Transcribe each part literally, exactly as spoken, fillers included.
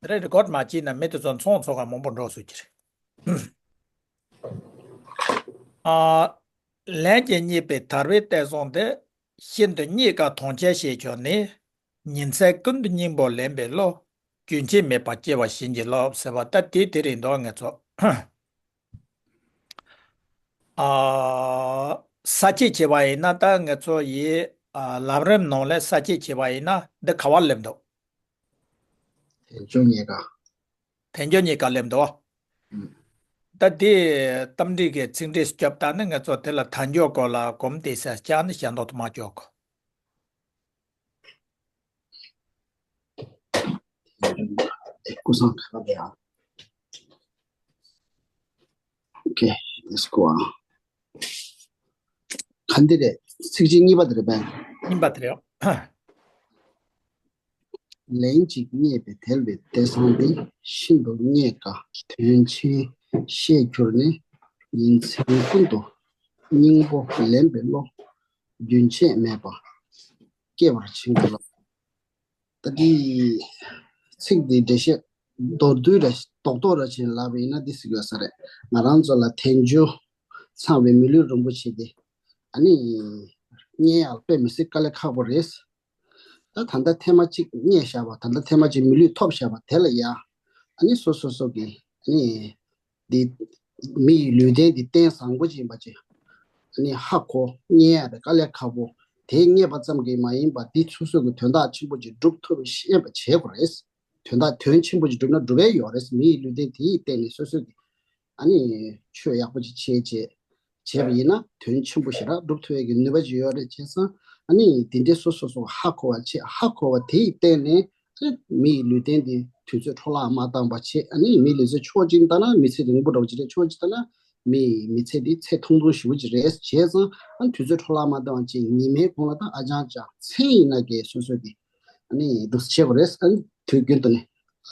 དེ་རེད། རི་ཀོཌ་མ་བྱས་ན་མི་དེ་ཚོ་ཚོང་ཚོགས་ཀ་མང་པོ་འགྲོ་སྲིད་ཀྱི་རེད། ཨ། ལན་གཅིག་རྙེད་པའི་དར་བའི་ལྟས་བཟུང་དེ། ཤིན་ཏུ་རྙེད་དཀའ་དོན་ཆེན་ཤེས་གྱུར་ནས། ཉིན་མཚན་ཀུན་ཏུ་སྙིང་པོ་ལེན་པའི་བློ། རྒྱུན་ཆད་མེད་པར་སྐྱེ་བར་བྱིན་གྱིས་རློབས་ཟེར་བ་ད་དེ་དེ་རེད་འདུག་ངེད་ཚོ། ཨ། ས་བཅད་བྱས་པ་ཡིན་ན་ད་ངེད་ཚོ་ཡི། ཨ། ལམ་རིམ་ནང་ལ་ས་བཅད་བྱས་པ་ཡིན་ན་འདི་ག་བ་སླེབས་འདུག་དལ་འབྱོར་རྙེད་དཀའ། དལ་འབྱོར་རྙེད་དཀའ་སླེབས་འདུག་ཨུམ། ད་དེ་རྟ་མགྲིན་གྱི་ཚིག་འགྲེལ་སྐྱོབ་སྟངས་ནི་ངེད་ཚོ་དེ་ལ་དལ་འབྱོར་སྐོར་ལ་གོམས་བལྟས་ས་ཀྱང་ནི་ཞལ་འདོགས་དུ་མ་ཆོག་གོ། སྐུ་སངས་ཁ་པ་ཡ། ཨོ་ཁེ། Let's go. ཨ། ག་འདི་རེད། ཚིགས་བཅད་གཉིས་པ་དེ་རེད་པས། གཉིས་པ་དེ་རེད། ལན་གཅིག་རྙེད་པའི་དལ་བའི་ལྟས་བཟུང་སྟེ། ཤིན་ཏུ་རྙེད་དཀའ་དོན་ཆེན་ཤེས་གྱུར་ནས། ཉིན་མཚན་ཀུན་ཏུ་སྙིང་པོ་ལེན་པའི་བློ། རྒྱུན་ཆད་མེད་པར་སྐྱེ་བར་བྱིན་གྱིས་རློབས། ད་འདི་ཚིག་འདི་འགྲེལ་བཤད་མདོར་བསྡུས་ར་རྡོག་རྡོག་ར་ཅིག་ལབ་པ་ཡིན་ན་འདི་ཟེར་གྱི་ཡོད་ས་རེད། ང་རང་ཚོ་ལ་དལ་འབྱོར་ཚང་བའི་མི་ལུས་རིན་པོ་ཆེ་འདི་ཨ་ནི་རྙེད་ཡག་དཔེ་མི་སྲིད་དཀའ་ལས་ཁག་པོ་རེད། ད་ད་ལྟ་ཐེངས་མ་གཅིག་རྙེད་བཞག་པ། ད་ལྟ་ཐེངས་མ་གཅིག་མི་ལུས་ཐོབ་བཞག་པ་དེ་ལ་ཡ། ཨ་ནི་སོ་སོ་སོ་གི་ཨ་ནི་འདི་མི་ཡི་ལུས་རྟེན་འདི་རྟེན་བཟང་པོ་ཅིག་ཡིན་པ་ཅིག་ཨ་ནི་ཧ་གོ་རྙེད་ཡ་དེ་དཀའ་ལས་ཁག་པོ། དེ་རྙེད་པ་ཙམ་གྱིས་མ་ཡིན་པ་འདི་སོ་སོ་གི་དོན་དག་ཆེན་པོ་ཅིག་སྒྲུབ་ཐུབ་པ་ཤེས་པ་བྱེད་དགོས་རེད། དོན་དག་དོན་ཆེན་པོ་ཅིག་སྒྲུབ་ན་སྒྲུབ་ཡ་ཡོད་རེད། མི་ཡི་ལུས་རྟེན་དེ་ཡི་སྟེང་ནས་སོ་སོ་གི་ཨ་ནི་ཆོས་ཡག་པོ་ཅིག་བྱས་རྗེས་བྱས་པ་ཡིན་ན་དོན་ཆེན་པོ་ཞེ་དྲག་སྒྲུབ་ཐུབ་ཡས་ཀྱི་ནུས་པ་ཅིག་ཡོད་རེད། བྱས་ཙང་ཨ་ནི་དེ་འདྲའི་སོ་སོ་སོ་ཧ་གོ་བ་བྱེད། ཧ་གོ་བ་དེ་ཡི་སྟེང་ནས་ཨ་ནི་མི་ཡི་ལུས་རྟེན་འདི་དུས་ཚོད་འཕྲོ་བརླག་མ་བཏང་བ་བྱེད། ཨ་ནི་མི་ལུས་རྟེན་ཕྱོགས་གཅིག་ལྟ་ན་མི་ཚེ་རིང་པོ་འདྲ་བོ་ཅིག་རེད། ཕྱོགས་གཅིག་ལྟ་ན་མི་ཡི་མི་ཚེ་འདི་ཚེ་ཐུང་ཐུང་ཞེ་པོ་ཅིག་རེད། བྱས་ཙང་ཨ་ནི་དུས་ཚོད་འཕྲོ་བརླག་མ་བཏང་བ་བྱེད། ཉི་མའི་གུང་ལ་ད་ཨ་ཅང་ཅང་མཚན་ཡིན་ན་གི་སོ་སོ་གི་ཨ་ནི་འདུག་སེ་བྱེད་དགོས་རེད། ཨ་ནི་དུས་རྒྱུན་དུ་ནི།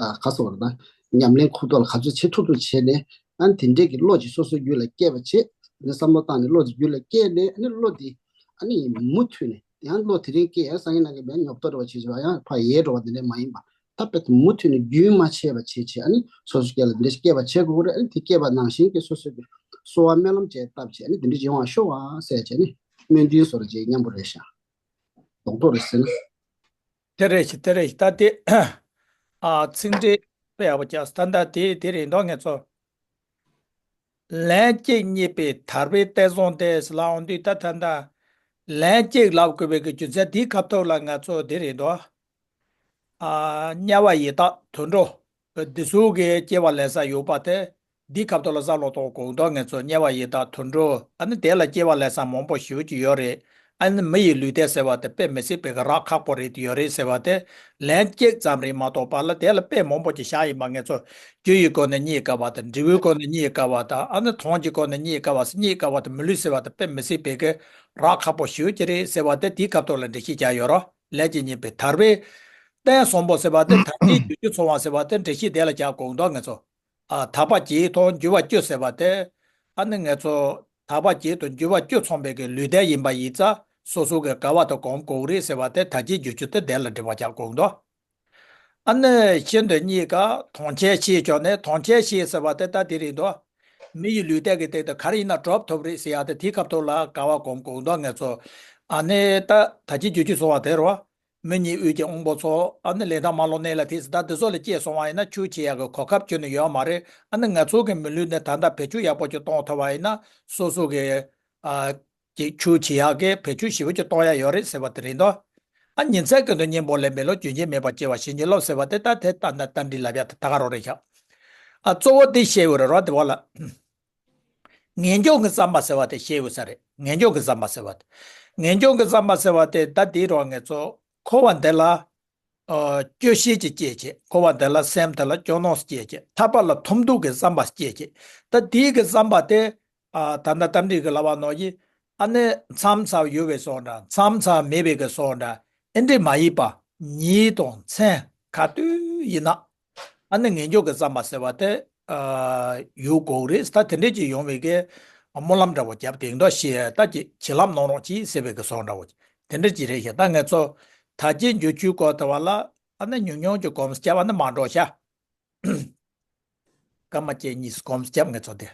ཨ། ག་སོགས་རེད་ད། ཉམས་ལེན་ཁུག་ཐོག་ལ་ག་ཚོད་བྱེད་ཐུབ་ཐུབ་བྱས་ནས། ཨ་ནི་དེ་འདྲས་ཀྱི་བློ་ཅིག་སོ་སོའི་རྒྱུད་ལ་སྐྱེས་པ་བྱས། ཨ་ནི་བསམ་བློ་བཏང་ནས་བློ་དེ་རྒྱུད་ལ་སྐྱེས་ནས། ཨ་ནི་བློ་དེ་ཨ་ནི་མུ་མཐུད་ནས། ཡང་བློ་དེ་རིང་སྐྱེས། ཡང་སང་ཉིན་གནངས་ཀྱི་མེད་ཉོབ་ཏོ་འདྲ་བ་བྱེད་བྱེད་པ་ཡང་ཕར་ཡལ་འགྲོ་བ་དེ་འདྲས་མ་ཡིན་པ། ད་དཔེ་དེ་མུ་མཐུད་ནས་རྒྱུན་མ་ཆད་པ་བྱེད་བྱེད། ཨ་ནི་སོ་སོའི་རྒྱུད་ལ་དེ་འདྲས་སྐྱེས་པ་བྱེད་དགོས་ཀྱི་རེད། ཨ་ནི་དེ་སྐྱེས་པ་ནང་བཞིན་གྱི་སོ་སོའི་གསོལ་བ་སྨོན་ལམ་བཅས་བཏབ་བྱས། ཨ་ནི་དེ་འདྲས་ཡོང་བ་ཤོག་ཨ་ཟེར་བྱས་ནས་སྨོན་འདུན་བཟོ་འདྲ་བྱེད་མཉམ་པོ་རེད་ཤག་རྡོག་རྡོག་རེད་ཟེར་ན། དེ་རེད་ཤག་དེ་རེད་ཤག་ད་དེ། ཨ། ཚིག་འགྲེལ་དཔེ་ཡག་པོ་རྒྱག་སོང་། ད་ད་དེ་དེ་རེད་འདུག་ངེད་ཚོ། ལན་གཅིག་རྙེད་པའི་དར་བའི་ལྟས་བཟུང་སྟེ་ལབ་ཡོང་དུས། ད་ད་ད་ལན་གཅིག་ལབ་དགོས་པའི་གི་རྒྱུ་མཚན་དེའི་སྐབས་ཐོག་ལ་ང་ཚོ་དེ་རེད་འདུག་ཨ། དམྱལ་བ་ཡི་དྭགས་དུད་འགྲོ། འདི་ཚོ་གི་སྐྱེ་བ་ལེན་ས་ཡོད་པ་དེ། འདིའི་སྐབས་ཐོག་ལ་བསམ་བློ་གཏོང་དགོས་འདུག་ངེད་ཚོ་དམྱལ་བ་ཡི་དྭགས་དུད་འགྲོ། ཨ་ནི་དེ་ལ་སྐྱེ་བ་ལེན་ས་མང་པོ་ཞེ་པོ་ཅིག་ཡོད་རེད། ཨ་ནི་མི་ཡི་ལུས་རྟེན་ཟེར་བ་དེ་དཔེ་མི་སྲིད་པའི་གི་རག་ཁག་པོ་རེད། དེ་ཡོད་རེད་ཟེར་བ་དེ་ལན་གཅིག་ཙམ་རེད་མ་གཏོགས། པཱ་ལགས་དེ་ལ་དཔེ་མང་པོ་ཅིག་བཞག་ཡིན་པ། ངེད་ཚོ་རྒྱུ་ཡི་སྒོ་ནས་རྙེད་དཀའ་བ་དང་། འབྲས་བུའི་སྒོ་ནས་རྙེད་དཀའ་བ་དང་། ཨ་ནི་དོན་གྱི་སྒོ་ནས་རྙེད་དཀའ་བ། རྙེད་དཀའ་བ་དང་མི་ལུས་ཟེར་བ་དེ་དཔེ་མི་སྲིད་པའི་གི་རག་ཁག་པོ་ཞེ་པོ་ཅིག་རེད་ཟེར་བ་དེ་དེའི་སྐབས་ཐོག་ལ་འགྲེལ་བཤད་རྒྱག་ཡོད་རེད། ལན་གཅིག་རྙེད་པའི་དར་བའི་ལྟས་བཟུང་པོ་ཟེར་བ་དེ། དར་ཅིག་རྒྱུ་ཅིག་སོང་བ་ཟེར་བ་དེ་འགྲེལ་བཤད་དེ་ལ་རྒྱག་དགོས་འདུག་ངེད་ཚོ། ཨ། དག་པ་བརྒྱད་དང་འགྱུར་བ་བཅུ་ཟེར་བ་དེ། ཨ་ནི་ངེད་ཚོ་དག་པ་བརྒྱད་དང་འགྱུར་བ་བཅུ་ཚང་བའི་གི་ལུས་རྟེན་ཡིན་པ་ཡིན་ཙང་། སོ་སོ་གི་དགའ་བ་དེ་གོམས་དགོས་རེད་ཟེར་བ་དེ། དར་ཅིག་རྒྱུ་ཅིག་དེ་དེ་ལ་འགྲེལ་པ་རྒྱག་དགོས་འདུག་ཨ་ནི་ཤིན་ཏུ་རྙེད་དཀའ་དོན་ཆེན་ཤེས་གྱུར་ནས། དོན་ཆེན་ཤེས་ཟེར་བ་དེ་ད་དེ་རེད་འདུག་མི་ཡི་ལུས་རྟེན་གྱི་སྟེང་དུ་ག་རེ་ཡིན་ན་གྲུབ་ཐུབ་རེད་ཟེར་ཡ་དེ། དེའི་སྐབས་ཐོག་ལ་དགའ་བ་གོམས་དགོས་འདུག་ངེད་ཚོ། ཨ་ནི་ད་དར་ཅིག་རྒྱུ་ཅིག་སོང་བ་དེ་རེད་བ། མི་གཉིས་དབུས་ཀྱི་དབང་པོ་ཚོ། ཨ་ནི་ལས་མཐའ་མ་ལོག་གནས་ལ་དེ་ཚོ། ད་འདི་ཚོ་ལ་སྐྱེས་སོང་བ་ཡིན་ན་ཆོས་བྱེད་ཡག་གི་གོ་སྐབས་ཁྱོན་ནས་ཡོད་མ་རེད། ཨ་ནི་ང་ཚོ་གི་མི་ལུས་ནི་ད་ལྟ་བེད་སྤྱོད་ཡག་པོ་ཅིག་གཏོང་ཐུབ་པ་ཡིན་ན། སོ་སོ་གི། ཨ། ཅིག་ཆོས་བྱེད་ཡག་གི་བེད་སྤྱོད་ཞེ་པོ་ཅིག་གཏོང་ཡ་ཡོད་རེད་ཟེར་བ་དེ་རེད་འདུག་ཨ། ཉིན་མཚན་ཀུན་ཏུ་སྙིང་པོ་ལེན་པའི་བློ། རྒྱུན་ཆད་མེད་པར་སྐྱེ་བར་བྱིན་གྱིས་རློབས་ཟེར་བ་དེ། ད་དེ་ད་ད་ད་འདི་ལབ་ཡ་དེ་ད་ག་རང་རེད་ཤག་ཨ། གཙོ་བོ་དེ་བཤད་ཡོད་རེད་རོ། དེ་བ་ལ། ངེས་འབྱུང་གི་བསམ་པ་ཟེར་བ་དེ་བཤད་ཡོད་ས་རེད། ངེས་འབྱུང་གི་བསམ་པ་ཟེར་བ་དེ། ངེས་འབྱུང་གི་བསམ་པ་ཟེར་བ་དེ་ད་དེའི་རོགས་ངེད་ཚོ་འཁོར་བ་འདི་ལ། ཨ། སྐྱོ་ཤས་ཅིག་སྐྱེས་བྱས། འཁོར་བ་འདི་ལ་སེམས་འདི་ལ་སྐྱོ་སྣང་སྐྱེས་བྱས། ཐར་པ་ལ་ཐུག་འདོད་ཀྱི་བསམ་པ་སྐྱེས་བྱས། ད་དེའི་གི་བསམ་པ་དེ། ཨ། ད་ལྟ་རྟ་མགྲིན་གྱིས་ལབ་པ་ནང་བཞིན། ཨ་ནི་མཚམས་མཚམས་ཡོད་པའི་སོགས་འདྲ། མཚམས་མཚམས་མེད་པའི་གི་སོགས་འདྲ། ཨེ་འདྲས་མ་ཡིན་པ། ཉིན་དང་མཚན་ག་དུས་ཡིན་ན། ཨ་ནི་ངེས་འབྱུང་གི་བསམ་པ་ཟེར་བ་དེ། ཨ། ཡོད་དགོས་རེད། ད་དེ་འདྲས་ཅིག་ཡོང་བའི་གི་སྨོན་ལམ་འདྲ་བོ་རྒྱབ་དེ་འདུག་ཞེས། ད་ཅིག་བྱིན་རླབས་གནང་རོགས་གྱིས་ཟེར་བའི་གི་སོགས་འདྲ་བོ་དེ་འདྲས་ཅིག་རེད་ཤག་ད་ངེད་ཚོ་ད་ཅིག་འགྱུར་བཅོས་སྐོར་དེ་བ་ལ། ཨ་ནི་ཉུང་ཉུང་ཅིག་གོམས་བྱས་པ་ནི་མ་འགྲོ་ཤག་སྐར་མ་བཅུ་གཉིས་གོམས་རྒྱབ་ངེད་ཚོ་དེ།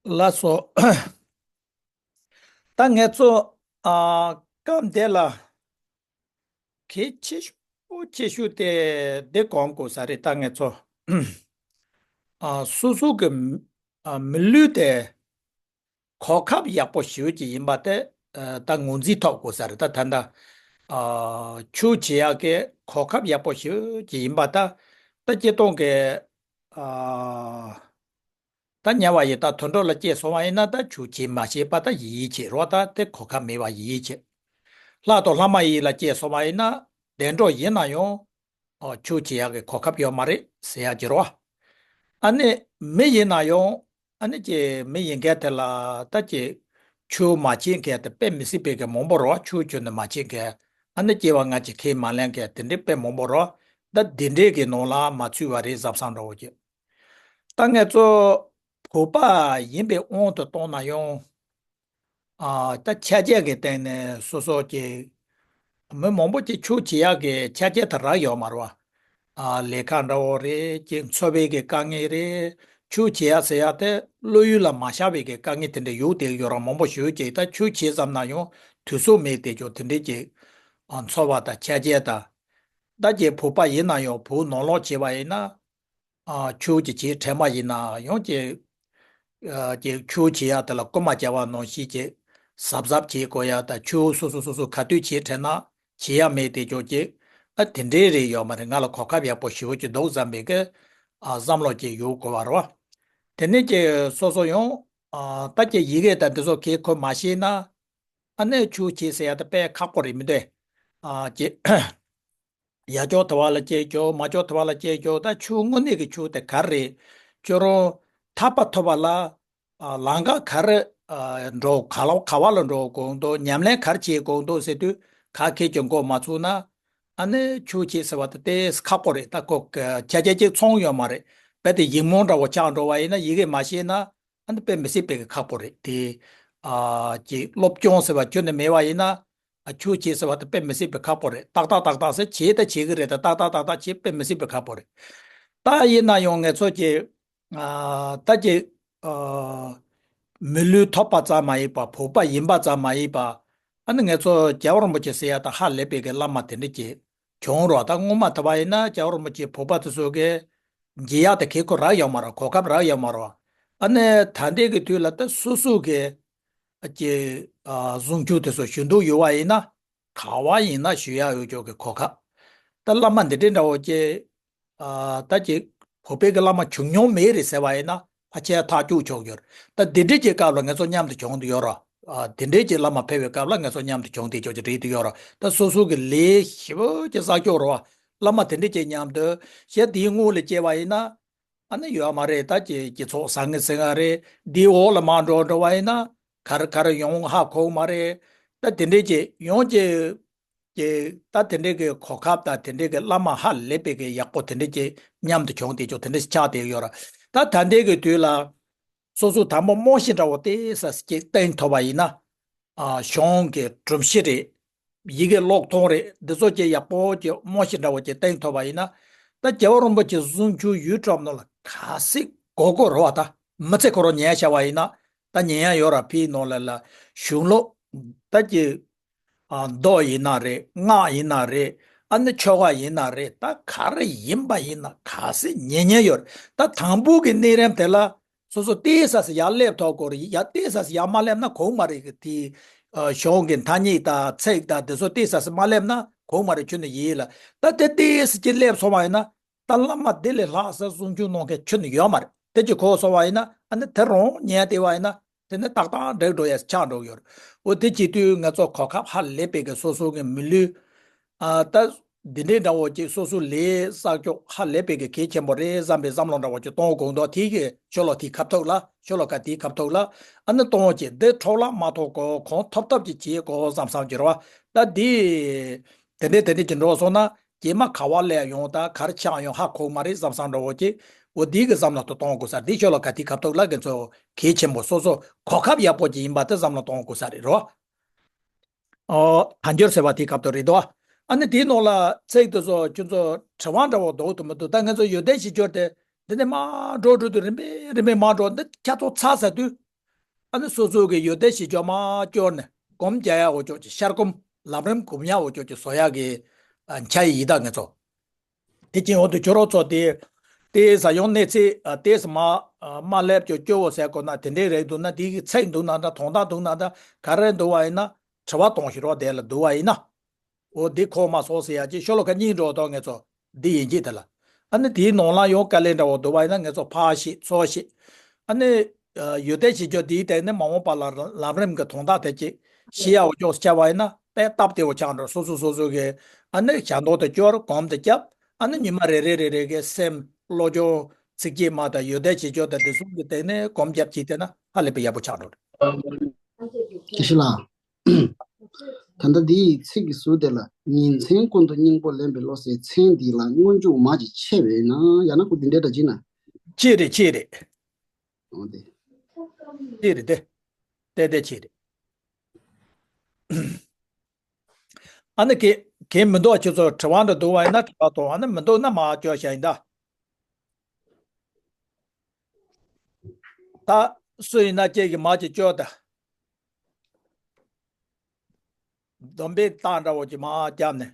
ལགས་སོ། ད་ངེད་ཚོ་ཨ་སྐབས་འདི་ལ་གལ་ཆེ་ཤོས་ཆེ་ཤོས་དེ་འདི་གོ་དགོས་ས་རེད། ད་ངེད་ཚོ་ཨ་སོ་སོ་གི་ཨ་མི་ལུས་དེ་གོ་སྐབས་ཡག་པོ་ཞེ་པོ་ཅིག་ཡིན་པ་དེ་ཨ་ད་ངོས་འཛིན་ཐོབ་དགོས་ས་རེད། ད་ད་ལྟ་ཨ་ཆོས་བྱེད་ཡག་གི་གོ་སྐབས་ཡག་པོ་ཞེ་པོ་ཅིག་ཡིན་པ། ད་ད་སྤྱིར་བཏང་གི་ཨ་ད་ཉལ་བ་ཡི་ད་དུད་འགྲོ་ལ་སྐྱེས་སོང་བ་ཡིན་ན་ད་ཆོས་བྱེད་མ་ཤེས་པ་ད་ཡིད་ཆེས་རོགས། ད་དེ་གོ་སྐབས་མེད་པ་ཡིད་ཆེས། ལྷ་དང་ལྷ་མ་ཡིན་ལ་སྐྱེས་སོང་བ་ཡིན་ན་བདེ་འགྲོ་ཡིན་ན་ཡང་ཨོ་ཆོས་བྱེད་ཡག་གི་གོ་སྐབས་ཡོད་མ་རེད་ཟེར་ཡག་ཅིག་རོགས། ཨ་ནི་མི་ཡིན་ན་ཡང་ཨ་ནི་ཀྱི་མི་ཡིན་མཁན་དེ་ལ་ད་ཀྱི་ཆོས་མ་བྱེད་མཁན་དེ་དཔེ་མི་སྲིད་པའི་གི་མང་པོ་རོགས། ཆོས་ཁྱོན་ནས་མ་བྱེད་མཁན། ཨ་ནི་སྐྱེ་བ་སྔ་ཕྱི་ཁས་མ་ལེན་མཁན་དེ་འདྲའི་དཔེ་མང་པོ་རོགས། ད་འདི་འདྲའི་གི་ནང་ལ་མ་ཚུད་པ་རེད་བསམ་བསམ་འདྲ་བོ་ཅིག་ད་ངེད་ཚོ་བོད་པ་ཡིན་པའི་དབང་དུ་བཏང་ན་ཡང་ཨ་ད་ཆ་རྐྱེན་གྱི་སྟེང་ནས་སོ་སོ་ཀྱི་མི་མང་པོ་ཅིག་ཆོས་བྱེད་ཡག་གི་ཆ་རྐྱེན་དེ་རག་ཡོད་མ་རེད་བ། ཨ་ལས་ཀ་འདྲ་བོ་རེད། ཀྱི་འཚོ་བའི་གི་དཀའ་ངལ་རེད། ཆོས་བྱེད་ཡག་ཟེར་ཡག་དེ་བློ་ཡུལ་ལ་མ་ཤར་བའི་གི་དཀའ་ངལ་དེ་འདྲ་ཡོད་དེ་ཡོད་རང་མང་པོ་ཞིག་ཡོད་ཀྱི། ད་ཆོས་བྱེད་བསམ་ན་ཡང་དུས་ཚོད་མེད་དེ་ཅོ་དེ་འདྲའི་ཀྱི་ཨ་འཚོ་བ་དང་ཆ་རྐྱེན་དང་། ད་ཀྱི་བོད་པ་ཡིན་ན་ཡང་བོད་ནང་ལོགས་བྱས་པ་ཡིན་ན། ཨ་ཆོས་ཀྱི་ཆེད་ཁྲལ་མ་ཡིན་ན་ཡང་ཀྱི་ཨ་ཀྱི་ཆོས་བྱེད་ཡག་དེ་ལ་རྐུ་མ་བྱ་བ་ནང་བཞིན་ཀྱི་གཟབ་གཟབ་བྱེད་དགོས་ཡག་དང་། ཆོས་སོ་སོ་སོ་སོ་ག་དུས་བྱེད་ཁྲལ་ན་བྱེད་ཡག་མེད་དེ་ཅོ་ཀྱི་ཨ་དེ་འདྲའི་རེད་ཡོད་མ་རེད། ང་ལ་གོ་སྐབས་ཡག་པོ་ཞེ་པོ་ཅིག་འདུག་བསམ་པའི་གི་ཨ་བསམ་བློ་ཅིག་ཡོད་དགོས་པ་རེད་བ། དེ་ནས་ཀྱི་སོ་སོ་ཡང་ཨ་ད་ཀྱི་ཡི་གེ་དང་འདི་ཚོ་གི་ཁོ་མ་ཤེས་ན་ཨ་ནི་ཆོས་བྱེད་ཟེར་ཡག་དེ་དཔེ་ཁག་པོ་རེད་མི་འདུག་ཨ་ཀྱི་ཡག་ཅོག་ཐུབ་པ་ལ་སྐྱེས་ཅོག་མ་ཅོག་ཐུབ་པ་ལ་སྐྱེས་ཅོག་ད་ཆོས་དངོས་གནས་ཀྱི་ཆོས་དེ་ག་རེ་རེད། ཁྱོད་རང་ཐར་པ་ཐོབ་པ་ལ་ཨ་ལམ་ཁ་ག་རེ་ཨ་འགྲོ། ག་ལ་ག་བ་ལ་འགྲོ་དགོས་འདུག་ཉམས་ལེན་ག་རེ་བྱེད་དགོས་འདུག་ཟེར་དུས་ག་གེ་ཀྱང་མགོ་མ་ཚོས་ན་ཨ་ནི་ཆོས་བྱེད་ཟེར་བ་དེ་ཏོག་ཙམ་ཁག་པོ་རེད། ད་ཁོ་ཁྱད་ཆོས་ཅིག་ཚང་ཡོད་མ་རེད། རྦད་དེ་ཡིག་རྨོངས་འདྲ་བོ་ཆགས་འགྲོ་བ་ཡིན་ན་ཡི་གེ་མ་ཤེས་ན། ཨ་ནི་དཔེ་མི་སྲིད་པའི་གི་ཁག་པོ་རེད་དེ། ཨ་ཀྱི་སློབ་སྦྱོང་ཟེར་བ་ཁྱོན་ནས་མེད་པ་ཡིན་ན། ཨ་ཆོས་བྱེད་ཟེར་བ་དེ་དཔེ་མི་སྲིད་པའི་ཁག་པོ་རེད། ཏག་ཏག་ཏག་ཏག་ཟེར་བྱེད་ད་བྱེད་གི་རེད། ད་ཏག་ཏག་ཏག་ཏག་བྱེད་དཔེ་མི་སྲིད་པའི་ཁག་པོ་རེད། ད་ཡིན་ན་ཡང་ངེད་ཚོ་ཀྱི་ཨ་ད་ཀྱི་ཨ་མི་ལུས་ཐོབ་པ་ཙམ་མ་ཡིན་པ། བོད་པ་ཡིན་པ་ཙམ་མ་ཡིན་པ། ཨ་ནི་ངེད་ཚོ་རྒྱལ་བ་རིན་པོ་ཆེ་ཟེར་ཡག་ད་ཧ་ལས་པའི་གི་བླ་མ་དེ་འདྲ་ཀྱི་བྱུང་རོགས། ད་སྔོན་མ་དེ་བ་ཡིན་ན་རྒྱལ་བ་རིན་པོ་ཆེ་བོད་པ་དེ་ཚོ་གི་མཇལ་ཡག་དེ་གི་ཁོ་རག་ཡོད་མ་རེད། གོ་སྐབས་རག་ཡོད་མ་རེད། ཨ་ནི་ད་ལྟའི་གི་དུས་ལ་ད་སོ་སོ་གི་ཀྱི་ཨ་གཟུངས་ཆུ་དེ་ཚོ་ཞུ་འདོད་ཡོད་པ་ཡིན་ན་ག་བ་ཡིན་ན་ཞུ་ཡག་ཡོད་ཅོག་གི་གོ་སྐབས། ད་བླ་མ་འདི་འདྲའི་འདྲ་བོ་ཀྱི་ཨ་ད་ཀྱི་བོད་པའི་གི་བླ་མ་བྱུང་མྱོང་མེད་རེད་ཟེར་བ་ཡིན་ན་ཕལ་ཆེར་ཐག་གཅོད་ཆོག་ཡོད་རེད། ད་འདི་འདྲའི་ཀྱི་སྐབས་ལ་ངེད་ཚོ་མཉམ་དུ་བྱུང་དུ་ཡོད་ར། ཨ་འདི་འདྲའི་ཀྱི་བླ་མ་ཕེབས་པའི་སྐབས་ལ་ངེད་ཚོ་མཉམ་དུ་བྱུང་དེ་ཅོག་ཀྱི་རེད་དུ་ཡོད་ར། ད་སོ་སོ་གི་ལས་ཞེ་པོ་ཀྱི་བསགས་ཆོག་ར་བ། བླ་མ་དེ་འདྲས་ཅིག་མཉམ་དུ་ཞེས་དེའི་ངོས་ལ་སྐྱེ་བ་ཡིན་ན། ཨ་ནི་ཡོད་མ་རེད། ད་ཀྱི་ཀྱི་ཚོགས་བཟང་ངན་ཟེར་ང་རེད། འདིའི་འོག་ལ་མར་འགྲོ་འགྲོ་བ་ཡིན་ན་ག་རེ་ག་རེ་ཡོང་ཧ་གོ་མ་རེད། ད་དེ་འདྲས་ཀྱི་ཡོང་ཀྱི་ཀྱི་ད་དེ་འདྲས་ཀྱི་གོ་སྐབས་དང་དེ་འདྲས་ཀྱི་བླ་མ་ཧ་ལས་པའི་གི་ཡག་པོ་དེ་འདྲས་ཀྱི་མཉམ་དུ་བྱུང་དེ་ཅོག་དེ་འདྲས་ཆགས་བསྡད་ཡོད་ར། ད་ད་ལྟའི་གི་དུས་ལ་སོ་སོ་དང་པོ་རྨང་གཞི་འདྲ་བོ་ཏོག་ཙམ་ཅིག་བཏིང་ཐུབ་པ་ཡིན་ན། ཨ་གཞུང་གི་སྒྲོམ་གཞི་རེད། ཡི་གེ་ཀློག་གཏོང་རེད། འདི་ཚོ་ཅིག་ཡག་པོ་ཅིག་རྨང་གཞི་འདྲ་བོ་ཅིག་བཏིང་ཐུབ་པ་ཡིན་ན། ད་རྒྱལ་བ་རིན་པོ་ཆེ་གསུང་ཆོས་ཡུལ་གྲུ་ནང་ལ་ག་ཚོད་དགོས་དགོས་རེད་བ། ད་མི་ཚེ་ཁོ་རང་ཉན་བྱ་བ་ཡིན་ན། ད་ཉན་ཡ་ཡོད་ར། ཕའི་ནང་ལ་ལ་གཞུང་ལུགས། ད་ཀྱི་ཨ་མདོ་ཡིན་ན་རེད། སྔགས་ཡིན་ན་རེད། ཨ་ནི་ཆོ་ག་ཡིན་ན་རེད། ད་ག་རེ་ཡིན་པ་ཡིན་ན་ག་ཚོད་ཉན་ཉན་ཡོད་རེད། ད་དང་པོ་གི་གནས་རིམ་དེ་ལ་སོ་སོ་ཏོག་ཙམ་ཡར་སླེབས་ཐུབ་དགོས་རེད། ཡར་ཏོག་ཙམ་ཡར་མ་སླེབས་ན་གོང་མ་རེད་གི། དེ་ཨ་གཞུང་གི་ཐ་སྙད་དང་ཚིག་དང་དེ་ཚོ་ཏོག་ཙམ་མ་སླེབས་ན་གོང་མ་རེད། ཁྱོན་ནས་ཡིན་ལ། ད་དེ་ཏོག་ཙམ་ཅིག་སླེབས་སོང་བ་ཡིན་ན། ད་བླ་མ་དེ་ལས་ལྷག་ས་གསུང་ཆོས་གནང་མཁན་ཁྱོན་ནས་ཡོད་མ་རེད། དེ་ཅིག་གོ་སོང་བ་ཡིན་ན། ཨ་ནི་དེ་རང་ཉན་བསྡད་པ་ཡིན་ན། དེ་ནི་ཏག་ཏག་འགྲིག་འགྲོ་ཡ་ཆགས་འགྲོ་གི་ཡོད་རེད། འོ་དེ་བྱེད་དུས་ང་ཚོ་གོ་སྐབས་ཧ་ལས་པའི་གི་སོ་སོ་གི་མི་ལུས། ཨ་ད་འདི་འདྲའི་འདྲ་བོ་ཅིག་སོ་སོ་ལས་བསགས་ཆོག་ཧ་ལས་པའི་གི་གལ་ཆེན་པོ་རེད་བསམ་པའི་བསམ་བློ་འདྲ་བོ་ཅིག་གཏོང་དགོས་འདུག་དེ་གི་ཤོ་ལོ་དེའི་ཁ་ཐུག་ལ། ཤོ་ལོ་ཀ་དེའི་ཁ་ཐུག་ལ། ཨ་ནི་གཏོང་བ་ཅིག་འདི་འཕྲོ་བརླག་མ་ཐོག་གོ་གང་ཐུབ་ཐུབ་ཅིག་བྱེད་དགོས་བསམ་བསམ་གྱི་རེད་བ། ད་འདི་དེ་འདྲའི་དེ་འདྲའི་ཅིག་འགྲོ་སོང་ན། རྗེས་མ་ག་བ་ལས་ཡོང་ད་ག་རེ་ཆགས་ཡོང་ཧ་གོ་མ་རེད་བསམ་བསམ་འདྲ་བོ་ཅིག་འོ་འདི་གི་བསམ་བློ་དེ་གཏོང་དགོས་ས་རེད། འདི་ཤོ་ལོ་ཀ་དེའི་ཁ་ཐུག་ལ་ང་ཚོ་གལ་ཆེན་པོ་སོ་སོ་གོ་སྐབས་ཡག་པོ་ཅིག་ཡིན་པ་དེ་བསམ་བློ་གཏོང་དགོས་ས་རེད་རོ། ཨོ་དལ་འབྱོར་ཟེར་བ་དེའི་ཁ་ཐུག་རེད་དོ། ཨ་ནི་དེའི་ནང་ལ་ཚིག་དེ་ཚོ་ཁྱོད་ཚོ་དྲི་བ་འདྲ་བོ་འདུག་དུ་མི་འདུག་ད་ང་ཚོ་ཡོན་ཏན་གཞི་སྦྱོར་དེ་འདི་ནས་མར་འགྲོ་འགྲོ་དུས་རིམ་པས་རིམ་པས་མར་འགྲོ། འདི་ཁྱ་ཚོ་ཚར་ཟ་དུས། ཨ་ནི་སོ་སོ་གི་ཡོན་ཏན་གཞི་སྦྱོར་མར་སྐྱོར་ནས་སྒོམ་རྒྱག་ཡག་འོ་ཅོག་ཅིག་ཤར་སྒོམ་ལམ་རིམ་སྒོམ་ཡག་འོ་ཅོག་ཅིག་བཟོ་ཡག་གི་ཨ་འཆར་ཡིག་ཡིན་ད་ང་ཚོ། དེ་ཅིག་འོ་དུ་ཁྱོད་རོགས་ཚོ་དེ་དེ་ས་ཡོང་གནས་ཚེ་ཨ་དེ་ས་མ་ཨ་མ་སླེབས་ཀྱོ་སྐྱོ་བོ་ཟེར་དགོས་ན་དེ་འདྲའི་རེད་འདུག་ན། དེ་གི་ཚིག་འདུག་ན་འདྲ། དོན་དག་འདུག་ན་འདྲ། ག་རེ་འདུག་བ་ཡིན་ན་དྲི་བ་གཏོང་ཞིག་རོགས་དེ་ལ་འདུག་བ་ཡིན་ན། འོ་འདི་གོ་མ་སོང་ཟེར་ཡ་ཅིག་ཤོ་ལོ་ཀ་གཉིས་འགྲོ་དོ་ངེད་ཚོ། འདི་ཡིན་གྱི་དེ་ལ། ཨ་ནི་དེའི་ནང་ལ་ཡང་དཀའ་ལས་འདྲ་བོ་འདུག་བ་ཡིན་ན་ངེད་ཚོ་ཕར་ཤེས་ཚུར་ཤེས། ཨ་ནི་ཡོན་ཏན་གཞི་སྦྱོར་འདིའི་སྟེང་ནས་མ་འོངས་པ་ལ་ལམ་རིམ་གྱི་དོན་དག་དེ་ཅིག་ཤེས་ཡག་འོ་ཅོག་ཆགས་པ་ཡིན་ན་དཔེ་སྟབས་བདེ་བོ་ཆགས་འགྲོ། སོ་སོ་སོ་སོ་གི་ཨ་ནི་ཞལ་འདོན་དེ་སྐྱོར། སྒོམ་དེ་བརྒྱབ། ཨ་ནི་ཉི་མ་རེ་རེ་རེ་རེ་གི་སེམས་བློ་སྦྱོང་། ཚིག་བརྗོད་མ་དང་ཡོན་ཏན་གཞི་སྦྱོར་དང་དེ་གསུམ་གྱི་སྟེང་ནས་སྒོམ་བརྒྱབ་ཅིག་བལྟས་ན་ཧ་ལས་པའི་ཡག་པོ་ཆགས་འགྲོ། དགེ་བཤེས་ལགས། ད་ལྟ་འདི་ཡི་ཚིག་གི་ཟུར་དེ་ལ་ཉིན་མཚན་ཀུན་ཏུ་སྙིང་པོ་ལེན་པའི་བློ་ཟེར་མཚན་འདི་ལ་སྔོན་འཇུག་མ་ཅིག་ཆད་པས་ན། ཡང་ན་ཁོ་འདི་འདྲའི་འདྲ་ཅིག་ན། ཆད་རེད། ཆད་རེད། འོ་དེ། ཆད་རེད་དེ། ཏེ་ཏེ་ཆད་རེད། ཨ་ནི་གེ་གེ་མི་འདུག་ཁྱོད་ཚོ་དྲི་བ་འདྲ་འདུག་བ་ཡིན་ན་དྲི་བ་གཏོང་། ཨ་ནི་མི་འདུག་ན་མ་སྐྱོར་བྱ་ཡིན་ད། ད་སུ་ཡིན་ན་ཁྱེད་ཀྱི་མ་ཅིག་སྐྱོར་ད། སྡོམ་པའི་རྟགས་འདྲ་བོ་ཅིག་མ་བརྒྱབ་ནས།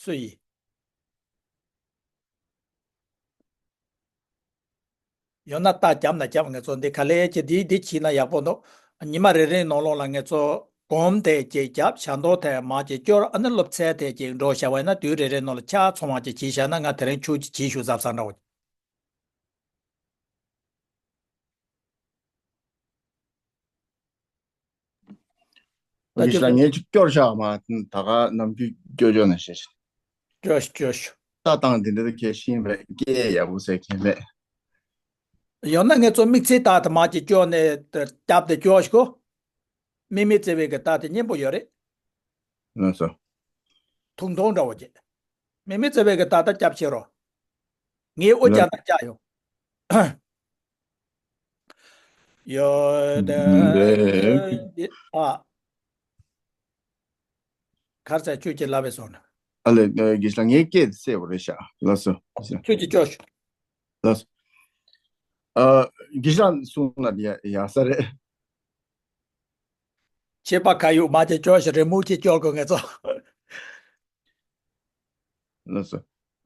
སུ་ཡིན། ཡང་ན་རྟགས་བརྒྱབ་ན་བརྒྱབ། ངེད་ཚོ་འདི་ག་ལེ་ཅི་འདི་འདི་བྱས་ན་ཡག་པོ་འདུག་ཉི་མ་རེ་རེའི་ནང་ལོགས་ལ་ངེད་ཚོ་སྒོམ་དེ་ཅིག་བརྒྱབ། ཞལ་འདོན་དེ་མ་ཅིག་སྐྱོར། ཨ་ནི་སློབ་ཚན་དེ་ཅིག་འགྲོ་བྱ་བ་ཡིན་ན་དུས་རེ་རེའི་ནང་ལ་ཆ་ཚང་བ་ཅིག་བྱས་བཞག་ན། ང་དེ་རིང་ཆུ་ཅིག་བྱས་ཞུ་གཟབ་གཟབ་འདྲ་བོ། ད་ཡིན་ཞིག་ལ་ཁྱོད་ངས་ཅིག་སྐྱོར་བཞག་མ། ད་ག་ནམ་རྒྱུན་སྐྱོར་སྐྱོར་ནས་བཤད་ཤིག་སྐྱོར་ཤིག་སྐྱོར་ཤིག་ད་དང་དེ་འདྲ་ཁྱེད་ཤེས་པས་སྐད་ཡག་པོ་ཟེར་མཁན་མེད། ཡང་ན་ངས་ཚོ་དམིགས་བརྩེ་ད་དེ་མ་ཅིག་སྐྱོར་ནས་སྐྱབས་དེ་སྐྱོར་ཤིག་གོ། དམིགས་མེད་བརྩེ་བའི་གི་ད་དེ་སྙན་པོ་ཡོད་རེད། ལགས་སོ། ཐུང་ཐུང་འདྲ་བོ་ཅིག་དམིགས་མེད་བརྩེ་བའི་གི་ད་ད་སྐྱབས་བྱེད་རོགས། ངའི་ཨོ་ལགས། ཅག་ན་ཅག་ཡོང་། ཡོད་དེ། ཨ། གར་ཚད་ཁྱོད་ཀྱིས་ལབ་པའི་སོང་ན། ཨ་ལས། དགེ་བཤེས་ལགས་ངའི་སྐད་གསལ་བོ་རེད་ཤག་ལགས་སོ། ཁྱོད་ཀྱིས་སྐྱོར་ཤོག་ལགས་སོ། ཨ། དགེ་བཤེས་ལགས་གསུང་ན་ཡ་ཡག་ས་རེད། ཆད་པ་ག་ཡོད་མ་ཅིག་སྐྱོར་ཤོག་རི་མོ་ཅིག་སྐྱོར་དགོས་ངེད་ཚོ། ལགས་སོ།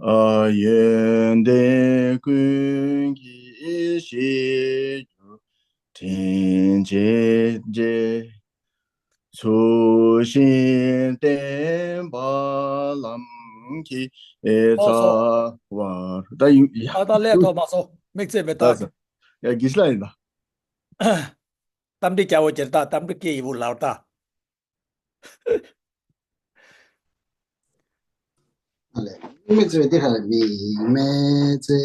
ཨ། ཡོན་ཏན་ཀུན་གྱི་གཞིར་གྱུར་དྲིན་ཅན་རྗེ། ཚུལ་བཞིན་བསྟེན་པ་ལམ་གྱི་རྩ་བར། ད་ཡིན་ཡ། ད་ད་ལས་ཐོག་མ་སོང་། དམིགས་བརྩེ་མེད་ད། ལགས་སོ། ཡ་དགེ་བཤེས་ལགས་ཡིན་ད། རྟ་མགྲིན་རྒྱལ་པོ་ཁྱེར་ད། རྟ་མགྲིན་སྐད་ཡིན་པོ་ལར་ད། ཨ་ལས། དམིགས་བརྩེ་བའི་དེ་ཧ་ལས་མི་དམིགས་བརྩེ་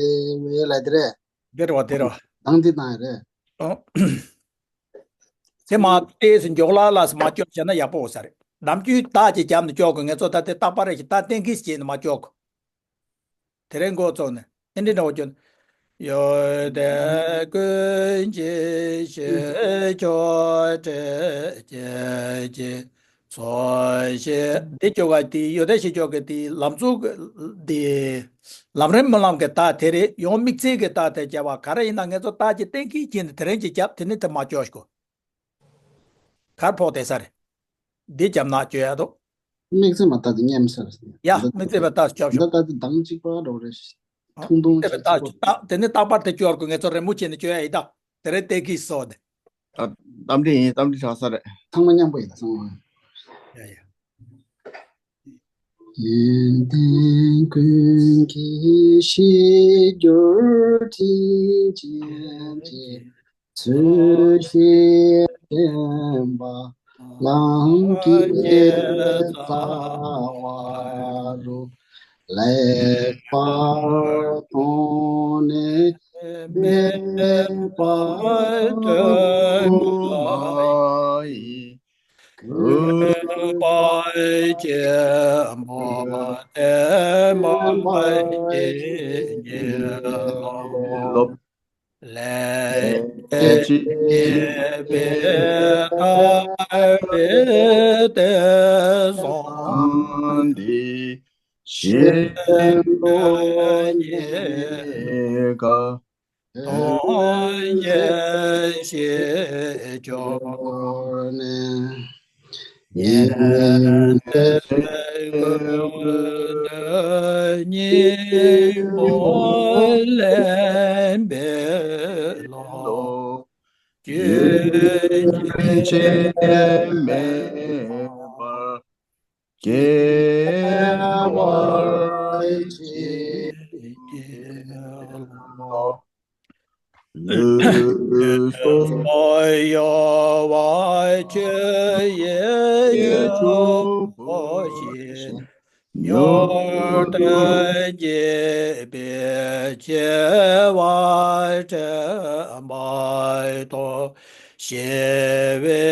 བའི་ལ་དེ་རེད། དེ་རེད་བ། དེ་རེད་བ། དང་དེ་དང་རེད། ཨོ། དེ་མ་ལྟས་སུ་མགྱོགས་ལ་ལ་སུ་མ་སྐྱོར་བྱས་ན་ཡག་པོ་ས་རེད། ནམ་རྒྱུན་རྟགས་ཅིག་བརྒྱབ་ནས་སྐྱོར་དགོས། ངས་ཚོ་ད་དེ་རྟག་པར་རེ་ཞིག་ད་གཏན་འཁེལ་བྱས་ནས་མ་སྐྱོར་དགོས། དེ་རིང་འགོ་བཙུགས་ནས་ཨེ་འདྲི་འདྲ་བོ་སྐྱོར་ནས། ཡོན་ཏན་ཀུན་གྱི་ཞེས་སྐྱོར་བྲལ་བཅས་ཀྱི། འཚོ་ཞིང་འདི་སྐྱོ་ག་དེ་ཡོད་དེ་ཞེས་སྐྱོ་གི་དེ་ལམ་གཙོ་གི་དེ་ལམ་རིམ་སྨོན་ལམ་གི་རྟགས་དེ་རེད། ཡང་དམིགས་བརྩེ་གི་རྟགས་དེ་བརྒྱབ་པ་ག་རེ་ཡིན་ན། ངས་ཚོ་རྟགས་ཀྱི་གཏན་འཁེལ་བྱས་ནས་དེ་རིང་གི་རྒྱབ་དེ་ནི་དེ་མ་སྐྱོར་ཞིག་གོ། གར་ཕོག་བསྡད་ས་རེད། འདི་རྒྱབ་ན་སྐྱོར་ཡ་འདུག་དམིགས་བརྩེ་མ་རྟགས་དེ་སྙན་མི་སྲིད་རེད། ཡ་དམིགས་བརྩེ་མ་རྟགས་སྐྱོར་ཞོག་འདི་ལྟ་དེ་མདང་གཅིག་པ་འགྲོ་རེད། ཐུང་ཐུང་ཅིག་ད་ད་དེ་ནི་རྟག་པར་དེ་སྐྱོར་དགོས། ངས་ཚོ་རེ་མོ་བྱས་ནས་སྐྱོར་ཡ་ཡིན་ད། དེ་རེད་དེ་གིས་སོ་དེ། ཨ། རྟ་མགྲིན་ཡིན། རྟ་མགྲིན་གྲགས་ས་རེད། ཚང་མ་མཉམ་པོ་ཡིན་ད་ཚང་མ། ཡ་ཡ། ཡོན་ཏན་ཀུན་གྱི་གཞིར་གྱུར་དྲིན་ཅན་གྱི། ཚུལ་བཞིན་བསྟེན་པ་ལམ་གྱི་རྩ་བ་རུ། ལེགས་པར་མཐོང་ནས་མེད་པར་སྟོན་པ་ཡི། གུས་པ་ཆེན་པོ་བསྟེན་པ་ཡིས་རློབས། ལེགས་བྱས་ཉེས་པའི་ཐར་པའི་དེད་དཔོན་འདི། ཤིན་ཏུ་རྙེད་དཀའ་དོན་ཆེན་ཞེས་སྐྱོར་ནས། ཉན་ཐོས་ཀུན་ཏུ་སྙིང་པོ་ལེན་པའི་བློ། རྒྱུན་ཆད་མེད་པར་སྐྱེ་བར་བྱེད་ཀྱི་བློ། ལུས་སྲོག་གཡོ་བ་ཆོས་ཡིན་གྱུར་པ་བཞིན། མྱུར་དུ་འགྱེད་པའི་ཆེ་བ་དྲན་པ་དང་། ཞི་བའི་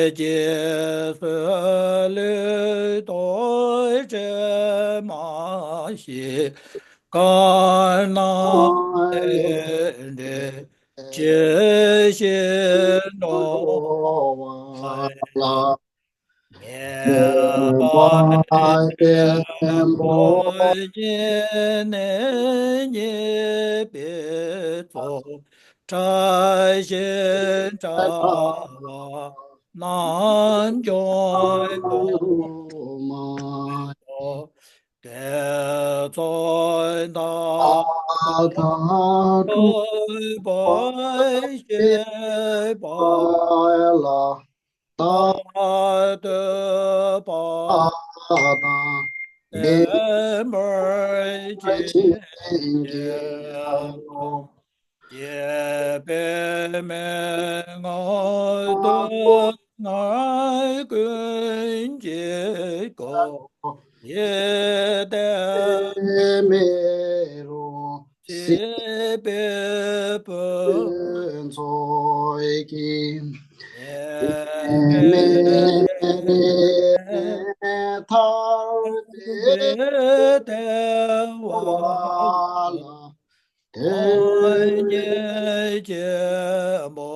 རྗེས་སུ་ལུས་དང་བྲལ་མ་ཞིག་དཀར་ནག་རྟེན་འབྲེལ་ཇི་བཞིན་འགྲོ་བ་ལ། ངེས་པ་ཆེན་པོ་ཉིད་ནི་རྙེད་པའི་ཚོགས། ཕྲ་ཞིང་ཕྲ་བ་རྣམས་ཀྱང་ཐོགས་མ་ཐོབ། དེ་ཚོ་མཐའ་དག་གྲུབ་པར་ཤེས་པ་ལ། རྟག་ཏུ་བག་དང་ལྡན་པར་བྱིན་གྱིས་རློབས། སྐྱེས་པའི་མན་ངག་སྡུག་བསྔལ་ཀུན་གྱི་སྒོ་ཡི་གཏད་མེད་རུ། སྲིད་པའི་ཕུན་ཚོགས་ཀྱི་ཉེས་དམིགས་ཐར་པའི་བདེ་བ་ལ། དོན་གཉེར་ཆེན་པོ་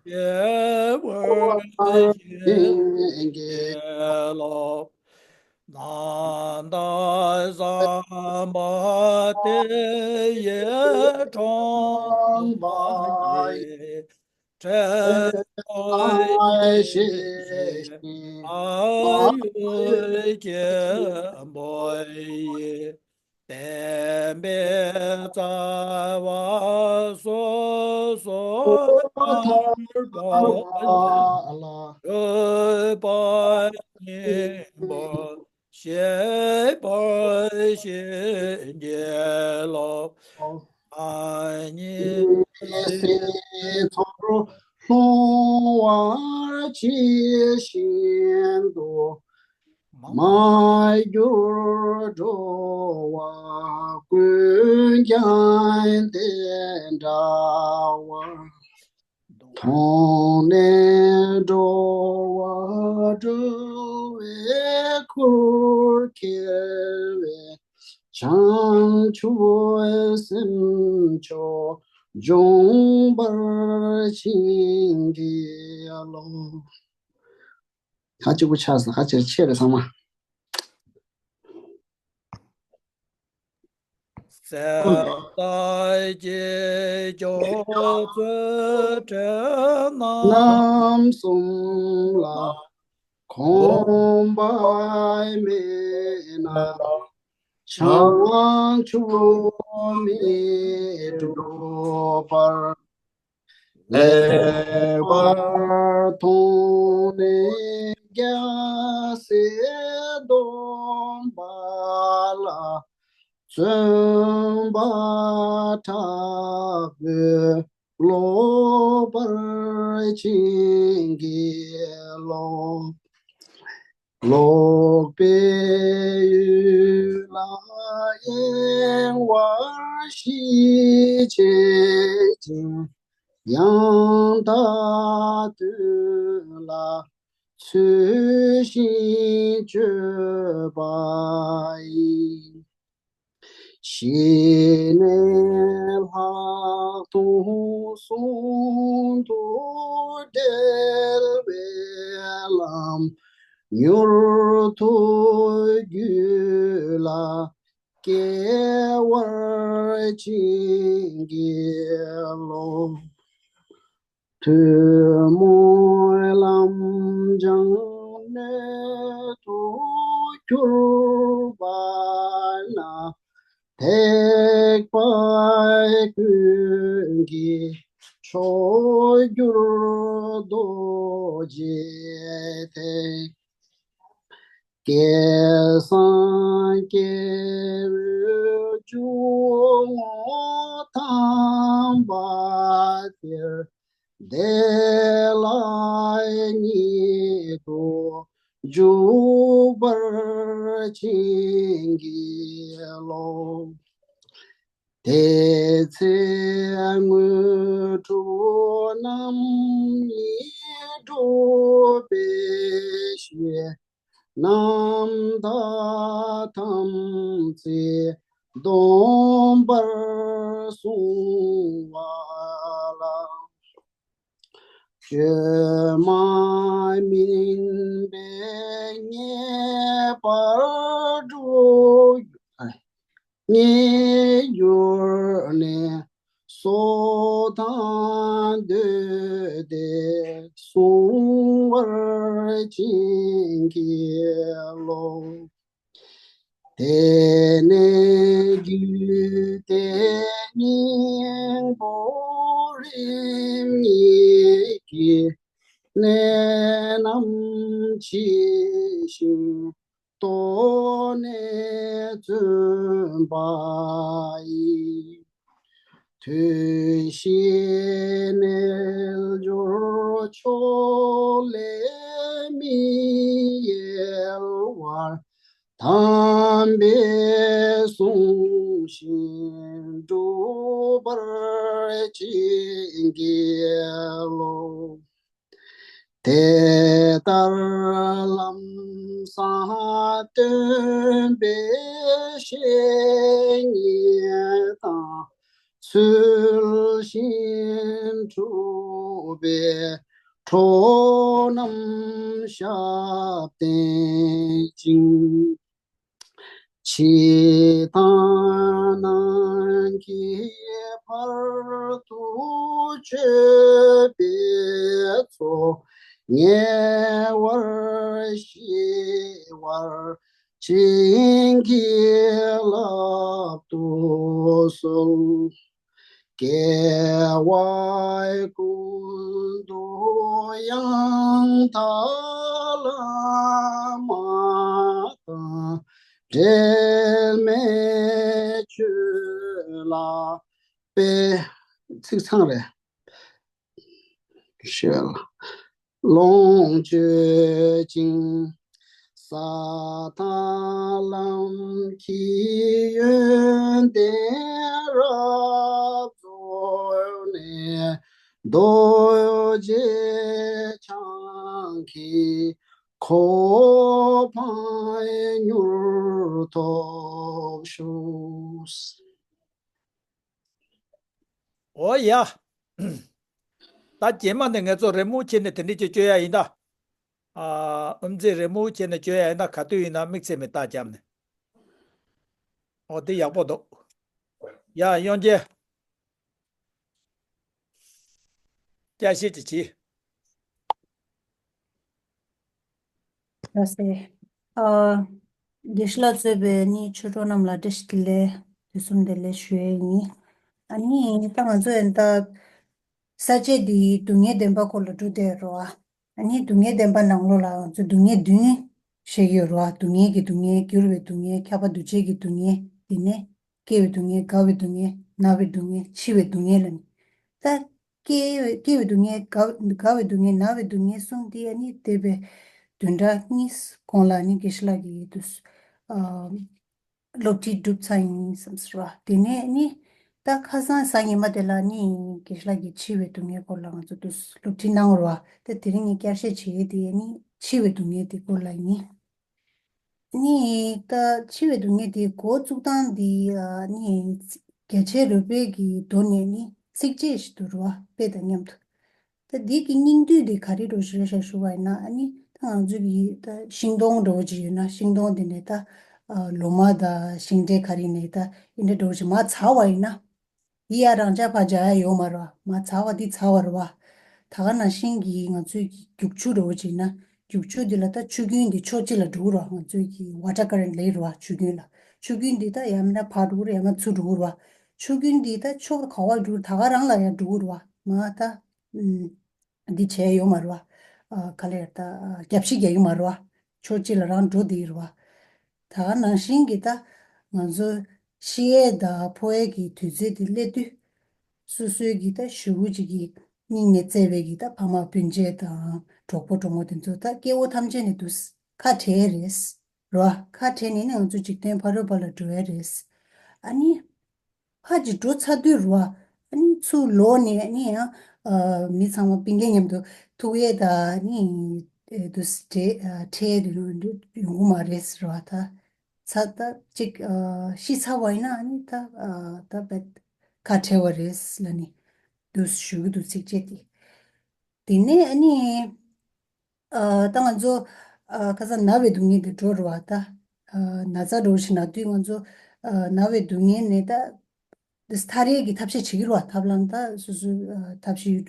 སྐྱེ་བར་བྱིན་གྱིས་རློབས། ནམ་ཟླ་བཟང་པོ་དེ་ཡིས་འཁྲུངས་པ་ཡི། འཕྲིན་ལས་ཤེས་བཞིན་ཨ་ཡུལ་ཆེན་པོ་ཡི། བསྟན་པའི་རྩ་བ་སོ་སོར་ཐར་པ་ལ། གུས་པ་སྙིང་པོ་བཞེས་པར་བྱིན་གྱིས་རློབས། ཨ་ནི་སྲིད་མཚོར་ལྷུང་ བར་ཇི་བཞིན་དུ། མར་གྱུར་འགྲོ་བ་ཀུན་ཀྱང་དེ་འདྲ་བར། མཐོང་ནས་འགྲོ་བ་སྒྲོལ་བའི་ཁུར་ཁྱེར་བའི། བྱང་ཆུབ་སེམས་མཆོག་འབྱོངས་པར་བྱིན་གྱིས་རློབས། ཁ་གཅིག་པུ་ཆགས་སོང་། ཁ་ཆེར་ཆེ་རེད་ཚང་མ། གསེར་ལྟར་གྱི་སྐྱབས་བཅོལ་དྲན་རྣམས་གསུམ་ལ། གོམས་པ་མེད་ན་བྱང་ཆུབ་མི་འགྲུབ་པར། ལེགས་པར་མཐོང་ནས་རྒྱལ་སྲས་སྡོམ་པ་ལ། བརྩོན་པ་དྲག་པོས་སློབ་པར་བྱིན་གྱིས་རློབས། ལོག་པའི་ཡུལ་ལ་གཡེང་བ་ཞི་བྱེད་ཅིང་། ཡང་དག་དོན་ལ་ཚུལ་བཞིན་སྤྱོད་པ་ཡིས། ཞི་གནས་ལྷག་མཐོང་ཟུང་དུ་འབྲེལ་བའི་ལམ། མྱུར་ཐུགས་རྒྱུད་ལ་སྐྱེ་བར་བྱིན་གྱིས་རློབས། ཐུན་མོང་ལམ་སྦྱངས་སྣོད་དུ་གྱུར་པ་ན། ཐེག་པ་ཀུན་གྱི་མཆོག་གྱུར་རྡོ་རྗེ་ཐེག། སྐལ་བཟང་སྐྱེ་བོའི་འཇུག་ངོགས་དམ་པ་དེར། བདེ་བླག་ཉིད་དུ་འཇུག་པར་བྱིན་གྱིས་རློབས། དེ་ཚེ་དངོས་གྲུབ་རྣམ་གཉིས་འགྲུབ་པའི་ཕྱིར། རྣམ་དག་དམ་ཚིག་སྡོམ་པར་གསུངས་པ་ལ། བཅོས་མ་མིན་པའི་ངེས་པར་འགྲུབ། ངེས་གྱུར་ནས་སོ་དང་བསྡོས་ཏེ་གསུང་བར་བྱིན་གྱིས་རློབས། དེ་ནས་རྒྱུད་སྡེ་སྙིང་པོ་རིམ་གཉིས་ཀྱི་གནད་རྣམས་ཇི་བཞིན་རྟོགས་ནས་བརྩོན་པ་ཡིས། ཐུན་བཞིའི་རྣལ་འབྱོར་ཕྱོགས་ལས་མི་གཡེལ་བར། དམ་པའི་གསུང་བཞིན་འགྲུབ་པར་བྱིན་གྱིས་རློབས། དེ་ལྟར་ལམ་བཟང་སྟོན་པའི་བཤེས་གཉེན་དང་། ཚུལ་བཞིན་སྒྲུབ་པའི་གྲོགས་རྣམས་ཞབས་བརྟན་ཅིང་། ཕྱི་དང་ནང་གི་བར་དུ་གཅོད་པའི་ཚོགས་ཉེ་བར་ཞི་བར་བྱིན་གྱིས་བརླབ་ཏུ་གསོལ། སྐྱེ་བ་ཀུན་ཏུ་ཡང་དག་བླ་མ་དང་། འབྲལ་མེད་ཆོས་ལ་དཔལ། ཚིག་ཚང་རེད། ཞེས། ལོངས་སྤྱོད་ཅིང་། ས་དང་ལམ་གྱི་ཡོན་ཏན་རབ་རྫོགས་ནས། རྡོ་རྗེ་འཆང་གི་གོ་འཕང་མྱུར་ཐོབ་ཤོག། འོ་ཡ། ད་རྗེས་མ་ནས་ངས་ཚོ་རི་མོ་བྱས་ནས་དེ་འདྲས་ཅིག་བཅོས་ཡ་ཡིན་ད། ཨ། ཨུམ་ཚེ་རི་མོ་བྱས་ནས་བཅོས་ཡ་ཡིན་ད། ག་དུས་ཡིན་ན་དམིགས་བསལ་མི་རྟགས་བརྒྱབ་ནས། འོ་དེ་ཡག་པོ་འདུག། ཡ་གཡོན་རྒྱལ། བསྐྱར་བཤད་ཅིག་བྱེད། ལགས་སེ། ཨ། དགེ་བཤེས་ལགས་གཙོས་པའི་ནི་ཆོས་གྲོགས་རྣམས་ལ་བཀྲ་ཤིས་བདེ་ལེགས། དུས་གསུམ་བདེ་ལེགས་ཞུ་ཡས་ཡིན། ཨ་ནི་ད་ང་ཚོ་ཡིན་ད། ས་བཅད་འདི་སྡུག་བསྔལ་བདེན་པ་སྐོར་ལ་འགྲོ་བསྡད་རོ། ཨ་ནི་སྡུག་བསྔལ་བདེན་པ་ནང་ལོགས་ལ་ང་ཚོ་སྡུག་བསྔལ་བདུན་བཤད་ཀྱི་ཡོད་རོ། སྡུག་བསྔལ་གྱི་སྡུག་བསྔལ། འགྱུར་བའི་སྡུག་བསྔལ། ཁྱབ་པ་འདུ་བྱེད་ཀྱི་སྡུག་བསྔལ། དེ་ནས་སྐྱེ་བའི་སྡུག་བསྔལ། རྒ་བའི་སྡུག་བསྔལ། ན་བའི་སྡུག་བསྔལ། འཆི་བའི་སྡུག་བསྔལ་ལ་ནི། ད་སྐྱེ་བའི་སྐྱེ་བའི་སྡུག་བསྔལ། རྒ་རྒ་བའི་སྡུག་བསྔལ། ན་བའི་སྡུག་བསྔལ་གསུམ་དེ་ཨ་ནི་འདས་པའི་བདུན་ཕྲག་གཉིས་གོང་ལ་ནི་དགེ་བཤེས་ལགས་ཀྱིས་དུས་སློབ་ཁྲིད་གྲུབ་ཚར་ཡིན་བསམ་ཟེར་བ། དེ་ནས་ནི་ད་ཁ་སང་གཟའ་ཉི་མ་དེ་ལ་ནི་དགེ་བཤེས་ལགས་ཀྱིས་འཆི་བའི་སྡུག་བསྔལ་སྐོར་ལ་ང་ཚོ་དུས་སློབ་ཁྲིད་གནང་རོ་བ། ད་དེ་རིང་ངས་བསྐྱར་བཤད་བྱེད་ཡས་དེ་ནི་འཆི་བའི་སྡུག་བསྔལ་དེ་སྐོར་ལ་ཡིན། ནི་ད་འཆི་བའི་སྡུག་བསྔལ་དེ་འགོ་བཙུགས་སྟངས་དེ་ནི་རྒྱ་ཆེར་རོལ་པའི་གི་མདོ་ནས་ནི་ཚིགས་བཅད་ཞིག་འདུག་རོ་བ། དཔེ་དང་མཉམ་དུ། ད་འདི་གི་སྙིང་བསྡུས་འདི་ག་རེ་འདྲ་ཞིག་རེད་ཤག་ཞུ་བ་ཡིན་ན། ཨ་ནི་ད་ང་ཚོ་གི་ད་ཤིང་སྡོང་འདྲ་བོ་ཅིག་ཡོད་ན། ཤིང་སྡོང་དེ་ནས་ད་ལོ་མ་དང་ཤིང་འབྲས་ག་རེ་ནས་ད་ཨིན་འདྲ་འདྲ་བོ་ཅིག་མར་ཚར་བ་ཡིན་ན། འདི་ཡ་རང་འཇགས་ཕར་འཇགས་ཡ་ཡོད་མ་རེད་བ། མར་ཚར་བ་འདི་ཚར་བ་རེད་བ། ད་ག་ནང་བཞིན་གྱི་ང་ཚོའི་གི་རྒྱུག་ཆུ་འདྲ་བོ་ཅིག་ཡིན་ན། རྒྱུག་ཆུ་འདི་ལ་ད་ཆུ་རྒྱུན་འདི་ཕྱོགས་གཅིག་ལ་འགྲོ་གི་རེད་བ། ང་ཚོའི་གི་ཝ་ཊར་ཀ་རེན་ཊི་ལབ་ཀྱི་རེད་བ། ཆུ་རྒྱུན་ལ། ཆུ་རྒྱུན་འདི་ད་ཡང་མིན་ན་ཕར་འགྲོ་གི་རེད། ཡང་མིན་ན་ཚུར་འགྲོ་གི་རེད་བ། ཆུ་རྒྱུན་འདི་ད་ཕྱོགས་ག་བར་འགྲོ། ད་ག་རང་ལ་ཡང་འགྲོ་གི་རེད་བ། མར་ད་ཨུམ། འདི་བྱས་ཡོད་མ་རེད་བ། ཨ། ག་ལེར་ད་རྒྱབ་བཤིག་རྒྱག་གི་མ་རེད་བ། ཕྱོགས་གཅིག་ལ་རང་འགྲོ་བསྡད་ཀྱི་རེད་བ། ད་ག་ནང་བཞིན་གྱི་ད་ང་ཚོ་ཤི་ཡས་དང་འཕོ་ཡས་ཀྱི་དུས་ཚོད་དེ་སླེབས་དུས། སོ་སོའི་གི་ད་ཞེ་པོ་ཅིག་གི་སྙིང་ནས་བརྩེ་བའི་གི་ད་ཕ་མ་སྤུན་མཆེད་དང་གྲོགས་པོ་གྲོགས་མོ་དེ་ཚོ་ད་སྐྱེ་བོ་ཐམས་ཅད་ནས་དུས་ཁ་བྲལ་རེད། རོ། ཁ་བྲལ་ནས་ནི་ང་ཚོ་འཇིག་རྟེན་ཕ་རོལ་པོ་ལ་འགྲོ་ཡ་རེད། ཨ་ནི། ཕར་ཅིག་འགྲོ་ཚར་དུས་རོ། ཨ་ནི་ཚུར་ལོག་ནས་ཨ་ནི་ཡང་། ཨ། མི་ཚང་མ་སྤུན་ཀྱག་མཉམ་དུ་ཐུག་ཡས་དང་ཨ་ནི། ཨེ། དུ་འཕྲད་འཕྲད་དུ་ཡོང་གི་མ་རེད་ཟེར་བ་ད། ཚ་ད་ཅིག་ཨ། ཤི་ཚར་བ་ཡིན་ན་ཨ་ནི་ད། ཨ། ད་བད་ཁ་བྲལ་བ་རེད་ལབ་ནས་དུ་ཞུ་གི་འདུག་ཚིགས་བཅད་དེ། དེ་ནས་ཨ་ནི། ཨ། ད་ང་ཚོ། ཨ། ཁ་སང་ན་བའི་སྡུག་བསྔལ་དེ་འགྲོ་རུ་བ་ད། ཨ། ན་ཚ་འགྲོ་བཞིན་ན་དུས་ང་ཚོ། ཨ། ན་བའི་སྡུག་བསྔལ་ནས་ད། འདི་ཐར་ཡས་ཀྱི་ཐབས་ཤེས་བྱེད་ཀྱི་རུ་བ། ཐབས་ལམ་ད་སོ་སོའི། ཨ། ཐབས་ཤེས།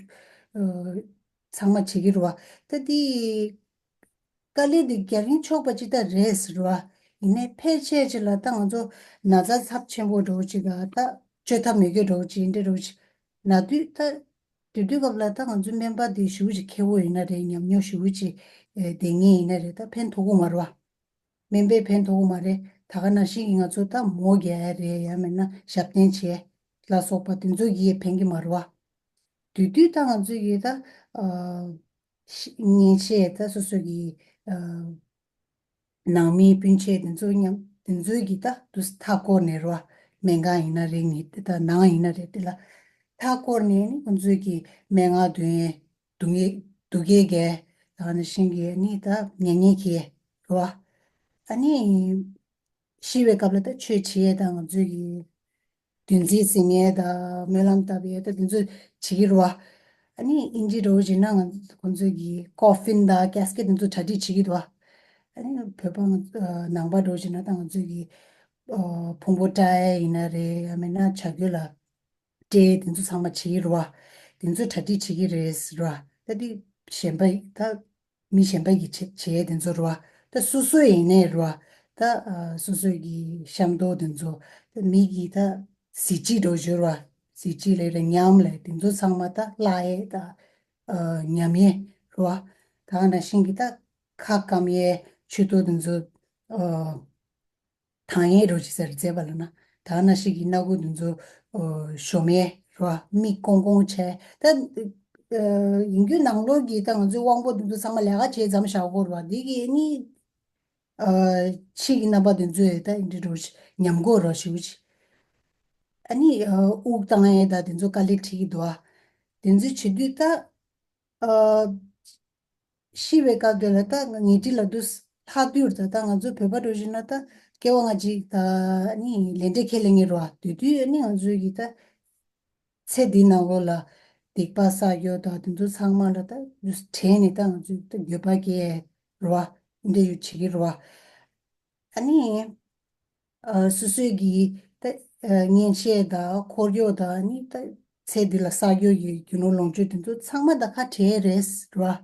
ཨ། ཚང་མ་བྱེད་ཀྱི་རུ་བ། ད་དེ་དཀའ་ལས་དེ་རྒྱག་རིན་ཆོག་པ་ཅིག་ད་རེད་ཟེར་བ། ཡིན་ནའི་ཕལ་ཆེར་ཅིག་ལ་ད་ང་ཚོ་ན་ཚ་ཚབས་ཆེན་པོ་འགྲོ་ཅིག་ག་ད་བཅོས་ཐབས་མེད་མཁན་འགྲོ་ཅིག་འདྲ་འགྲོ་ཅིག་ན་དུས་ད། དེ་དུས་སྐབས་ལ་ད་ང་ཚོའི་སྨན་པ་དེ་ཞེ་པོ་ཅིག་མཁས་པོ་ཡིན་ན་རེད། ཉམས་མྱོང་ཞེ་པོ་ཅིག་ཨེ། ལྡན་མཁན་ཡིན་ན་རེད། ད་ཕན་ཐོགས་ཀྱི་མ་རེད་བ། སྨན་པས་ཕན་ཐོགས་ཀྱི་མ་རེད། ད་ག་ནང་བཞིན་གྱི་ང་ཚོ་ད་མོ་རྒྱག་ཡ་རེད། ཡང་མིན་ན་ཞབས་བརྟན་བྱས་ལ་སོགས་པ་དེ་ཚོ་གིས་ཕན་གྱི་མ་རེད་བ། དེ་དུས་ད་ང་ཚོ་གིས་ད། ཨ། ཤི་གཉེན་ཆས་ད་སོ་སོ་གི། ཨ། ནང་མིའི་སྤུན་མཆེད་དེ་ཚོ་མཉམ་དེ་ཚོའི་གི་ད་དུ་མཐའ་བསྐོར་ནས་རོ། སྨན་ཁང་ཡིན་ན་རེད། ངེད་ད་ནང་ཡིན་ན་རེད། དེ་ལ་མཐའ་བསྐོར་ནས་ནི་ཁོང་ཚོའི་གི་སྨན་ཁང་འདོན་ཡས། སྡུག་བསྔལ་སྡུག་བསྔལ་གྱི་ད་ནི་ཤིང་གི་ནི་ད་མྱ་ངན་གྱི་རོ། ཨ་ནི་ཤི་བའི་སྐབས་ལ་ད་ཆོས་བྱེད་ཡས་ད་ང་ཚོའི་གི་བདུན་ཚིགས་ཟིན་ཡས་དང་སྨོན་ལམ་བཏབ་ཡས་ད་དེ་ཚོ་བྱེད་ཀྱི་རེད་བ། ཨ་ནི་ཨིན་ཇི་འདྲ་བོ་བྱས་ན་ང་ཁོང་ཚོས་ཀྱི་ཀོ་ཕིན་དང་ཀེ་སི་ཀེ་ཊི་དེ་ཚོ་གྲ་སྒྲིག་བྱེད་ཀྱི་འདུག་བ། ཨ་ནི་བོད་པ་ང་ཚོ་ནང་པ་འདྲ་བོ་བྱས་ན་ད་ང་ཚོས་ཀྱི་ཕུང་པོ་བཀྲ་ཡས་ཡིན་ན་རེད། ཡང་མིན་ན་བྱ་རྒོད་ལ་སྤྲད་དེ་ཚོ་ཚང་མ་བྱེད་ཀྱི་རེད་བ། དེ་ཚོ་གྲ་སྒྲིག་བྱེད་ཀྱི་རེད་ཟེར་བ། ད་དེ་གཞན་པ་ད། མི་གཞན་པ་གིས་བྱེད་བྱེད་དེ་ཚོ་རེད་བ། ད་སོ་སོ་ཡིན་ནའི་རེད་བ། ད་ཨ་སོ་སོ་གི་ཤ་མདོག་དེ་ཚོ། ད་མི་གིས་ད་གཟི་བརྗིད་འདྲ་བོ་ཡོད་རེད་བ། གཟི་བརྗིད་ལས་རེད། ཉམས་ལས་དེ་ཚོ་ཚང་མ་ད་བརླག་ཡས་ད་ཨ་ཉམས་ཡས་རེད་བ། ད་ག་ནང་བཞིན་གྱི་ད་ཁ་སྐམ་ཡས་མཆུ་ཏོ་དེ་ཚོ་ཨ། དྭངས་ཡས་རོ་ཅིག་ཟེར་མཛད་པ་ལ་ན། ད་ནང་བཞིན་གྱི་སྣ་ཁུག་དེ་ཚོ་ཨོ་གཞོམ་ཡས་རོ། མིག་ཀོང་ཀོང་བྱས། ད་ ཡིན་རྒྱུ་ནང་ལོགས་ཀྱི་ད་ང་ཚོའི་དབང་པོ་དེ་ཚོ་ཚང་མ་ལས་ཀ་བྱེད་མཚམས་བཞག་དགོས་རེད་བ། འདི་གི་ནི་ཕྱི་གི་རྣམ་པ་དེ་ཚོས་ད་འདི་འདྲ་ཉམས་དགོས་རེད་ཞུ་ཅིག་ཨ་ནི་དབུགས་བཏང་ཡས་ད་དེ་ཚོ་དཀའ་ལས་འཕྲད་ཀྱི་འདུག་ཨ། དེ་ཚོ་བྱེད་དུས་ད། ཤི་བའི་སྐབས་དེ་ལ་ད་ཉལ་ཁྲི་ལ་དུ་ལྷག་དུས་ད་ད་ང་ཚོ་བོད་པ་འགྲོ་བཞིན་ན་ད་སྐྱེ་བ་སྔ་ཕྱི་ད་ནི་ལས་འབྲས་ཁས་ལེན་གྱི་རེད་བ། དེ་དུས་ནི་ང་ཚོའི་གི་ད་ཚེ་འདི་ནང་ལོགས་ལ་སྡིག་པ་བསགས་ཡོད་ད་དེ་ཚོ་ཚང་མ་ལ་ད་དུ་དྲན་ནས་ད་ང་ཚོས་ད་འགྱོད་པ་སྐྱེ་རེད་བ། འདི་ཡོད་བྱེད་ཀྱི་རེད་བ། ཨ་ནི། ཨ། སོ་སོའི་གི་ད་ཨ་གཉེན་བཤེས་དང་འཁོར་གཡོག་དང་ནི་ད་ཚེ་འདི་ལ་བསགས་རྒྱུ་ཡི་རྒྱུ་ནོར་ལོངས་སྤྱོད་དེ་ཚོ་ཚང་མ་ད་ཁ་བྲལ་རེད་ར།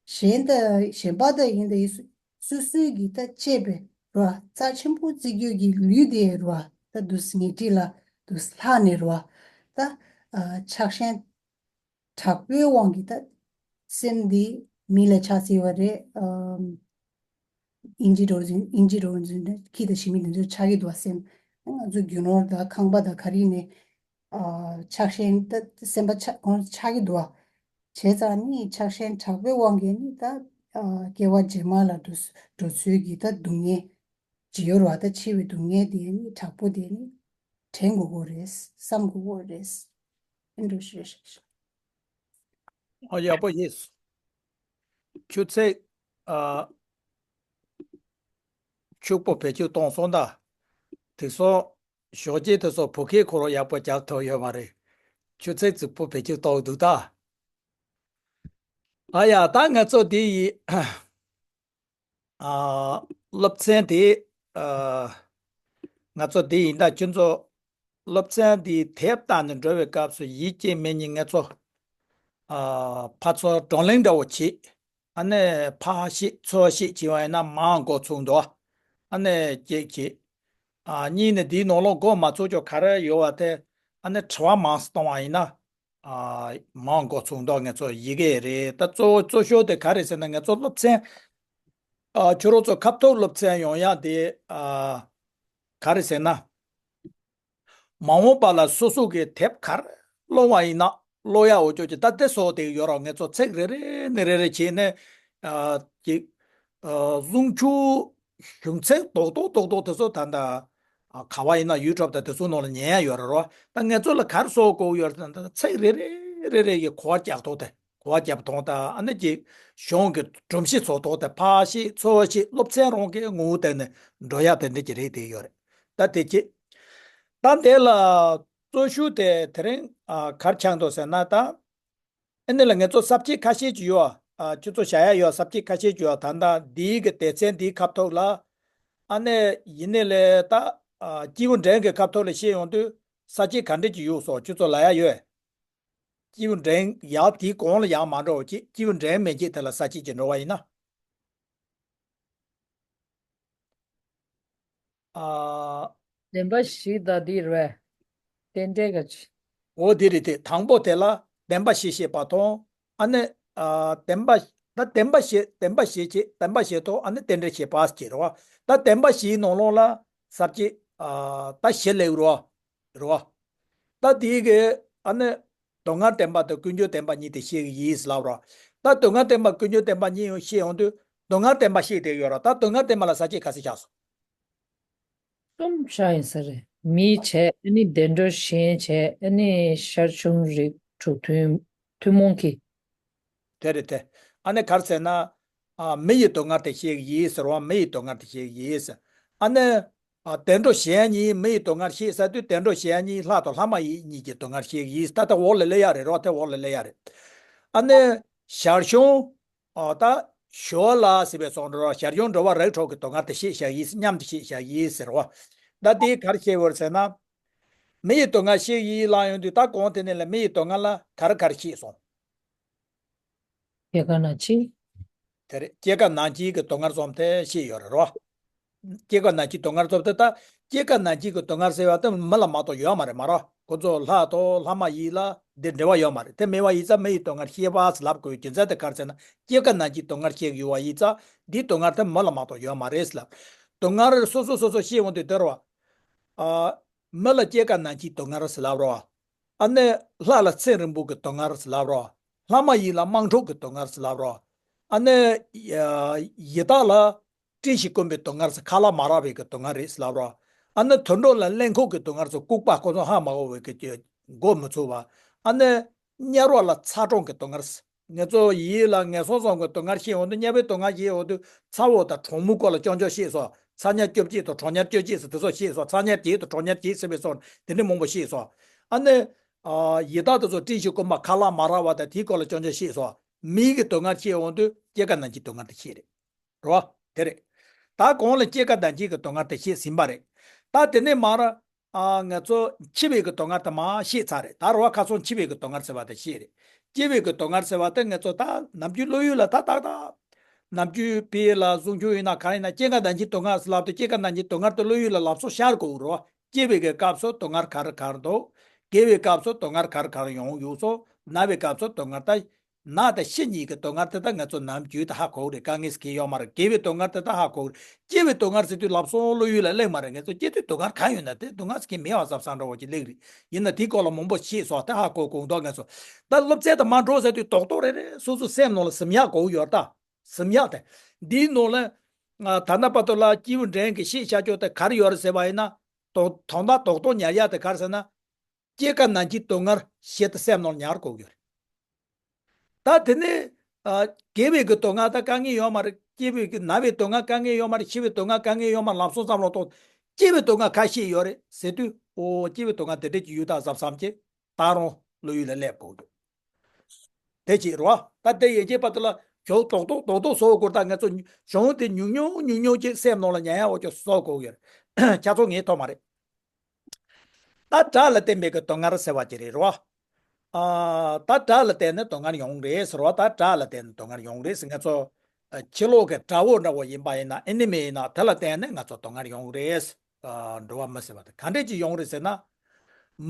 གཞན་ད་གཞན་པ་ད་ཡིན་ད་ཡི་སོ་སོ་སོའི་གི་ད་གཅེས་པའི་ར་རྩ་ཆེན་པོ་བརྩི་རྒྱུ་གི་ལུས་དེ་ར་ད་དུས་ཉལ་ཁྲི་ལ་དུས་ལྷག་ནས་ར་ད་ཨ་ཆགས་ཞེན། དྲག་པོའི་དབང་གིས་ད་སེམས་འདི་མི་ལ་ཆགས་སྲིད་པ་རེད། ཨམ། ཨིན་ཇི་འགྲོ་འཛིན་ཨིན་ཇི་འགྲོ་འཛིན་ཁྱི་དང་ཞི་མི་འདི་ཚོ་ཆགས་ཀྱི་འདུག་བ་སེམས། ང་ཚོ་རྒྱུ་ནོར་དང་ཁང་པ་དང་ག་རེ་ནས་ཨ་ཆགས་ཞེན་ད་སེམས་པ་ཆགས་ཁོང་ཆགས་ཀྱི་འདུག་བ། བྱས་ཙང་ནི་ཆགས་ཞེན་དྲག་པོའི་དབང་གིས་ནི་ད་ཨ་སྐྱེ་བ་རྗེས་མ་ལ་འགྲོ་འགྲོ་ཚུལ་གྱི་ད་སྡུག་བསྔལ། ཇི་ཡོར་བ་ད་འཆི་བའི་སྡུག་བསྔལ་དེ་ནི་དྲག་པོ་དེ་ནི་དྲན་དགོས་ཀྱི་རེད། བསམ་དགོས་ཀྱི་རེད། ཨེ་འགྲོ་ཞེས་ཞེས། ཨ་ཡག་པོ་ཡིན། ཆུ་ཚོད་ཨ་ཕྱུག་པོ་བེད་སྤྱོད་གཏོང་སོང་ད། དེ་སོང་ཞོགས་ཀྱི་དེ་སོང་བོད་སྐད་ཁོ་རང་ཡག་པོ་རྒྱབ་ཐུབ་ཡོད་མ་རེད། ཆུ་ཚོད་རྫིག་པོ་བེད་སྤྱོད་གཏོང་འདུག་ད། ཨ་ཡ་ད་ང་ཚོ་འདི་ཡི། ཨ། སློབ་ཚན་དེ་ཨ་ང་ཚོ་འདི་ཡིན་ད་ཁྱོད་ཚོ་སློབ་ཚན་འདི་དེབ་བལྟས་ནས་འགྲོ་བའི་སྐབས་སུ་ཡིད་ཀྱི་མེ་ཉིན་ངེད་ཚོ་ཨ་ཕར་ཚུར་བགྲོ་གླེང་འདྲ་བོ་བྱེད། ཨ་ནི་ཕར་བཤད་ཚུར་བཤད་བྱེད་པ་ཡིན་ན་མང་འགོ་ཚུགས་འདུག་ཨ་ནི་གཅིག་བྱེད། ཨ་གཉིས་ནི་འདིའི་ནང་ལོགས་འགོ་མ་ཚུགས་ཀྱོ་ག་རེ་ཡོད་བ་དེ་ཨ་ནི་དྲི་བ་མང་སུ་གཏོང་བ་ཡིན་ན། ཨ་མང་འགོ་ཚུགས་མདོག་ངེད་ཚོ་ཡི་གེ་རེད། ད་གཙོ་བོ་གཙོ་ཤོས་དེ་ག་རེ་ཟེར་ན་ངེད་ཚོ་སློབ་ཚན་ཨ་ཁྱོད་རང་ཚོ་ཁ་ཐོག་སློབ་ཚན་ཡོང་ཡག་དེ་ཨ་ག་རེ་ཟེར་ན། མ་འོངས་པ་ལ་སོ་སོ་གི་དེབ་ག་རེ་ཀློག་པ་ཡིན་ན་ཀློག་ཡག་འོ་ཅོག་གི་ད་དེ་སོགས་དེ་ཡོད་ར། ངེད་ཚོ་ཚིག་རེ་རེ་ནས་རེ་རེ་བྱས་ནས་ཨ་ཅིག་ཨ་གཟུངས་ཆུ་གཞུང་ཚིག་རྡོག་རྡོག་རྡོག་རྡོག་དེ་ཚོ་ད་ལྟ་ཨ་ག་བ་ཡིན་ན་ཡུ་ཊུབ་དང་དེ་ཚོ་ནང་ལ་ཉན་ཡག་ཡོད་རེད་རོ། ད་ངེད་ཚོ་ལ་ག་རེ་བཟོ་དགོས་ཡོད་རེད་ཟེར་ན་ད་ཚིག་རེ་རེ་རེ་རེ་ཡི་གོ་བ་རྒྱག་ཐོག་དེ་གོ་བ་རྒྱབ་ཐོག་ད་ཨ་ནི་ཅིག་གཞུང་གི་སྒྲོམ་གཞི་བཟོ་ཐོག་དེ་ཕར་བཤད་ཚུར་བཤད་སློབ་ཚན་རང་གི་ངོ་བོ་དེ་ནས་འགྲོ་ཡག་དེ་འདྲ་ཅིག་རེད་དེ་ཡོད་རེད། ད་དེ་ཅིག་ད་དེ་ལ་གཙོ་ཤོས་དེ་དེ་རིང་ཨ་ག་རེ་ཆགས་འདུག་ཟེར་ན་ད། ཨ་ནི་ལ་ངེད་ཚོ་ས་བཅད་ཁ་ཤས་ཅིག་ཡོད་ཨ། ཁྱོད་ཚོ་བྱ་ཡག་ཡོད་ས་བཅད་ཁ་ཤས་ཅིག་ཡོད་ད་ལྟ་འདིའི་གི་སྡེ་ཚན་འདིའི་ཁ་ཐོག་ལ། ཨ་ནི་ཡིན་ནའི་ལས་ད་ཨ་སྐྱེས་བུ་འབྲིང་གི་ཁ་ཐོག་ལ་བཤད་ཡོང་དུས་ས་བཅད་ག་འདྲ་ཅིག་ཡོད་སོང་ཁྱོད་ཚོ་ལ་ཡག་ཡོད། སྐྱེས་བུ་འབྲིང་ཡག་དེའི་གོང་ལ་ཡག་མ་འགྲོ་བ་ཅིག་སྐྱེས་བུ་འབྲིང་མན་ཆད་དེ་ལ་ས་བཅད་ཅིག་འགྲོ་བ་ཡིན་ན། ཨ། བདེན་པ་བཞི་ད་འདི་རེད། རྟེན་འབྲེལ་ག་ཅི། འོ་འདི་རེད་དེ་དང་པོ་དེ་ལ་བདེན་པ་བཞི་བཤད་པ་དང་ཨ་ནི་ཨ་བདེན་པ་ད་བདེན་པ་བཞི་བདེན་པ་བཞི་བྱེད་བདེན་པ་བཞི་ཐོག་ཨ་ནི་རྟེན་འབྲེལ་བཤད་པ་ཟེར་རོ། ད་བདེན་པ་བཞིའི་ནང་ལོགས་ལ་ས་བཅད་ཨ་ད་བཞི་ལེགས་རོ། རེད་བ། ད་དེའི་གི་ཨ་ནི་སྡུག་བསྔལ་བདེན་པ་དང་ཀུན་འབྱུང་བདེན་པ་གཉིས་དེ་བཤད་གི་ཡིན་ཟེར་ལབ་རོ། ད་སྡུག་བསྔལ་བདེན་པ་ཀུན་འབྱུང་བདེན་པ་གཉིས་ཡང་བཤད་ཡོང་དུས་སྡུག་བསྔལ་བདེན་པ་བཤད་དེ་ཡོད་རོ། ད་སྡུག་བསྔལ་བདེན་པ་ལ་ས་བཅད་ག་ཚོད་བཞག་སོང་། གསུམ་བཞག་ཡིན་ས་རེད། མི་བྱས་ཨ་ནི་བདེ་འགྲོ་གཞན་བྱས་ཨ་ནི་ཞར་བྱུང་རིགས་དྲུག་ཐུན་ཐུན་མོང་གི་དེ་རེད་དེ། ཨ་ནི་ག་རེ་ཟེར་ན། ཨ་མི་ཡི་སྡུག་བསྔལ་དེ་བཤད་ཀྱི་ཡིན་ཟེར་བ་མི་ཡི་སྡུག་བསྔལ་དེ་བཤད་ཀྱི་ཡིན་ཟེར། ཨ་ནི། ཨ་བདེ་འགྲོ་གཞན་གཉིས་མི་ཡི་སྡུག་བསྔལ་བཤད་ས་དུས་བདེ་འགྲོ་གཞན་གཉིས་ལྷ་དང་ལྷ་མ་ཡིན་གཉིས་ཀྱི་སྡུག་བསྔལ་བཤད་ཀྱི་ཡིན་ཟེར། ད་ལྟ་འོག་ལ་སླེབས་ཡག་རེད་རོ། དེ་འོག་ལ་སླེབས་ཡག་རེད། ཨ་ནི། ཞར་བྱུང་། ཨ་ད། ཞོ་ལ་ཟེར་བའི་སོང་འགྲོ་རོ། ཞར་བྱུང་འགྲོ་བ་རིགས་དྲུག་གི་སྡུག་བསྔལ་དེ་བཤད་བཞག་ཡིན་ཟེར་མཉམ་དུ་བཤད་བཞག་ཡིན་ཟེར་རོ། ད་དེ་ག་རེ་བཤད་ཡོད་ཟེར་ན། མི་ཡི་སྡུག་བསྔལ་བཤད་ཀྱི་ཡིན་ལབ་ཡོང་དུས་ད་གོང་དེ་ནས་ལ་མི་ཡི་སྡུག་བསྔལ་ལ་ག་རེ་ག་རེ་བཤད་སོང་། སྐྱེ་རྒ་ན་འཆི། དེ་རེད། སྐྱེ་རྒ་ན་འཆི་གི་སྡུག་བསྔལ་ཙམ་དེ་བཤད་ཡོད་རེད་རོ། སྐྱེ་རྒ་ན་འཆི་སྡུག་བསྔལ་ཙམ་དེ་ད་སྐྱེ་རྒ་ན་འཆི་གི་སྡུག་བསྔལ་ཟེར་བ་དེ་མི་ལ་མ་གཏོགས་ཡོད་མ་རེད་མ་རོ། ཁོ་ཚོ་ལྷ་དང་ལྷ་མ་ཡིན་ལ་འདི་འབྲེལ་བ་ཡོད་མ་རེད། དེ་མེད་པ་ཡིན་ཙང་མི་ཡི་སྡུག་བསྔལ་བཤད་པ་ཟེར་ལབ་དགོས་རྒྱུ་མཚན་དེ་ག་རེ་ཟེར་ན་སྐྱེ་རྒ་ན་འཆི་སྡུག་བསྔལ་བཤད་ཀྱི་ཡོད་པ་ཡིན་ཙང་འདིའི་སྡུག་བསྔལ་དེ་མི་ལ་མ་གཏོགས་ཡོད་མ་རེད་ཟེར་ལབ། སྡུག་བསྔལ་སོ་སོ་སོ་སོ་བཤད་འོང་དུས་དེ་རེད་བ། ཨ། མི་ལ་སྐྱེ་རྒ་ན་འཆིའི་སྡུག་བསྔལ་ཟེར་ལབ་རོ། ཨ་ནི་ལྷ་ལ་ཚེ་རིང་པོ་གི་སྡུག་བསྔལ་ཟེར་ལབ་རོ། ལྷ་མ་ཡིན་ལ་དམངས་ཁྲོད་ཀྱི་སྡུག་བསྔལ་ཟེར་ལབ་རོ། ཨ་ནི་ཡི་དྭགས་ལ་སྤྲིན་བཞིན་དཀོན་པའི་སྡུག་བསྔལ་ཟེར་ཁ་ལག་མ་རག་པའི་གི་སྡུག་བསྔལ་རེད་ཟེར་ལབ་རོ། ཨ་ནི་དུད་འགྲོ་ལ་གླེན་ལྐུགས་ཀྱི་སྡུག་བསྔལ་ཟེར་ལྐུགས་པ་ཁོ་ཚོ་ཧ་མ་གོ་བའི་གི་མགོ་མི་ཚོས་པ། ཨ་ནི་དམྱལ་བ་ལ་ཚ་གྲང་གི་སྡུག་བསྔལ་ཟེར། ང་ཚོ་ཡིད་ལ་ངན་སོང་གསུམ་གྱི་སྡུག་བསྔལ་ཤེས་འོང་དུས་དམྱལ་བའི་སྡུག་བསྔལ་ཤེས་འོང་དུས་ཚ་བོ་དང་གྲང་མོའི་སྐོར་ལ་རྐྱང་རྐྱང་ཤེས་སོང་། ཚ་དམྱལ་སྐྱོབ་བྱེད་དང་གྲང་དམྱལ་སྐྱོབ་བྱེད་ཟེར་དེ་ཚོ་ཤེས་སོང་། ཚ་དམྱལ་བྱེད་དང་གྲང་དམྱལ་བྱེད་ཟེར་བའི་སོགས་དེ་འདྲ་མང་པོ་ཤེས་སོང་། ཨ་ནི། ཨ། ཡི་དྭགས་དེ་ཚོ་སྤྲིན་བཞིན་དཀོན་པ་ཁ་ལག་མ་རག་པ་དང་དེའི་སྐོར་ལ་རྐྱང་རྐྱང་ཤེས་སོང་། མིའི་གི་སྡུག་བསྔལ་ཤེས་འོང་དུས་སྐྱེ་རྒ་ན་འཆིའི་སྡུག་བསྔལ་དེ་ཤེས་རེད། རེད་བ། དེ་རེད། ད་གོང་ལ་སྐྱེ་རྒ་ན་འཆིའི་གི་སྡུག་བསྔལ་དེ་ཤེས་ཟིན་པ་རེད། ད་དེ་ནས་མར། ཨ། ང་ཚོ་འཆི་བའི་གི་སྡུག་བསྔལ་དེ་མར་ཤེས་ཚར་རེད། ད་རེད་བ། ཁ་སང་འཆི་བའི་གི་སྡུག་བསྔལ་ཟེར་བ་དེ་ཤེས་རེད། སྐྱེ་བའི་གི་སྡུག་བསྔལ་ཟེར་བ་དེ་ང་ཚོ་ད་ནམ་རྒྱུན་བློ་ཡུལ་ལ་ད་ཏག་ཏག་ནམ་རྒྱུན་དཔེ་ལ་གསུང་རྒྱུ་ཡིན་ན་གང་ཡིན་ན་སྐྱེ་རྒ་ན་འཆིའི་སྡུག་བསྔལ་ཟེར་ལབ་དུས་སྐྱེ་རྒ་ན་འཆིའི་སྡུག་བསྔལ་དེ་བློ་ཡུལ་ལ་ལབ་སོ་ཤར་དགོས་རེད་བ། སྐྱེ་བའི་གི་སྐབས་སུ་སྡུག་བསྔལ་ག་རེ་ག་རེ་འདུག་སྐྱེ་བའི་སྐབས་སུ་སྡུག་བསྔལ་ག་རེ་ག་རེ་ཡོང་ཡོད་སོང་། ན་བའི་སྐབས་སུ་སྡུག་བསྔལ་ད། ན་དང་ཤི་གཉིས་ཀྱི་སྡུག་བསྔལ་དེ་ད་ང་ཚོ་ནམ་རྒྱུན་དུ་ཧ་གོ་གི་རེད། དཀའ་ངལ་ཟེར་མཁན་ཡོད་མ་རེད། སྐྱེ་བའི་སྡུག་བསྔལ་དེ་ད་ཧ་གོ་གི་རེད། སྐྱེ་བའི་སྡུག་བསྔལ་ཟེར་དུས་ལབ་སོང་བློ་ཡུལ་ལ་སླེབས་མ་རེད། ང་ཚོ་སྐྱེ་དུས་སྡུག་བསྔལ་གང་ཡོད་ན་དེ་སྡུག་བསྔལ་ཟེར་མཁན་མེད་པ་བསམ་བསམ་འདྲ་བོ་ཅིག་སླེབས་རེད། ཡིན་ན་དེའི་སྐོར་ལ་མང་པོ་ཤེས་སོང་། དེ་ཧ་གོ་གོ་འདུག་ང་ཚོ། ད་སློབ་ཚན་དེ་མར་འགྲོ་ཟེར་དུས་རྡོག་རྡོག་རེ་རེ་སོ་སོའི་སེམས་ནང་ལ་གཟིམ་ཡག་དགོས་ཀྱི་ཡོད་རེད་ད། གཟིམ་ཡག་དེ། འདིའི་ནང་ལ། ཨ། ད་ལྟ་བར་དུ་ལ་སྐྱེས་བུ་འདྲེན་གྱི་ཤེས་བྱ་ཅོ་དེ་ག་རེ་ཡོད་རེད་ཟེར་བ་ཡིན་ན། དོ་དོན་དག་རྡོག་རྡོག་ཉར་ཡག་དེ་ག་རེ་ཟེར་ན། སྐྱེ་རྒ་ན་འཆིའི་སྡུག་བསྔལ་ཞེ་དྲག་སེམས་ནང་ཉར་དགོས་ཀྱི་ཡོད་རེད། ད་དེ་ནས། ཨ། སྐྱེ་བའི་གི་སྡུག་བསྔལ་ད་དཀའ་ངལ་ཡོད་མ་རེད། སྐྱེ་བའི་གི་ན་བའི་སྡུག་བསྔལ་དཀའ་ངལ་ཡོད་མ་རེད། ཤི་བའི་སྡུག་བསྔལ་དཀའ་ངལ་ཡོད་མ་རེད་ལབ་སོང་བསམ་བློ་གཏོང་། སྐྱེ་བའི་སྡུག་བསྔལ་ཁ་ཤས་ཡོད་རེད་ཟེར་དུས། ཨོ། སྐྱེ་བའི་སྡུག་བསྔལ་དེ་འདྲས་ཀྱི་ཡོད་ད་བསམ་བསམ་གྱིས་ད་རུང་བློ་ཡུལ་ལ་སླེབས་དགོས་ཀྱི་ཡོད། དེ་གཅིག་རེད་བ། ད་དེ་ཡན་ཆད་བར་དུ་ལ་གཞུང་རྡོག་རྡོག་རྡོག་རྡོག་བཟོ་དགོས། ད་ང་ཚོ་གཞུང་དེ་ཉུང་ཉུང་ཉུང་ཉུང་ཅིག་སེམས་ནང་ལ་ཉར་ཡག་འོ་ཅོག་བཟོ་དགོས་ཀྱི་ཡོད་རེད། ཁྱེད་ཚོ་ངས་ཐོག་མ་རེད། ད་དགྲ་ལ་བརྟེན་པའི་གི་སྡུག་བསྔལ་ཟེར་བ་ཅིག་རེད་རོ། ཨ། ད་དགྲ་ལ་བརྟེན་ནས་སྡུག་བསྔལ་ཡོང་རེད་ཟེར་བ། ད་དགྲ་ལ་བརྟེན་ནས་སྡུག་བསྔལ་ཡོང་རེད་ཟེར། ང་ཚོ་ཕྱི་ལོགས་ཀྱི་དགྲ་བོ་འདྲ་བོ་ཡིན་པ་ཡིན་ན། ཨེ་ནི་མི་ཡིན་ན་དེ་ལ་བརྟེན་ནས་ང་ཚོ་སྡུག་བསྔལ་ཡོང་རེད། ཨ། འགྲོ་བ་མི་ཟེར་བ་དེ་ག་འདྲས་ཅིག་ཡོང་རེད་ཟེར་ན།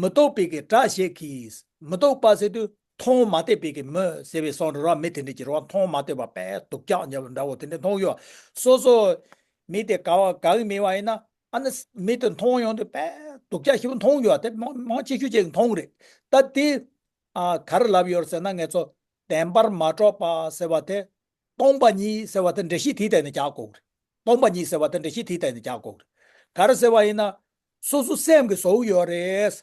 མི་རྟག་པའི་གི་དགྲ་ཞིག་གིས། མི་རྟག་པ་ཟེར་དུས་མཐོང་མ་ཐུབ་པའི་གི་མི་ཟེར་བའི་བཟོ་འདྲ་རོ། མི་དེ་འདྲས་ཅིག་རོ། མཐོང་མ་ཐུབ་པ་དཔེ་སྡུག་ཅག་འདྲ་བོ་དེ་འདྲས་མཐོང་ཡོད། སོ་སོ་མི་དེ་ག་བ་ག་གི་མི་བ་ཡིན་ན། ཨ་ནི་མི་དེ་མཐོང་ཡོང་དུས་དཔེ་སྡུག་ཅག་ཞེ་པོ་མཐོང་ཡོད། དེ་མང་མང་ཆེ་ཤོས་ཅིག་མཐོང་གི་རེད། ད་དེ། ཨ། ག་རེ་ལབ་ཡོད་རེད་ཟེར་ན། ང་ཚོ་བདེན་པར་མ་གྲུབ་པ་ཟེར་བ་དེ། སྟོང་པ་ཉིད་ཟེར་བ་དེ་འགྲེལ་བཤད་དེའི་སྟེང་ནས་རྒྱག་དགོས་རེད། སྟོང་པ་ཉིད་ཟེར་བ་དེ་འགྲེལ་བཤད་དེའི་སྟེང་ནས་རྒྱག་དགོས་རེད། ག་རེ་ཟེར་བ་ཡིན་ན། སོ་སོ་སེམས་ཀྱིས་བཟོས་ཡོད་རེད།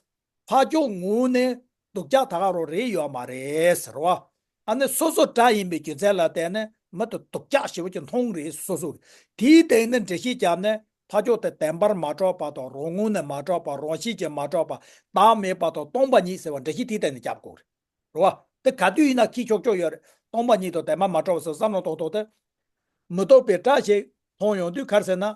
ཕར་ཕྱོགས་ངོས་ནས་སྡུག་ཅག་ད་ག་རང་རེད་ཡོད་མ་རེད་ཟེར་བ། ཨ་ནི་སོ་སོ་དགྲ་ཡིན་པའི་རྒྱུ་མཚན་ལ་བརྟེན་ནས་མི་དེ་སྡུག་ཅག་ཞེ་པོ་ཅིག་མཐོང་གི་རེད། སོ་སོ་གིས་དེའི་སྟེང་ནས་འགྲེལ་བཤད་བརྒྱབ་ནས། ཕར་ཕྱོགས་དེ་བདེན་པར་མ་གྲུབ་པ་དང་། རང་ངོས་ནས་མ་གྲུབ་པ། རང་བཞིན་གྱིས་མ་གྲུབ་པ། བདག་མེད་པ་དང་། སྟོང་པ་ཉིད་ཟེར་བ་འགྲེལ་བཤད་དེའི་སྟེང་ནས་བརྒྱབ་དགོས་རེད། རེད་བ། དེ་ག་དུས་ཡིན་ན་ཁྱི་ཆོག་ཆོག་ཡོད་རེད། སྟོང་པ་ཉིད་དང་བདེན་པར་མ་གྲུབ་པ་ཟེར་བསམ་བློ་གཏོང་ཐོག་དེ། མི་རྟག་པའི་དགྲ་ཞིག་མཐོང་ཡོང་དུས་ག་རེ་ཟེར་ན།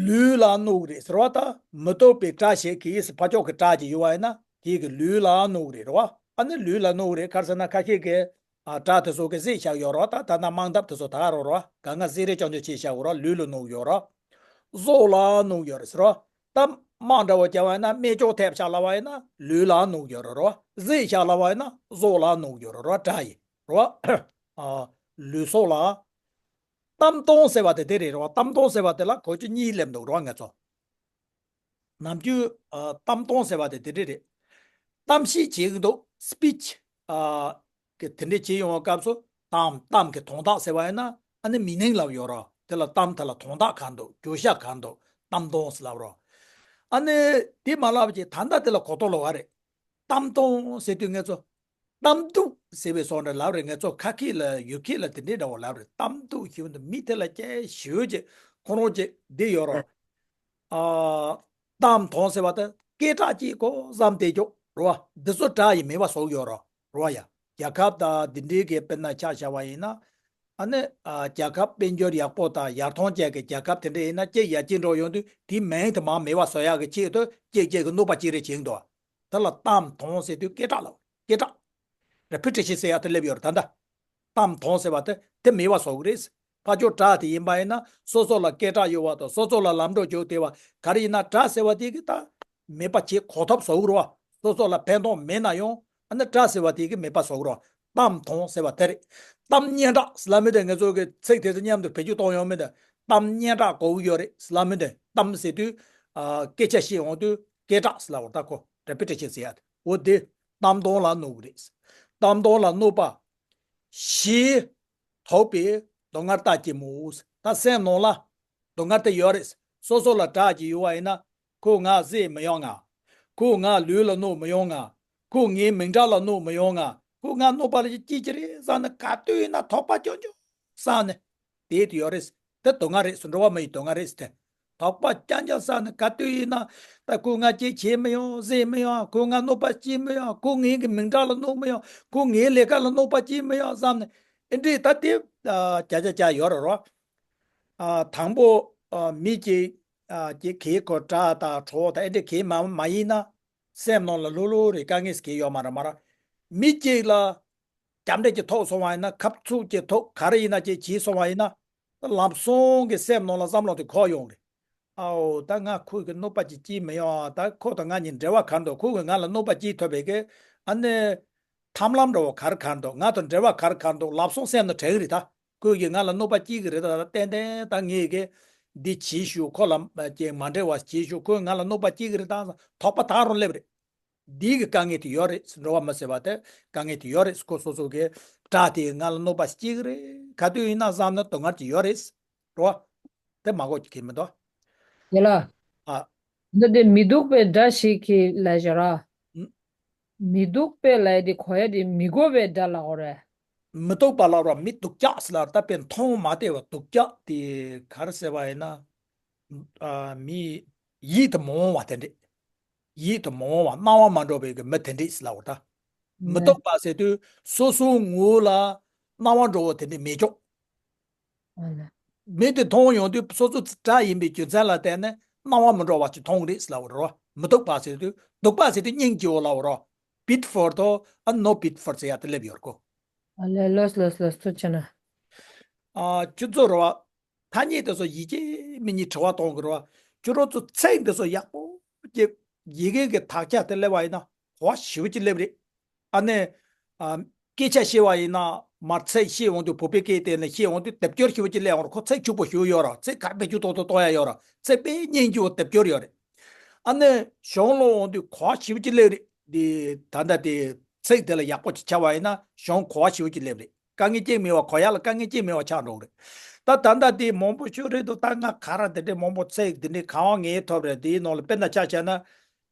ལུས་ལ་གནོད་རེད་ཟེར་བ་དང་། མི་རྟག་པའི་དགྲ་ཞིག་གིས་ཕར་ཕྱོགས་ཀྱི་དགྲ་ཅིག་ཡོད་པ་ཡིན་ན་དེ་གི་ལུས་ལ་གནོད་རེད། རེད་བ། ཨ་ནི་ལུས་ལ་གནོད་རེད་ག་རེ་ཟེར་ན། ཁ་ཤས་ཀྱིས། ཨ། དགྲ་དེ་ཚོ་གི་གཟིགས་བཞག་ཡོད་རེད་བ། ད་ད་ལྟ་དམག་འཐབ་དེ་ཚོ་ད་ག་རང་རེད་བ། ག་ང་གཟིགས་རེས་ཅང་ཅང་བྱས་བཞག་ཡོད་རེད་བ། ལུས་ལ་གནོད་ཡོད་རེད། སྲོག་ལ་གནོད་ཡོད་རེད་ཟེར་བ། ད་དམག་འདྲ་བོ་རྒྱག་པ་ཡིན་ན། རྨས་སྐྱོན་ཐེབས་བཞག་ལབ་པ་ཡིན་ན་ལུས་ལ་གནོད་ཡོད་རེད་བ། གཟིགས་བཞག་ལབ་པ་ཡིན་ན་སྲོག་ལ་གནོད་ཡོད་རེད་བ། དགྲ་ཡིན་རེད་བ། ཨ། ལུས་སྲོག་ལ། གཏམ་སྟོང་ཟེར་བ་དེ་དེ་རེད་རེད་བ། གཏམ་སྟོང་ཟེར་བ་དེ་ལ་གོ་རྒྱུ་གཉིས་སླེབས་འདུག་རེད་བ། ང་ཚོ་ནམ་རྒྱུན། ཨ། གཏམ་སྟོང་ཟེར་བ་དེ་དེ་འདྲས་རེད། གཏམ་བཤད་བྱེད་ཀྱི་འདུག་སི་པི་ཆི། ཨ། གི་དེ་འདྲས་བྱེད་ཡོང་བའི་སྐབས་སུ། གཏམ། གཏམ་གྱི་དོན་དག་ཟེར་བ་ཡིན་ན། ཨ་ནི་མི་ནིང་ལབ་ཡོད་རེད། དེ་ལ་གཏམ་དེ་ལ་དོན་དག་གང་འདུག་བརྗོད་བྱ་གང་འདུག་གཏམ་སྟོང་ཟེར་ལབ་རེད། ཨ་ནི་དེ་མ་ལབ་ཀྱི་ད་ལྟ་དེ་ལ་གོ་རྟོགས་ལོག་ག་རེད། གཏམ་སྟོང་ཟེར་དུས་ང་ཚོ། གཏམ་སྡུག་ཟེར་བའི་བཟོ་འདྲ་ལབ་རེད། ང་ཚོ་ཁ་སྐད་ལ་ཡུལ་སྐད་ལ་དེ་འདྲའི་འདྲ་བོ་ལབ་རེད། གཏམ་སྡུག་ཞེས་པ་འདི་མི་དེ་ལ་སྐད་ཞུ་རྒྱུ་ཁོ་རང་ཅིག་འདི་ཡོད་རེད། ཨ། གཏམ་དོན་ཟེར་བ་དེ་སྐད་གྲགས་ཅིག་གོ་བསམ་བསྡད་ཀྱོག་རེད་བ། འདི་ཚོ་དགྲ་ཡིས་མེད་པ་བཟོ་ཡོད་རེད། རེད་བ་ཡ། རྒྱལ་ཁབ་དང་འདི་འདྲའི་གི་དཔེར་ན་ཆ་བཞག་པ་ཡིན་ན། ཨ་ནི། ཨ། རྒྱལ་ཁབ་དཔལ་འབྱོར་ཡག་པོ་དང་ཡར་ཐོན་ཅན་གྱི་རྒྱལ་ཁབ་དེ་འདྲ་ཡིན་ན། གཅིག་ཡར་རྒྱས་འགྲོ་ཡོང་དུས་དེའི་མིང་དེ་མར་མེད་པ་བཟོ་ཡག་གི་ཆེད་དུ་གཅིག་གཅིག་གི་གནོད་པ་གཅིག་རེ་བྱེད་འདུག་དེ་ལ་གཏམ་དོན་ཟེར་དུས་སྐད་གྲགས་ལ། སྐད་གྲགས། ར་ཕི་ཊི་ཤན་ཟེར་ཡག་དེ་སླེབས་ཡོད་རེད་ད་ལྟ། གཏམ་དོན་ཟེར་བ་དེ་དེ་མེད་པ་བཟོ་གི་རེད། ཕར་ཕྱོགས་དགྲ་དེ་ཡིན་པ་ཡིན་ན་སོ་སོ་ལ་སྐད་གྲགས་ཡོད་པ་དང་། སོ་སོ་ལ་ལམ་འགྲོ་བྱུང་བསྡད་པ། ག་རེ་ཡིན་ན་དགྲ་ཟེར་བ་དེ་གི་ད་མེད་པ་བྱེད་གོ་ཐབས་བཟོ་གི་རེད་བ། སོ་སོ་ལ་ཕན་ཐོགས་མེད་ན་ཡང་། ཨ་ནི་དགྲ་ཟེར་བ་དེ་གི་མེད་པ་བཟོ་གི་རེད་བ། གཏམ་དོན་ཟེར་བ་དེ་རེད། གཏམ་སྙན་གྲགས་ཟེར་ལབ་མི་དེ་ང་ཚོ་གི་ཚིག་དེ་ཚོ་མཉམ་དུ་བེད་སྤྱོད་གཏོང་ཡོང་མི་དེ། གཏམ་སྙན་གྲགས་དགོས་ཀྱི་ཡོད་རེད་ཟེར་ལབ་མི་དེ། གཏམ་ཟེར་དུས། ཨ། སྐད་ཆ་བཤད་འོང་དུས་སྐད་གྲགས་ཟེར་ལབ་པ་ད་ཁོ་ར་ཕི་ཊི་ཤན་ཟེར་ཡག་དེ། འོ་དེ། གཏམ་དོན་ལ་གནོད་གི་རེད། གཏམ་དོན་ལ་གནོད་པ་ཞེས་དོགས་པའི་སྡུག་བསྔལ་ལྟ་ཅི་སྨོས། ད་སེམས་ནང་ལ་སྡུག་བསྔལ་དེ་ཡོད་རེད། སོ་སོ་ལ་དྲག་ཅིག་ཡོད་པ་ཡིན་ན། ཁོས་ང་བསད་མི་ཡོང་ང་། ཁོས་ང་ལུས་ལ་གནོད་མི་ཡོང་ང་། ཁོས་ངའི་མིང་གྲགས་ལ་གནོད་མི་ཡོང་ང་། ཁོས་ང་གནོད་པ་ལ་སྐྱེལ་གྱི་རེད་བསམ་ནས་ག་དུས་ཡིན་ན་དོགས་པ་སྐྱོ་སྐྱོ་བསམ་ནས། དེ་དེ་ཡོད་རེད། དེ་སྡུག་བསྔལ་རེད་ཟེར། འགྲོ་བ་མི་ཡི་སྡུག་བསྔལ་རེད་ཟེར་ཏེ། དོགས་པ་རྐྱང་རྐྱང་བསམ་ནས་ག་དུས་ཡིན་ན། ད་ཁོས་ང་སྐྱེལ་བྱེད་མི་ཡོང་། བསད་མི་ཡོང་། ཁོས་ང་གནོད་པ་སྐྱེལ་མི་ཡོང་། ཁོས་ངའི་གི་མིང་གྲགས་ལ་གནོད་མི་ཡོང་། ཁོས་ངའི་ལས་ཀ་ལ་གནོད་པ་སྐྱེལ་མི་ཡོང་བསམ་ནས། ཨེ་འདྲས་ད་དེ་ཨ་བརྒྱ་ཆ་བརྒྱ་ཡོད་རེད་རོ། ཨ་དང་པོ་ཨ་མི་གཅིག་ཨ་གཅིག་གིས་ཁོ་དགྲ་དང་གྲོགས་དང་ཨེ་འདྲས་གིས་མ་མ་ཡིན་ན། སེམས་ནང་ལ་ལྷོད་ལྷོད་རེད། དཀའ་ངལ་ཟེར་གྱི་ཡོད་མ་རེད་མ་རེད། མི་གཅིག་ལ་རྒྱབ་འདྲེ་ཅིག་ཐོབ་སོང་བ་ཡིན་ན། ཁབ་ཚུགས་ཅིག་ཐོབ་ག་རེ་ཡིན་ན་ཅིག་བྱས་སོང་བ་ཡིན་ན། ལམ་སང་གི་སེམས་ནང་ལ་བསམ་བློ་དེ་འཁོར་ཡོང་རེད། ཨའོ་ད་ང་ཁོ་གི་གནོད་པ་ཅིག་སྐྱེལ་མི་ཡོང་། ད་ཁོ་དང་ང་གཉིས་འབྲེལ་བ་ག་རེ་འདུག་ཁོ་གིས་ང་ལ་གནོད་པ་སྐྱེལ་ཐུབ་པའི་གི་ཨ་ནི་ཐབས་ལམ་འདྲ་བོ་ག་རེ་ག་རེ་འདུག་ང་དང་འབྲེལ་བ་ག་རེ་ག་རེ་འདུག་ལབ་སོང་སེམས་ནང་དྲན་གི་རེད་ད། ཁོས་ཀྱིས་ང་ལ་གནོད་པ་སྐྱེལ་གི་རེད་ད། ཏན་ཏན་ད་ངས་ཀྱིས་འདི་བྱེད་ཤོག་ཁོ་ལ་ཅིག་མ་འབྲེལ་བ་བྱེད་ཤོག་ཁོས་ང་ལ་གནོད་པ་སྐྱེལ་གི་རེད་ད། དོགས་པ་དག་རུ་སླེབས་རེད། འདི་གི་དཀའ་ངལ་དེ་ཡོད་རེད། འགྲོ་བ་མི་ཟེར་བ་དེ་དཀའ་ངལ་དེ་ཡོད་རེད། ཁོ་སོ་སོ་གི་དགྲ་དེས་ང་ལ་གནོད་པ་སྐྱེལ་གི་རེད། ག་དུས་ཡིན་ན་བསམ་ན་སྡུག་བསྔལ་གྱི་ཡོད་རེད། རོ། དེ་མ་གོ་གི་མི་འདུག་ཡ་ལ། ཨ། འདི་དེ་མི་སྡུག་པའི་དགྲ་ཞིག་གིས་ལ་བཞག་ར། ཨུ། མི་སྡུག་པའི་ལ་དེ་གོ་ཡ་དེ་མི་དགོས་པའི་དགྲ་ལ་གོ་རེད། མི་སྡུག་པ་ལ་རོ། མི་སྡུག་ཅག་ཟེར་ལ་ད་དཔེ་མཐོང་མ་བདེ་བ་སྡུག་ཅག་དེ་ག་རེ་ཟེར་བ་ཡིན་ན། ཨ་མི་ཡིད་དུ་མི་འོང་བ་དེ་འདྲས། ཡིད་དུ་མི་འོང་བ་སྣང་བ་མ་འགྲོ་བའི་གི་མི་དེ་འདྲས་ཟེར་ལ་འོ་ད། མི་ནས། སྡུག་པ་ཟེར་དུས་སོ་སོའི་ངོ་ལ་སྣང་བ་འགྲོ་བ་དེ་འདྲས་མེད་ཀྱོག་ཨ་ལ། མི་དེ་མཐོང་ཡོང་དུས་སོ་སོ་དགྲ་ཡིན་པའི་རྒྱུ་མཚན་ལ་བརྟེན་ནས་སྣང་བ་མི་འགྲོ་བ་ཅིག་མཐོང་རེད་ཟེར་ལ་འོ་རོ། མི་སྡུག་པ་ཟེར་དུས་སྡུག་པ་ཟེར་དུས་སྙིང་རྗེ་བོ་ལ་འོ་རོ། Pity for the and no pity for ཟེར་ཡ་དེ་སླེབས་ཡོད་གོ་ཨ་ལས། ལོས་ལོས་ལོས། ཐུགས་རྗེ་ཆེ་གནང་། ཨ་ཁྱོད་ཚོ་རོ། ཐ་སྙད་དེ་ཚོ་ཡིན་གཅིག་མིན་གཉིས་དྲི་བ་གཏོང་དགོས་རེད་བ། ཁྱོད་རང་ཚོ་ཚིག་འདི་ཚོ་ཡག་པོ་ཅིག་ཡི་གེ་གི་དག་ཆ་དེ་སླེབས་པ་ཡིན་ན་གོ་བ་ཞེ་པོ་ཅིག་སླེབས་རེད། ཨ་ནི། ཨ། སྐད་ཆ་བཤད་པ་ཡིན་ན་མར་ཚིག་བཤད་འོང་དུས་བོད་པའི་སྐད་དེ་ནས་བཤད་འོང་དུས་དེབ་སྐྱོར་ཞེ་པོ་ཅིག་སླེབས་འོང་རེད། ཁོ་ཚིག་ཕྱུག་པོ་ཞེ་པོ་ཡོད་རེད། ཚིག་ག་རེ་བེད་སྤྱོད་གཏོང་ཐུབ་གཏོང་ཡ་ཡོད་རེད། ཚིག་དཔེ་སྙིང་རྗེ་བོ་དེབ་སྐྱོར་ཡོད་རེད། ཨ་ནི་གཞུང་ལ་འོང་དུས་གོ་བ་ཞེ་པོ་ཅིག་སླེབས་རེད། འདི་ད་ལྟ་དེ་ཚིག་དེ་ལ་ཡག་པོ་ཅིག་ཆགས་པ་ཡིན་ན་གཞུང་གོ་བ་ཞེ་པོ་ཅིག་སླེབས་རེད། དཀའ་ངལ་གཅིག་མེད་པ། གོ་ཡག་ལ་དཀའ་ངལ་གཅིག་མེད་པ་ཆགས་འགྲོ་གི་རེད། ད་ད་ལྟ་དེ་མང་པོ་ཤོད་རེད་འདུག་ད་ང་ག་རེ་དེ་འདྲའི་མང་པོ་ཚིག་དེ་འདྲའི་གང་བ་ངས་ཐོབ་རེད། དེའི་ནང་ལ་དཔེར་ན་ཆ་བཞག་ན།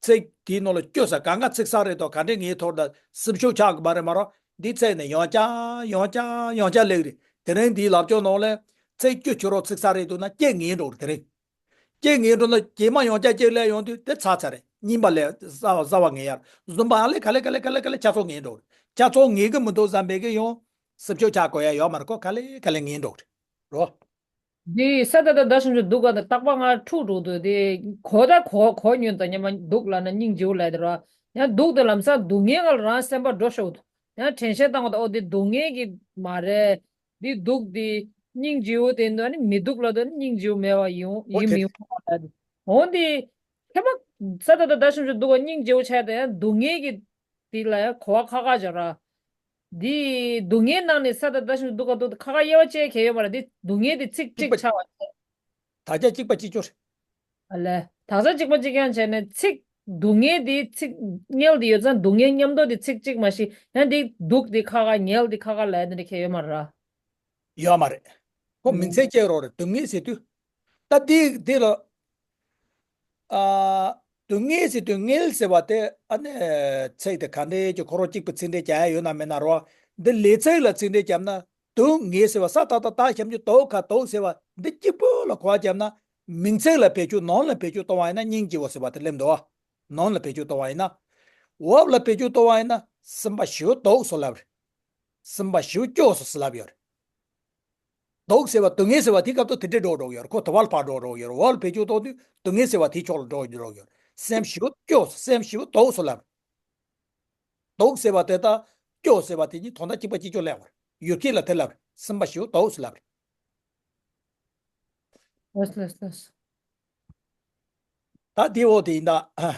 ཚིག་དེའི་ནང་ལ་སྐྱོ་ས་གང་ག་ཚིག་ས་རེད་འདུག་ག་འདྲས་ངས་ཐོབ་ད་སེམས་ཤུགས་ཆག་གི་མ་རེད་མ་རོ། འདི་ཚིག་ནས་ཡང་བསྐྱར་ཡང་བསྐྱར་ཡང་བསྐྱར་སླེབས་རེད། དེ་རིང་འདིའི་ལབ་ཕྱོགས་ནང་ལ་ཚིག་སྐྱོ་ཆུ་རོ་ཚིག་ས་རེད་འདུག་ན་སྐྱེ་ངེས་འགྲོ་རེད། དེ་རིང་སྐྱེ་ངེས་འགྲོ་ན་རྗེས་མ་ཡང་བསྐྱར་གཅིག་སླེབས་ཡོང་དུས་དེ་ཚར་ཚར་རེད། གཉིས་པ་ལས་ཟ་བ་ཟ་བ་ངེས་ཡར་བཟུང་པ་ཨ་ལེ་ག་ལེ་ག་ལེ་ག་ལེ་ག་ལེ་ཆ་ཚང་ངེས་འགྲོ་རེད། ཆ་ཚང་ངེས་གི་མི་འདུག་བསམ་པའི་གི་ཡང་སེམས་ཤུགས་ཆག་དགོས་ཡ་ཡོད་མ་རེད། ཁོ་ག་ལེ་ག་ལེ་ངེས་འགྲོ་རེད་རོ། འདི་ས་ད་ད་ད་ཞིམ་ཞིམ་འདུག་ག་ད་རྟག་པ་ང་འཁྲུག་འགྲོ་འདུག་དེ་གོ་ད་གོ་གོ་ཉོན་ད་ཉི་མ་འདུག་ལ་ན་སྙིང་རྗེ་བོ་ལ་དེ་ར་ཡང་འདུག་ད་ལམ་སང་སྡུག་བསྔལ་ག་ལ་རང་སེམས་པ་འགྲོ་ཤོག་ད་ཡང་དྲན་ཤེས་བཏང་བ་ད་ཨོ་དེ་སྡུག་བསྔལ་གི་མ་རེད། འདི་སྡུག་འདི་སྙིང་རྗེ་བོ་དེ་འདུག་ནི་མི་སྡུག་ལ་འདུག་ནི་སྙིང་རྗེ་བོ་མེད་པ་ཡིན་ཡིན་མི་ཡོང་བ་ལ་འོ་འདི་ཁྱད་པར་ས་ད་ད་ད་ཞིམ་ཞིམ་འདུག་ག་སྙིང་རྗེ་བོ་ཆགས་ད་ཡང་སྡུག་བསྔལ་གི་དེ་ལ་ཡང་གོ་བ་ཁ་ཁ་བྱ་ར། འདི་སྡུག་བསྔལ་ནང་ནས་ས་ད་ད་ཞིམ་འདུག་ག་འདུག་ཁ་ཁ་དབྱེ་བ་བཅས་ཁྱད་ཡོད་མ་རེད། འདི་སྡུག་བསྔལ་འདི་ཚིག་གཅིག་ཆགས་པ་བྱས། དག་ཆ་གཅིག་པ་གཅིག་གྱུར། ཨ་ལས། དག་ཆ་གཅིག་པ་གཅིག་རྐྱང་བྱས་ནས་ཚིག་སྡུག་བསྔལ་འདི་ཚིག་དམྱལ་འདི་ཡོད་ཙང་སྡུག་བསྔལ་མཉམ་དུ་འདི་ཚིག་གཅིག་མ་གཞི་ཡང་འདི་སྡུག་འདི་ཁ་ཁ་དམྱལ་འདི་ཁ་ཁ་ལ་འདི་འདྲ་ཁྱད་ཡོད་མ་རེད། ཡོད་མ་རེད། ཁོ་མིང་ཚིག་གཅིག་རོ་རེད། སྡུག་བསྔལ་ཟེར་དུས། ད་འདི་འདི་ལ། ཨ། སྡུག་བསྔལ་ཟེར་དུས་དམྱལ་ཟེར་བ་དེ་ཨ་ནི་ཚིག་དེ་ག་འདྲའི་ཀྱི་ཁོ་རང་གཅིག་པུ་ཚིག་འགྲེལ་རྒྱག་ཡ་ཡོད་ན་མེད་ན་རོ། འདི་ལས་ཚིག་ལ་ཚིག་འགྲེལ་བརྒྱབ་ན། སྡུག་བསྔལ་ཟེར་བ་ས་ད་ད་ད་ཞབས་ཀྱུ་དོ་ག་དོ་ཟེར་བ་འདི་གཅིག་པོ་ལ་གོ་བ་བརྒྱབ་ན། མིང་ཚིག་ལ་བེད་སྤྱོད་ནང་ལ་བེད་སྤྱོད་གཏོང་བ་ཡིན་ན་སྙིང་རྗེ་བོ་ཟེར་བ་དེ་སླེབས་འདུག་ནང་ལ་བེད་སྤྱོད་གཏོང་བ་ཡིན་ན། འོག་ལ་བེད་སྤྱོད་གཏོང་བ་ཡིན་ན་སེམས་པ་ཞེ་པོ་སྡུག་སོ་ལབ་རེད། སེམས་པ་ཞེ་པོ་སྐྱོ་སོ་སོ་ལབ་ཡོད་རེད། སྡུག་ཟེར་བ་སྡུག་བསྔལ་ཟེར་བ་དེ་སྐབས་ཐོག་དེ་འདྲས་འགྲོ་འགྲོ་ཡོད་རེད། ཁོ་དེ་བ་ལ་ཕར་འགྲོ་འགྲོ་ཡོད་རེད། འོག་ལ་བེད་སྤྱོད་གཏོང་དུས་སྡུག་བསྔལ་ཟེར་བ་དེའི་ཕྱོགས་ལ་འགྲོ་འགྲོ་ཡོད་རེད། སེམས་ཞེ་པོ་སྐྱོ་སོ་སེམས་ཞེ་པོ་སྡུག་སོ་ལབ་རེད། སྡུག་ཟེར་བ་དེ་དང་སྐྱོ་ཟེར་བ་དེ་གཉིས་དོན་དག་གཅིག་པ་གཅིག་ཀྱང་ལབ་པ་རེད། ཡུལ་སྐད་ལ་དེ་ལབ་རེད། སེམས་པ་ཞེ་པོ་སྡུག་སོ་ལབ་རེད། ལགས་ལགས་ལགས། ད་དེ་འོ་དེ་ཡིན་ད། ཨ།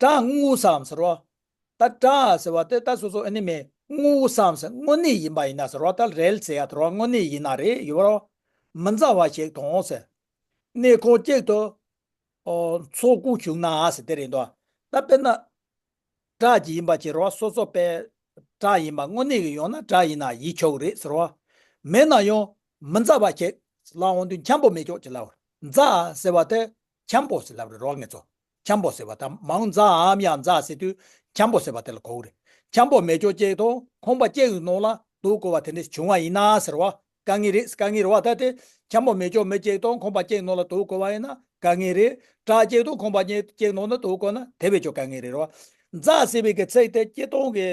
དགྲ་རྔུ་བསམ་ཟེར་བ། ད་དགྲ་ཟེར་བ་དེ་ད་སོ་སོ་ཨ་ནི་མེད་རྔུ་བསམ་ཟེར་དངོས་གནས་ཡིན་པ་ཡིན་ན་ཟེར་བ། ད་རེད་ཟེར་ཡ་དེ་རོ་དངོས་གནས་ཡིན་ན་རེད་ཡོད་རོ། མི་མཛའ་བ་ཞིག་དང་ཟེར། གནས་ཁང་གཅིག་ཏུ། ཨོ། ཚོགས་ཀུན་བྱུང་ན་ཟེར་དེ་རེད་འདུག་ད་དཔེར་ན། སྒྲ་ཅིག་ཡིན་པ་ཅིག་རེད་བ། སོ་སོ་པའི་སྒྲ་ཡིན་པ་དངོས་གནས་ཀྱི་ཡོང་ན་སྒྲ་ཡིན་ན་ཡིད་ཆོག་གི་རེད་ཟེར་བ། མེད་ན་ཡང་མི་མཛའ་བ་ཞིག་ལབ་འོང་དུས་འཁྱམ་པོ་མེད་ཆོག་ཅིག་ལབ་པ་རེད། མཛའ་ཟེར་བ་དེ་འཁྱམ་པོ་ཟེར་ལབ་རེད་རོ། ངེད་ཚོ་འཁྱམ་པོ་ཟེར་བ་དང་མང་མཛའ་འམ་ཡང་མཛའ་ཟེར་དུས་འཁྱམ་པོ་ཟེར་བ་དེ་ལ་གོ་གི་རེད། འཁྱམ་པོ་མེད་ཆོག་ཅིག་དང་ཁང་པ་གཅིག་གི་ནང་ལ་སྡོད་དགོས་པ་དེ་འདྲ་བྱུང་བ་ཡིན་ན་ཟེར་བ། དཀའ་ངལ་རེད། དཀའ་ངལ་རེད་བ། ད་དེ་འཁྱམ་པོ་མེད་ཆོག་མི་གཅིག་དང་ཁང་པ་གཅིག་ནང་ལ་སྡོད་དགོས་པ་ཡིན་ན་དཀའ་ངལ་རེད། སྒྲ་གཅིག་དང་ཁང་པ་གཅིག་གཅིག་ནང་ལ་སྡོད་དགོས་ན་དེ་བས་ཀྱང་དཀའ་ངལ་རེད་རོ། མཛའ་ཟེར་བའི་གི་ཚིག་དེ་སྤྱིར་བཏང་གི་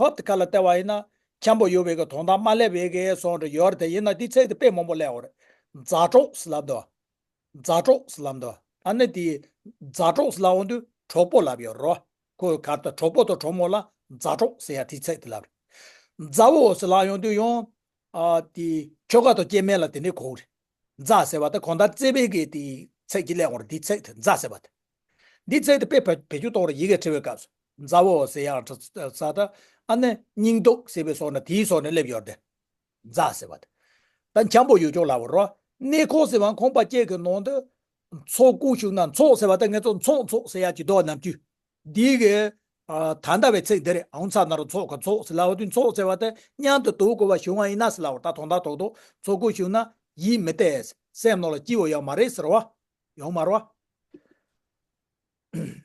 ཧོབ་ཏེ་ཁ་ལ་བལྟས་པ་ཡིན་ན་འཁྱམ་པོ་ཡོད་པའི་གི་དོན་དག་མ་སླེབས་པའི་གི་བཟོ་འདྲ་ཡོད་རེད། དེ་ཡིན་ན་དེ་ཚིག་དེ་དཔེ་མང་པོ་སླེབས་ཡོད་རེད། མཛའ་གྲོགས་ཟེར་ལབ་འདུག་མཛའ་གྲོགས་ཟེར་ལབ་འདུག་ཨ་ནི་དེ་མཛའ་གྲོགས་ཟེར་ལབ་འོང་དུས་གྲོགས་པོ་ལབ་ཡོད་རོ། ཁོ་གར་ད་གྲོགས་པོ་དང་གྲོགས་མོ་ལ་མཛའ་གྲོགས་ཟེར་ཡ་དེ་ཚིག་དེ་ལབ་རེད། མཛའ་བོ་ཟེར་ལབ་ཡོང་དུས་ཡང་ཨ་དེ་ཁྱོ་ག་དང་སྐྱེ་དམན་ལ་དེ་འདྲའི་གོ་གི་རེད། མཛའ་ཟེར་བ་དེ་གང་ལྟར་བརྩེ་བའི་གི་དེ་ཚིག་ཅིག་སླེབས་འོང་རེད། དེ་ཚིག་དེ་མཛའ་ཟེར་བ་དེ། འདི་ཚིག་དེ་དཔེ་བེད་སྤྱོད་གཏོང་རེད། ཡི་གེ་འབྲི་བའི་སྐབས་སུ་མཛའ་བོ་ཟེར་ཡག་ས་ད་ཨ་ནི་སྙིང་སྡུག་ཟེར་བའི་བཟོ་འདྲ་དེའི་བཟོ་ནས་སླེབས་ཡོད་དེ། མཛའ་ཟེར་བ་དེ། ད་འཁྱམ་པོ་ཡོད་ཅོག་ལབ་པ་རོ། གནས་ཁང་ཟེར་བ་ཁང་པ་གཅིག་གི་ནང་དུ་ཚོགས་ཀུན་ཞུགས་ན། ཚོགས་ཟེར་བ་དེ་ངེད་ཚོ་ཚོགས་ཚོགས་ཟེར་ཡག་ཅིག་འདུག་ནམ་རྒྱུན་འདི་གི་ད་ལྟ་བའི་ཚིག་འདི་རེད། ཨང་ཚ་ན་རོ་ཚོགས་ག་ཚོགས་ཟེར་ལབ་པ་དུས་ཚོགས་ཟེར་བ་དེ་མཉམ་དུ་འདུག་དགོས་པ་བྱུང་བ་ཡིན་ན་ཟེར་ལབ་པ། ད་དོན་དག་རྡོག་རྡོག་ཚོགས་ཀུན་ཞུགས་ན་ཡིད་མི་གཏད། སེམས་ནང་ལ་སྐྱིད་པོ་ཡོད་མ་རེད་ཟེར་བ། ཡོང་མ་རེད་བ།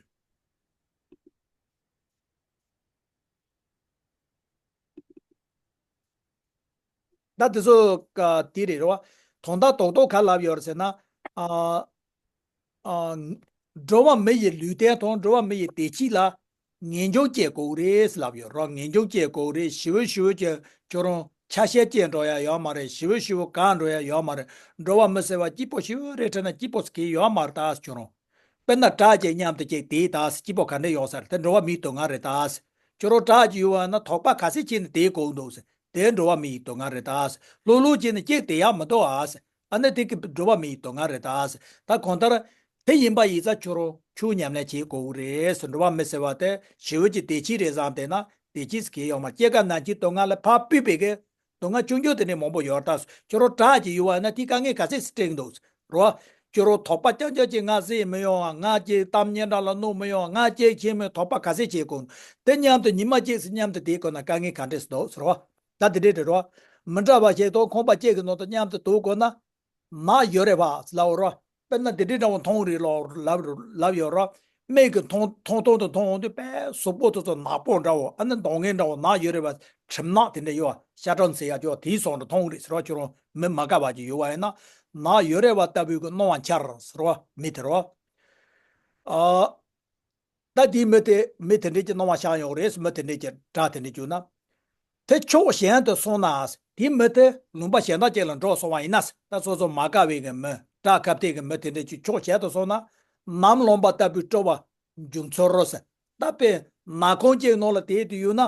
ད་དེ་ཚོ་ཀ་དེ་རེད་རེད་བ། དོན་དག་རྡོག་རྡོག་ག་ལབ་ཡོད་རེད་ཟེར་ན། ཨ་ཨ་འགྲོ་བ་མི་ཡི་ལུས་རྟེན་དང་འགྲོ་བ་མི་ཡི་བདེ་སྐྱིད་ལ་ངེས་འབྱུང་སྐྱེ་དགོས་རེད་ལབ་ཡོད་རེད། ངེས་འབྱུང་སྐྱེ་དགོས་རེད། ཞེ་པོ་ཞེ་པོ་ཅིག་ཁྱོད་རང་ཆ་ཤས་སྐྱེ་འགྲོ་ཡ་ཡོད་མ་རེད། ཞེ་པོ་ཞེ་པོ་ག་འགྲོ་ཡ་ཡོད་མ་རེད། འགྲོ་བ་མི་ཟེར་བ་སྐྱིད་པོ་ཞེ་པོ་རེད་དྲན་ན་སྐྱིད་པོ་ཟེར་གི་ཡོད་མ་རེད་ད་ཁྱོད་རང་། དཔེར་ན་བྲག་ཅིག་མཉམ་དུ་ཅིག་དེད་ད་ཟེར། སྐྱིད་པོ་ག་འདྲ་ཡོང་ས་རེད། དེ་འགྲོ་བ་མིའི་སྡུག་བསྔལ་རེད་ད་ཟེར། ཁྱོད་རང་བྲག་ཅིག་ཡོད་པ་ན་དོགས་པ་ག་ཚད་ཅིག་ནས་དེད་དགོས་འདུག་ཟེར། དེ་འགྲོ་བ་མིའི་སྡུག་བསྔལ་རེད་ད་ཟེར། ལྷུག་ལྷུག་ཅིག་ནས་ཅིག་དེད་ཡག་མི་འདུག་ཨ་ཟེར། ཨ་ནི་དེ་གི་འགྲོ་བ་མིའི་སྡུག་བསྔལ་རེད་ད་ཟེར། ད་གང་ལྟར་དེ་ཡིན་པ་ཡིན་ཙང་ཁྱོད་རང་ཆོས་ཉམས་ལེན་བྱེད་དགོས་རེད་ཟེར། འགྲོ་བ་མི་ཟེར་བ་དེ་ཞེ་པོ་ཅིག་བདེ་སྐྱིད་རེད་བསམ་བསྡད་ན་བདེ་སྐྱིད་ཟེར་གི་ཡོད་མ་རེད། སྐྱེ་རྒ་ན་འཆིའི་སྡུག་བསྔལ་ལས་ཕར་ཕུད་པའི་གི་སྡུག་བསྔལ་ཆུང་ཆུང་དེ་འདྲ་མང་པོ་ཡོད་ད། ཁྱོད་རང་བྲག་ཅིག་ཡོད་པ་ན་དེ་དཀའ་ངལ་ག་ཚད་ཅིག་འཕྲད་ཀྱི་འདུག་རོ། ཁྱོད་རང་དོགས་པ་རྐྱང་རྐྱང་ཅིག་ང་བསད་མི་ཡོང་ང་། ང་ཅིག་གཏམ་སྙན་གྲགས་ལ་གནོད་མི་ཡོང་ང་། ང་ཅིག་ཁྱེད་མོས་དོགས་པ་ག་ཚད་བྱེད་དགོས། དེ་མཉམ་དུ་ཉི་མ་གཅིག་ཙམ་མཉམ་དུ་བསྡད་དགོས་ན་དཀའ་ངལ་ག་འདྲས་སེ་འདུག་ཟེར་བ། ད་དེ་འདྲས་རེད་རོ། མི་འདྲ་བ་ཞིག་དང་ཁང་པ་གཅིག་གི་ནང་དུ་མཉམ་དུ་སྡོད་དགོས་ན། ནག་ཡོད་རེད་བ་ཟེར་ལབ་འོ་རོ། དཔེར་ན་དེ་འདྲའི་འདྲ་བོ་མཐོང་རེད་ལོ་ལབ་ལབ་ཡོད་རོ། མིག་གིས་མཐོང་མཐོང་མཐོང་དུ་མཐོང་འོང་དུས་དཔེ་གཟུགས་པོ་དེ་ཚོ་ནག་པོ་འདྲ་བོ། ཨ་ནི་མདོག་ངན་འདྲ་བོ་ནག་ཡོད་རེད་བ། གྲིབ་ནག་དེ་འདྲ་ཡོད་བ། ཤ་ཀྲམ་ཟེར་ཡག་ཅིག་ཡོད་བ། དེའི་བཟོ་འདྲ་མཐོང་རེད་ཟེར་བ། ཁྱོད་རང་མི་མ་དགའ་བ་ཅིག་ཡོད་བ་ཡིན་ན། ནག་ཡོད་རེད་བ་ལྟ་བུའི་གི་སྣང་བ་འཆར་ཟེར་བ་མི་དེ་རེད་བ། ཨ། ད་དེའི་མི་དེ་མི་དེ་འདྲས་ཀྱི་སྣང་བ་ཤར་ཡོང་རེད། མི་དེ་འདྲས་ཀྱི་སྒྲ་དེ་འདྲས་བརྒྱུད་ན། དེ་ཕྱོགས་གཞན་དུ་སོང་ན། དེའི་མི་དེ་ལུང་པ་གཞན་དག་ཅིག་ལ་འགྲོ་སོང་བ་ཡིན་ན། ད་སོ་སོ་མ་དགའ་བའི་གི་མི་སྐྲག་ཁ་གཏད་ཀྱི་མི་དེ་འདྲས་ཀྱི་ཕྱོགས་གཞན་དུ་སོང་ན། ནམ་ལངས་པ་ལྟ་བུའི་སྤྲོ་བ་འབྱུང་ཚོར་རོ་ཟེར། ད་དཔེ་ནག་ཁང་ཅིག་ནང་ལ་དེད་དུ་ཡོད་ན།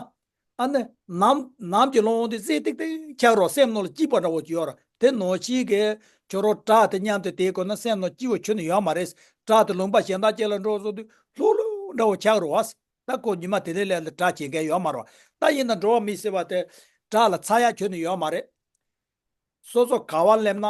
ཨ་ནི་ནམ་ནམ་གྱི་ལོང་འོང་དུས་གསལ་ཏིག་ཏིག་འཆར་རོ། སེམས་ནང་ལ་སྐྱིད་པ་འདྲ་བོ་ཅིག་ཡོད་རོ། དེ་ནང་བཞིན་གྱི་ཁྱོད་རང་བྲག་དེ་མཉམ་དུ་དེད་དགོས་ན་སེམས་ནང་སྐྱིད་པོ་ཁྱོན་ནས་ཡོད་མ་རེད། བྲག་དེ་ལུང་པ་གཞན་དག་ཅིག་ལ་འགྲོ་སོང་དུས་ལྷུག་ལྷུག་འདྲ་བོ་ཆགས་རོ་བ། ད་ཁོ་ཉི་མ་དེ་འདྲའི་སླད་ལ་བྲག་བྱེད་མཁན་ཡོད་མ་རེད་བ། ད་ཡིན་ན་འགྲོ་བ་མི་ཟེར་བ་དེ་བྲག་ལ་ཚ་ཡག་ཁྱོན་ནས་ཡོད་མ་རེད། སོ་སོ་ག་བ་སླེབས་ན་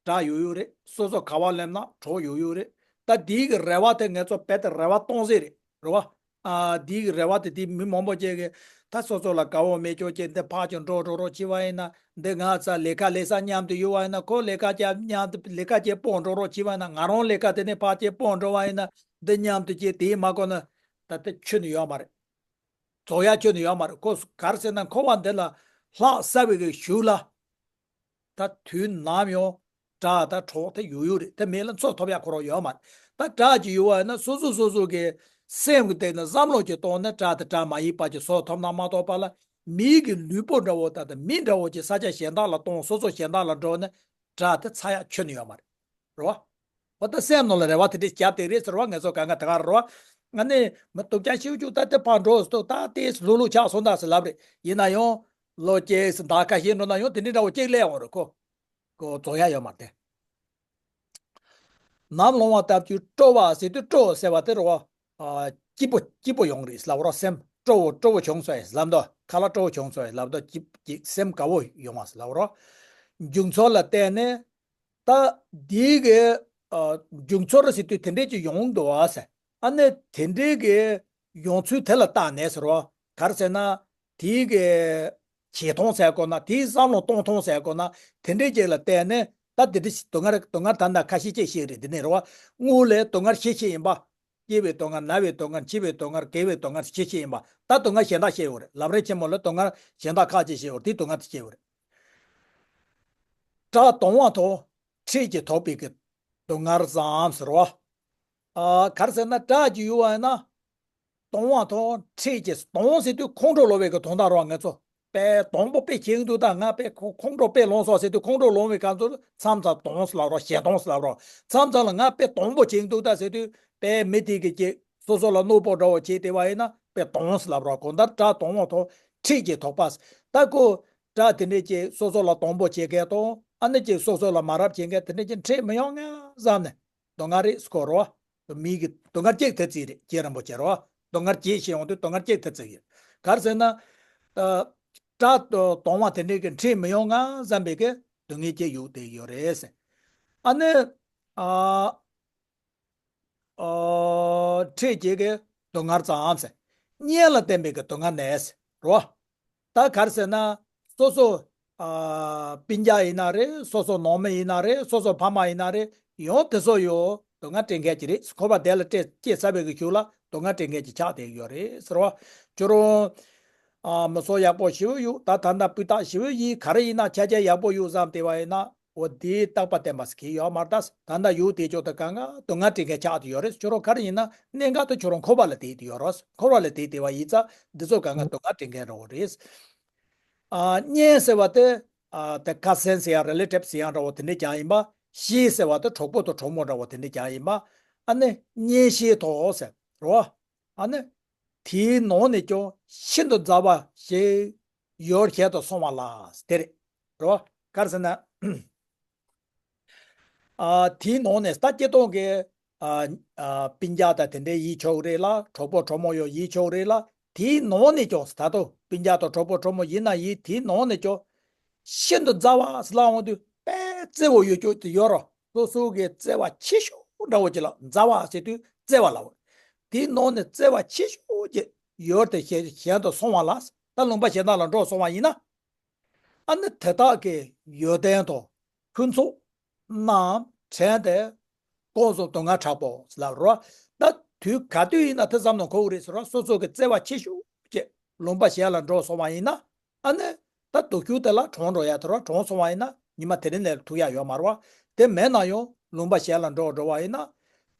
བྲག་ཡོད་ཡོད་རེད། སོ་སོ་ག་བ་སླེབས་ན་གྲོགས་ཡོད་ཡོད་རེད། ད་འདིའི་གི་རེ་བ་དེ་ངེད་ཚོ་རྦད་དེ་རེ་བ་སྟོང་ཟད་རེད། རེད་བ། ཨ། འདིའི་གི་རེ་བ་དེ་དེ་མི་མང་པོ་ཅིག་གིས་ད་སོ་སོ་ལ་དགའ་བོ་མེད་ཅོག་ཅིག་འདི་ཕར་ཅིག་འགྲོ་འགྲོ་རོགས་བྱས་པ་ཡིན་ན། འདི་ང་ཚ་ལས་ཀ་ལས་ས་མཉམ་དུ་ཡོད་པ་ཡིན་ན། ཁོ་ལས་ཀ་ཅིག་མཉམ་དུ་ལས་ཀ་ཅིག་སྤོ་འགྲོ་རོགས་བྱས་པ་ཡིན་ན། ང་རང་ལས་ཀ་དེ་ནས་ཕར་ཅིག་སྤོ་འགྲོ་བ་ཡིན་ན། འདི་མཉམ་དུ་ཅིག་དེ་མ་གོ་ན་ད་ལྟ་ཁྱོན་ནས་ཡོད་མ་རེད། རྫོགས་ཡ་ཁྱོན་ནས་ཡོད་མ་རེད། ཁོ་ག་རེ་ཟེར་ན་འཁོར་བ་འདི་ལ་ལྷག་བསམ་པའི་གི་གཞུག་ལ། ད་དུས་ནམ་ཡང་དགྲ་དང་གྲོགས་དེ་ཡོད་ཡོད་རེད། དེ་མེད་ལ་འཚོ་ཐུབ་ཡག་ཁོ་རང་ཡོད་མ་རེད། ད་དགྲ་ཅིག་ཡོད་པ་ཡིན་ན་སོ་སོ་སོ་སོ་གི་སེམས་ཀྱི་སྟེང་ནས་བསམ་བློ་ཅིག་བཏང་ནས་དགྲ་དང་དགྲ་མ་ཡིན་པ་ཅིག་བཟོ་ཐུབ་ན་མ་གཏོགས་པ་ལ། མིའི་གི་ལུས་པོ་འདྲ་བོ་ད་ལྟ་མི་འདྲ་བོ་ཅིག་ས་ཆ་གཞན་དག་ལ་གཏོང་། སོ་སོ་གཞན་དག་ལ་འགྲོ་ནས་དགྲ་དེ་ཚ་ཡག་ཁྱོན་ནས་ཡོད་མ་རེད། རེད་བ། འོ་ད་སེམས་ནང་ལ་རེ་བ་དེ་འདྲས་བརྒྱབ་བསྡད་རེད་ཟེར་བ། ངེད་ཚོ་གང་ག་དེ་ག་རེད་བ། ང་ནི་མི་སྡུག་ཅག་ཤིག་བཅུག་ད་དེ་ཕར་འགྲོ་ཟེར་དུས་ད་ལྟའི་ལྷུག་ལྷུག་ཆགས་སོང་ད་ཟེར་ལབ་རེད། ཡིན་ན་ཡང་ལོ་གཅིག་ཟེར་ཟླ་ཁ་ཤས་འགྲོ་ན་ཡང་དེ་འདྲའི་འདྲ་བོ་གཅིག་སླེབས་འོང་རེད། ཁོ་ཁོ་རྫོགས་ཡ་ཡོད་མ་རེད་དེ། ནམ་ལངས་པ་ལྟ་བུའི་སྤྲོ་བ་ཟེར་དུས་སྤྲོ་ཟེར་བ་དེ་རེད་བ། ཨ། སྐྱིད་པོ་སྐྱིད་པོ་ཡོང་རེད་ལབ་རོ། སེམས་སྤྲོ་བོ་སྤྲོ་བོ་བྱུང་སོང་ལབ་འདུག་ཁ་ལག་སྤྲོ་བོ་བྱུང་སོང་ལབ་འདུག་སྐྱིད་སྐྱིད་སེམས་དགའ་བོ་ཡོང་བ་ལབ་རོ། འབྱུང་ཚོར་ལ་བརྟེན་ནས། ད་འདིའི་གི་ཨ་འབྱུང་ཚོར་ཟེར་དུས་དེ་འདྲས་ཅིག་ཡོང་འདུག་བ་ཟེར། ཨ་ནི་དེ་འདྲའི་གི་ ཡོང་ཚུལ་དེ་ལ་བལྟས་ནས་ཟེར་བ། ག་རེ་ཟེར་ན། དེའི་གི་བྱེད་སྟངས་ཟེར་དགོས་ན། དེའི་བསམ་བློ་གཏོང་སྟངས་ཟེར་དགོས་ན། དེ་འདྲའི་ཅིག་ལ་བལྟས་ནས། ད་དེ་འདྲ་ཞིག་སྡུག་བསྔལ་སྡུག་བསྔལ་ད་ལྟ་ཁ་ཤས་ཅིག་བཤད་རེད། འདི་ནས་རེད་བ། སྔོན་ལ་སྡུག་བསྔལ་ཤས་ཤིག་ཡིན་པ། སྐྱེ་བའི་སྡུག་བསྔལ། ན་བའི་སྡུག་བསྔལ། འཆི་བའི་སྡུག་བསྔལ། རྒས་པའི་སྡུག་བསྔལ་ཤས་ཤིག་ཡིན་པ། ད་སྡུག་བསྔལ་གཞན་དག་བཤད་ཡོད་རེད། ལམ་རིམ་ཆེན་མོ་ལ་སྡུག་བསྔལ་གཞན་དག་ཁག་ཅིག་བཤད་ཡོད་རེད། དེ་སྡུག་བསྔལ་དེ་བཤད་ཡོད་རེད། སྐྲག་དང་བ་དང་། ཁྲེལ་གྱིས་དོགས་པའི་གི་སྡུག་བསྔལ་ཙམ་ཟེར་བ། ཨ། ག་རེ་ཟེར་ན། སྐྲག་གི་ཡོད་པ་ཡིན་ན། དང་བ་དང་། ཁྲེལ་གྱིས། དང་ཟེར་དུས་ཁོང་ཁྲོ་ལངས་པའི་གི་དོན་དག་རེད་བ། ང་ཚོ་དཔེ་དང་པོ་དཔེ་བྱེད་ཀྱི་འདུག་ད་ང་དཔེ་ཁོ་ཁོང་ཁྲོ་དཔེ་ལངས་སོང་ཟེར་དུས། ཁོང་ཁྲོ་ལངས་པའི་སྐབས་སུ་མཚམས་མཚམས་དང་ཟེར་ལབ་རོགས། ཞེ་སྡང་ཟེར་ལབ་རོགས། མཚམས་མཚམས་ལ་ང་དཔེ་དང་པོ་བྱེད་ཀྱི་འདུག་ད་ཟེར་དུས། དཔེ་མི་དེ་གི་ཅིག་སོ་སོ་ལ་གནོད་པ་འདྲ་བོ་བྱེད་བསྡད་པ་ཡིན་ན། དཔེ་དང་ཟེར་ལབ་རོགས། གང་ལྟར་སྐྲག་དང་བ་དང་། ཁྲེལ་གྱིས་དོགས་པ། ད་ཁོ་སྐྲག་དེ་འདྲས་ཅིག་སོ་སོ་ལ་དང་པོ་བྱེད་མཁན་དང་། ཨ་ནི་ཅིག་སོ་སོ་ལ་མ་རབས་བྱེད་མཁན་དེ་འདྲས་ཅིག་འཕྲད་མི་ཡོང་ངམ་བསམ་ནས། སྡུག་བསྔལ་རེད་ཟེར་གོ་རོ། མི་གི་སྡུག་བསྔལ་གཅིག་དེ་ཙིག་རེད། རྗེ་རིན་པོ་ཆེ་རོ། སྡུག་བསྔལ་གཅིག་ཞེས་ཡོང་དུས། སྡུག་བསྔལ་གཅིག་དེ་ཙིག་ཡོད། ག་རེ་ཟེར་ན། ཨ། སྐྲག་དང་བ་དེ་འདྲས་ཀྱི་འཕྲད་མི་ཡོང་ངམ་བསམ་པའི་གི་སྡུག་བསྔལ་གཅིག་ཡོད་དེ་ཡོད་རེད་ཟེར། ཨ་ནི། ཨ། ཨ། ཁྲེལ་གྱི་གི་སྡུག་བསྔལ་ཙམ་ཟེར། གཉེན་ལ་བརྟེན་པའི་གི་སྡུག་བསྔལ་ནས་རོ། ད་ག་རེ་ཟེར་ན། སོ་སོ། ཨ། སྤུན་ཀྱག་ཡིན་ན་རེད། སོ་སོ་ནང་མི་ཡིན་ན་རེད། སོ་སོ་ཕ་མ་ཡིན་ན་རེད། ཡང་དེ་ཚོ་ཡང་སྡུག་བསྔལ་སྤྲད་མཁན་ཅིག་རེད། འཁོར་བ་བདེ་ལ་སྤྲད་སྐྱེས་ཚར་བའི་གི་གཞུག་ལ་སྡུག་བསྔལ་སྤྲད་མཁན་ཅིག་ཆགས་བསྡད་ཡོད་རེད་ཟེར་བ། ཁྱོད་རང་། ཨ། མི་ཚོགས་ཡག་པོ་ཞེ་པོ་ཡོད། ད་ད་ལྟ་སྤུས་དག་ཞེ་པོ་ཡིན། ག་རེ་ཡིན་ན་ཆ་རྐྱེན་ཡག་པོ་ཡོད་བསམ་བསྡད་པ་ཡིན་ན། འོ། དེའི་རྟག་པ་བརྟན་པ་ཟེར་མཁན་ཡོད་མ་རེད། ད་ད་ལྟ་ཡོད་དེ་ཅོག་ད་གང་ག་སྡུག་བསྔལ་སྤྲད་མཁན་ཆགས་བསྡད་ཡོད་རེད། ཁྱོད་རང་ག་རེ་ཡིན་ན་གནད་འགག་ཏུ་ཁྱོད་རང་འཁོར་བ་ལ་བསྡད་བསྡད་ཡོད་རེད། འཁོར་བ་ལ་བསྡད་བསྡད་པ་ཡིན་ཙང་འདི་ཚོ་གང་ག་སྡུག་བསྔལ་སྤྲད་མཁན་རེད། འོ་རེད། ཨ། གཉེན་ཟེར་བ་དེ། ཨ། དེ་ཁ་སན་ཟེར་ཡང་། རི་ལེ་ཊིབ་ཟེར་ཡང་འདྲ་བོ་དེ་འདྲ་ཀྱང་ཡིན་པ། བཤེས་ཟེར་བ་དེ་གྲོགས་པོ་དང་གྲོགས་མོ་འདྲ་བོ་དེ་འདྲ་ཀྱང་ཡིན་པ། ཨ་ནི་གཉེན་བཤེས་དོ་ཟེར་རོ། ཨ་ནི་དེའི་ནང་ནས་ཀྱང་ཤིན་ཏུ་མཛའ་བ་ཞིག་ཡུལ་གཞན་དུ་སོང་བ་ལ་དེ་རེད་རོ། ག་རེ་ཟེར་ན། ཨ། དེའི་ནང་ནས་ད་སྤྱིར་བཏང་གི། ཨ། ཨ། སྤུན་ཀྱག་དང་དེ་འདྲའི་ཡིན་ཆོག་རེད་ལ། གྲོགས་པོ་གྲོགས་མོ་ཡང་ཡིན་ཆོག་རེད་ལ། དེའི་ནང་ནས་ཀྱང་། ད་དུང་སྤུན་ཀྱག་དང་གྲོགས་པོ་གྲོགས་མོ་ཡིན་ན་ཡིན། དེའི་ནང་ནས་ཀྱང་ཤིན་ཏུ་མཛའ་བ་ཟེར་ལབ་ཡོང་དུས། དཔེ་བརྩེ་བ་ཡོད་ཅོག་དེ་ཡོད་རོ། སོ་སོ་གི་བརྩེ་བ་ཆེ་ཤོས་འདྲ་བོ་ཅིག་ལ་མཛའ་བ་ཟེར་དུས་བརྩེ་བ་ལབ། དེའི་ནང་ནས་བརྩེ་བ་ཆེ་ཤོས་ཀྱི་ཡུལ་དེ་གཞན་དུ་སོང་བ་ལ། ད་ལུང་པ་གཞན་དག་ལ་འགྲོ་སོང་བ་ཡིན་ན། ཨ་ནི་དེ་དག་གི་ཡོན་ཏན་དང་ཕུན་ཚོགས་རྣམས་དྲན་ཏེ། ཀུན་རྫོབ་སྡུག་བསྔལ་དྲག་པོ་ཟེར་ལབ་རོ། ད་དུས་ག་དུས་ཡིན་ན་དེ་ཙམ་ན་གོ་གི་རེད་ཟེར་རོ། སོ་སོ་གི་བརྩེ་བ་ཆེ་ཤོས་ཀྱི་ལུང་པ་གཞན་ལ་འགྲོ་སོང་བ་ཡིན་ན། ཨ་ནི་ད་དུས་རྒྱུན་དེ་ལ་གྲོངས་འགྲོ་ཡ་དེ་རོ། གྲོངས་སོང་བ་ཡིན་ན་ཉི་མ་དེ་རིང་ནས་ཐུག་ཡ་ཡོད་མ་རེད་བ། དེ་མེད་ན་ཡང་ལུང་པ་གཞན་ལ་འགྲོ་འགྲོ་བ་ཡིན་ན།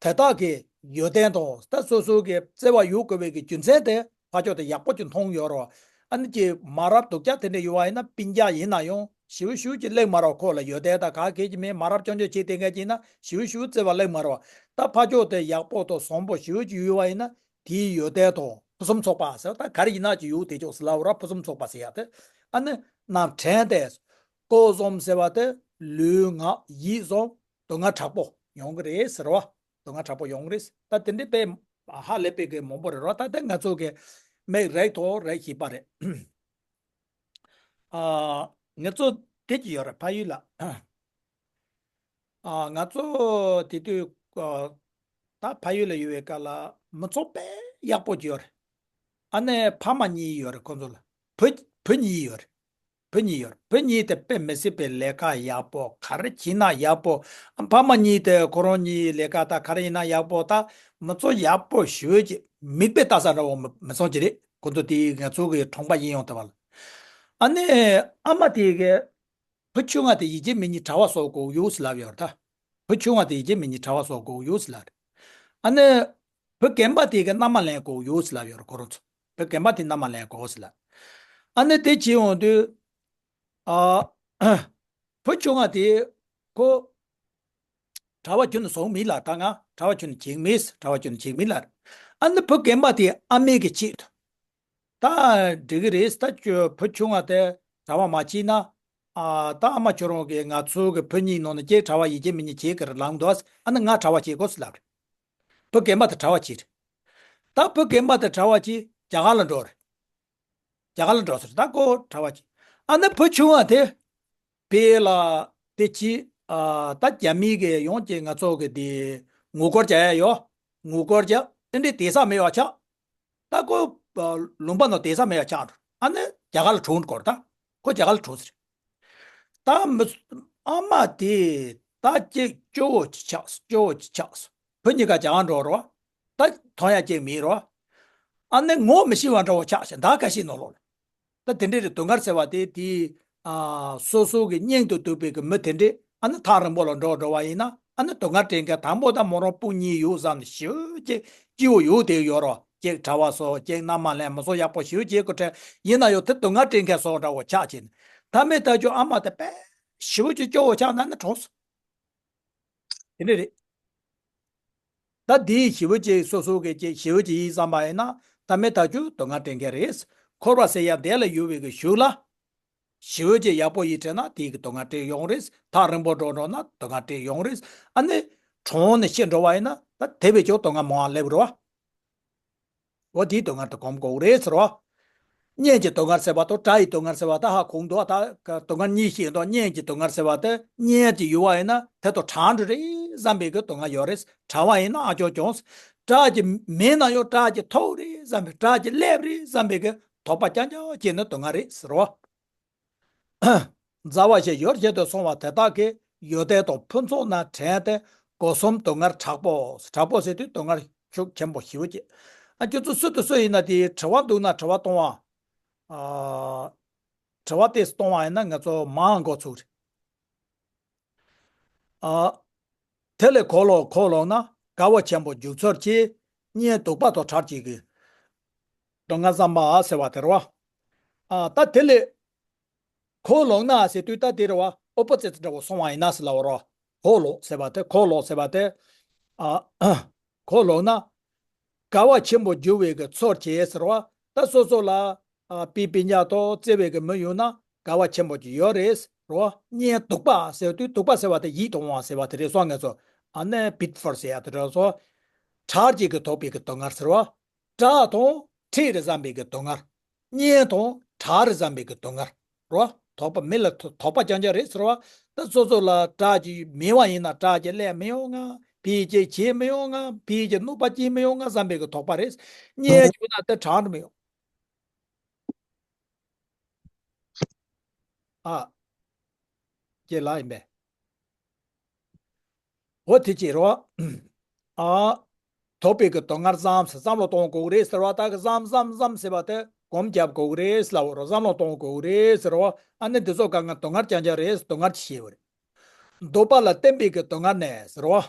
དེ་དག་གི་ཡོན་ཏན་དང་། ད་སོ་སོ་གི་བརྩེ་བ་ཡོད་དགོས་པའི་གི་རྒྱུ་མཚན་དེ་ཕར་ཕྱོགས་དེ་ཡག་པོ་ཅིག་མཐོང་ཡོད་རེད་བ། ཨ་ནི་ཅིག་མ་རབས་སྡུག་ཅག་དེ་འདྲ་ཡོད་བ་ཡིན་ན། སྤུན་ཀྱག་ཡིན་ན་ཡང་ཞེ་པོ་ཞེ་པོ་ཅིག་གླེང་མ་རེད་བ། ཁོ་ལ་ཡོན་ཏན་དང་ག་གེ་ཅིག་མེད། མ་རབས་རྐྱང་རྐྱང་བྱེད་བསྡད་མཁན་ཅིག་ཡིན་ན་ཞེ་པོ་ཞེ་པོ་བརྩེ་བ་གླེང་མ་རེད་བ། ད་ཕར་ཕྱོགས་དེ་ཡག་པོ་དང་བཟང་པོ་ཞེ་པོ་ཅིག་ཡོད་བ་ཡིན་ན། དེའི་ཡོན་ཏན་དང་ཕུན་སུམ་ཚོགས་པ་ཟེར། ད་ག་རེ་ཡིན་ན་ཅིག་ཡོད་དེ་ཅོག་ཟེར་ལབ་ར། ཕུན་སུམ་ཚོགས་པ་ཟེར་ཡ་དེ། ཨ་ནི་རྣམས་དྲན་ཏེ། ཀུན་རྫོབ་ཟེར་བ་དེ་ལུས་ངག་ཡིད་གསུམ་སྡུག་བསྔལ་དྲག་པོ་ཡོང་གི་རེད་ཟེར་བ། སྡུག་བསྔལ་དྲག་པོ་ཡོང་གི་རེད། ད་དེ་འདྲའི་དཔེ་ཧ་ལས་པའི་གི་མང་པོ་རེད་རོ། ད་དེ་ང་ཚོ་གི་མིག་རེག་ཐོག་རེག་ཤེས་པ་རེད། ཨ། ང་ཚོ་དེ་ཅི་ཡོད་རེད། ཕ་ཡུལ་ལ། ཨ། ང་ཚོ་དེ་དུས། ཨ། ད་ཕ་ཡུལ་ལ་ཡོད་པའི་སྐབས་ལ་མི་ཚོགས་དཔེ་ཡག་པོ་ཅིག་ཡོད་རེད། ཨ་ནི་ཕ་མ་གཉིས་ཡོད་རེད། ཁོ་ཚོ་ལ་བུ་བུ་གཉིས་ཡོད་རེད། བུ་གཉིས་ཡོད་རེད། བུ་གཉིས་དེ་དཔེ་མི་སྲིད་པའི་ལས་ཀ་ཡག་པོ། ག་རེ་བྱས་ན་ཡག་པོ། ཕ་མ་གཉིས་དེ་ཁོ་རང་གཉིས་ལས་ཀ་ད་ག་རེ་ཡིན་ན་ཡག་པོ། ད་མི་ཚོགས་ཡག་པོ་ཞེ་པོ་ཅིག་མིག་དཔེ་ལྟ་ས་འདྲ་བོ་མི་མི་སོང་གི་རེད། ཁོ་ཚོ་དེ་ང་ཚོ་གི་གྲོང་པ་ཡིན་ཡོང་དུས་བ་ལ། ཨ་ནི་ཨ་མ་དེ་གི་བུ་ཆུང་བ་དེ་ཡིད་ཆེས་མེད་ནི་གྲྭ་པ་བཟོ་དགོས་ཡོད་ཟེར་ལབ་ཡོད་རེད་ད། བུ་ཆུང་བ་དེ་ཡིད་ཆེས་མེད་ནི་གྲྭ་པ་བཟོ་དགོས་ཡོད་ཟེར་ལབ་རེད། ཨ་ནི་བུ་རྒན་པ་དེ་གི་མནའ་མ་ལེན་དགོས་ཡོད་ཟེར་ལབ་ཡོད་རེད། ཁོ་རང་ཚོ་བུ་རྒན་པ་དེ་མནའ་མ་ལེན་དགོས་ཟེར་ལབ། ཨ་ནི་དེ་བྱས་ཡོང་དུས། ཨ། བུ་ཆུང་བ་དེ་ཁོ་གྲྭ་པ་ཁྱོན་ནས་བཟོ་མི་ལ། ད་ང་གྲྭ་པ་ཁྱོན་ནས་བྱེད་མི། གྲྭ་པ་ཁྱོན་ནས་བྱེད་མི་ལ། ཨ་ནི་བུ་རྒན་པ་དེ་ཨ་མའི་གི་ཆེད་དུ། ད་འགྲིག་གི་རེད། ད་ཁྱོད་བུ་ཆུང་བ་དེ་གྲྭ་པ་མ་བྱས་ན། ཨ། ད་ཨ་མ་ཁྱོད་རང་གིས་ང་ཚོ་གི་བུ་གཉིས་ནང་ནས་ཁྱེད་གྲྭ་པ་ཡིད་ཆེས་མེད་ནི་བྱེད་གི་རེད་ལབ་འདུག། ཨ་ནི་ང་གྲྭ་པ་བྱེད་དགོས་ཟེར་ལབ་རེད། བུ་རྒན་པ་དེ་གྲྭ་པ་བྱས་རེད། ད་བུ་རྒན་པ་དེ་གྲྭ་པ་བྱས་རྒྱ་གར་ལ་འགྲོ་རེད། རྒྱ་གར་ལ་འགྲོ་ཟེར། ད་ཁོ་གྲྭ་པ་བྱས། ཨ་ནི་བུ་ཆུང་བ་དེ་བོད་ལ་དེ་ཅི། ཨ། ད་རྒྱ་མི་གི་ཡོང་གི་ང་ཚོ་གི་དེ་ངོ་རྒོལ་བྱ་ཡ་ཡོད། ངོ་རྒོལ་བྱ་དེ་འདྲའི་དེ་ས་མེད་པ་ཆགས། ད་ཁོ་ལུང་པ་ནང་བསྡད་ས་མེད་ཡ་ཆགས་འགྲོ། ཨ་ནི་རྒྱ་གར་ལ་གྲོངས་འགྲོ་ད། ཁོ་རྒྱ་གར་ལ་གྲོངས་ཟེར། ད་མི་ཨ་མ་དེ་ད་ཅིག་སྐྱོ་བོ་ཅིག་ཆགས་སོང་། སྐྱོ་བོ་ཅིག་ཆགས་སོང་། བུ་གཉིས་ཀ་རྒྱ་གར་འགྲོ་རོགས། ད་མཐོང་ཡ་ཅིག་མེད་རོགས། ཨ་ནི་ངོ་མི་ཤེས་པ་འདྲ་བོ་ཆགས་ཤག་ད་ཁ་ཤས་ནང་ལོགས་ལ། ད་དེ་འདྲའི་རེད། སྡུག་བསྔལ་ཟེར་བ་དེ་དེ་ཨ་སོ་སོ་གི་སྙིང་དུ་སྡུག་པའི་གི་མི་དེ་འདྲས་ཨ་ནི་ཐག་རིང་པོ་ལ་འགྲོ་འགྲོ་བ་ཡིན་ན། ཨ་ནི་སྡུག་བསྔལ་དྲན་མཁན་དང་པོ་ད་མོ་རང་སྤུན་གཉིས་ཡོད་བསམ་ནས་ཞེ་པོ་ཅིག་སྐྱིད་པོ་ཡོད་དེ་ཡོད་རོགས། ཅིག་གྲྭ་བ་སོགས་ཅིག་མནའ་མ་ལེན་མི་སོགས་ཡག་པོ་ཞེ་པོ་ཅིག་གི་གྲས་ཡིན་ན་ཡང་དེ་སྡུག་བསྔལ་དྲན་མཁན་སོགས་འདྲ་བོ་ཆགས་ཀྱིན། ད་མི་ད་ཁྱོད་ཨ་མ་དེ་དཔེ་ཞེ་པོ་ཅིག་སྐྱོ་བོ་ཆགས་ན་ནི་གྲོངས་སོང་། དེ་འདྲ་རེད། ད་དེའི་ཞེ་པོ་ཅིག་སོ་སོ་གི་ཅིག་ཞེ་པོ་ཅིག་ཡིན་བསམ་པ་ཡིན་ན། ད་མི་ད་ཁྱོད་སྡུག་བསྔལ་དྲན་མཁན་རེད། འཁོར་བ་ཟེར་ཡ་དེ་ལ་ཡོད་པའི་གི་གཞུག་ལ། ཞེ་པོ་ཅིག་ཡག་པོ་ཡིན་དྲན་ན་དེའི་གི་སྡུག་བསྔལ་དྲན་ཡོང་རེད། ཐག་རིང་པོ་འགྲོ་འགྲོ་ན་སྡུག་བསྔལ་དྲན་ཡོང་རེད། ཨ་ནི་གྲོངས་ནས་ཤི་འགྲོ་བ་ཡིན་ན་ད་དེ་བས་ཀྱང་སྡུག་བསྔལ་མང་བ་སླེབས་རེད་བ། འོ་དེའི་སྡུག་བསྔལ་དེ་སྒོམ་དགོས་རེད་ཟེར་བ། གཉེན་གྱི་སྡུག་བསྔལ་ཟེར་བ་དང་དགྲ་ཡི་སྡུག་བསྔལ་ཟེར་བ་དེ་ཧ་གོ་འདུག་ད་སྡུག་བསྔལ་གཉིས་ཤིག་འདུག་གཉེན་གྱི་སྡུག་བསྔལ་ཟེར་བ་དེ་གཉེན་གྱི་ཡུལ་བ་ཡིན་ན་དེ་དང་གྲོངས་འགྲོ་རེད་བསམ་པའི་གི་སྡུག་བསྔལ་ཡོད་རེད། གྲྭ་བ་ཡིན་ན་ཨ་ཅོ་ཅོང་། དགྲ་གི་མེད་ན་ཡང་དགྲ་གི་ཐོབ་རེད་བསམ་པའི་དགྲ་གི་སླེབས་རེད་བསམ་པའི་གི་དོགས་པ་རྐྱང་རྐྱང་སྐྱེས་ནས་སྡུག་བསྔལ་རེད་ཟེར་བ། མཛའ་བ་ཞེས་ཡོད་བྱེད་དུ་སོང་བ་དེ་དག་གིས་ཡོན་ཏན་དང་ཕུན་ཚོགས་རྣམས་དྲན་ཏེ་སྒོ་གསུམ་སྡུག་བསྔལ་དྲག་པོ། དྲག་པོ་ཟེར་དུས་སྡུག་བསྔལ་ཤུགས་ཆེན་པོ་ཞེ་པོ་ཅིག་ཨ་ཁྱོད་ཚོ་སུ་དང་སུ་ཡིན་ན་དེའི་དྲི་བ་འདུག་ན་དྲི་བ་གཏོང་བ། ཨ་དྲི་བ་དེ་གཏོང་བ་ཡིན་ན་ང་ཚོ་མང་འགོ་ཚུགས་རེད། ཨ། དེ་ལས་ཁོ་ལོག་ཁོ་ལོག་ན་དགའ་བ་ཆེན་པོ་འཇུག་ཚུལ་གྱིས། གཉེན་སྡུག་པ་དང་བྲལ་གྱི་གི་སྡུག་བསྔལ་བསམ་པ་ཟེར་བ་དེ་རེད་བ། ཨ་ད་དེ་ལས་ཁོ་ལོག་ན་ཟེར་དུས་ད་དེ་རེད་བ། ཨོ་པོ་ཛིཊ་འདྲ་བོ་སོང་བ་ཡིན་ན་ཟེར་ལབ་པ་རེད་བ། ཁོ་ལོག་ཟེར་བ་དེ་ཁོ་ལོག་ཟེར་བ་དེ། ཨ་ཁོ་ལོག་ན། དགའ་བ་ཆེན་པོ་འཇུག་པའི་གི་ཚུལ་གྱིས་ཟེར་བ། ད་སོ་སོ་ལ་ཨ་སྤུན་སྤུན་ཀྱག་དང་བརྩེ་བའི་གི་མི་ཡོད་ན་དགའ་བ་ཆེན་པོ་ཅིག་ཡོད་རེད་ཟེར་བ། གཉེན་སྡུག་པ་ཟེར་དུས་སྡུག་པ་ཟེར་བ་དེ་ཡིད་དུ་འོང་བ་ཟེར་བ་དེ་རེད་སོང་ངས་ཚོ། ཨ་ནི་པིཊ་ཕོལ་ཟེར་ཡ་དེ་རེད་སོང་། བྲལ་གྱི་གི་དོགས་པའི་གི་སྡུག་བསྔལ་ཟེར་བ། དགྲ་དང་འཕྲད་རེད་བསམ་པའི་གི་སྡུག་བསྔལ། གཉེན་དང་བྲལ་རེད་བསམ་པའི་གི་སྡུག་བསྔལ། རོ། དོགས་པ་མི་ལ་དོ་དོགས་པ་རྐྱང་རྐྱང་རེད་ཟེར་བ། ད་སོ་སོ་ལ་དགྲ་ཅིག་མེད་པ་ཡིན་ན་དགྲ་ཅིག་སླེབས་མི་ཡོང་ང་། ཕི་ཅིག་བྱེད་མི་ཡོང་ང་། ཕི་ཅིག་གནོད་པ་སྐྱེལ་མི་ཡོང་ང་བསམ་པའི་གི་དོགས་པ་རེད། གཉེན་བྱུང་ན་དེ་དྲག་མི་ཡོང་། ཨ། ཅེས་ལ་ཡིན་པས། འོ་དེ་ཅི་རོ། ཨ། དོགས་པའི་གི་སྡུག་བསྔལ་བསམ་ཟེར་བསམ་བློ་གཏོང་དགོས་རེད་ཟེར་བ། ད་གི་བསམ་བསམ་བསམ་ཟེར་བ་དེ་སྒོམ་རྒྱབ་དགོས་རེད་ཟེར་ལབ་རོ། བསམ་བློ་གཏོང་དགོས་རེད་ཟེར་རོ། ཨ་ནི་འདི་ཚོ་གང་ག་སྡུག་བསྔལ་རྐྱང་རྐྱང་རེད། སྡུག་བསྔལ་ཅི་ཤེས་པ་རེད། སྡུག་པ་ལ་བརྟེན་པའི་གི་སྡུག་བསྔལ་ནི་ཟེར་རོ།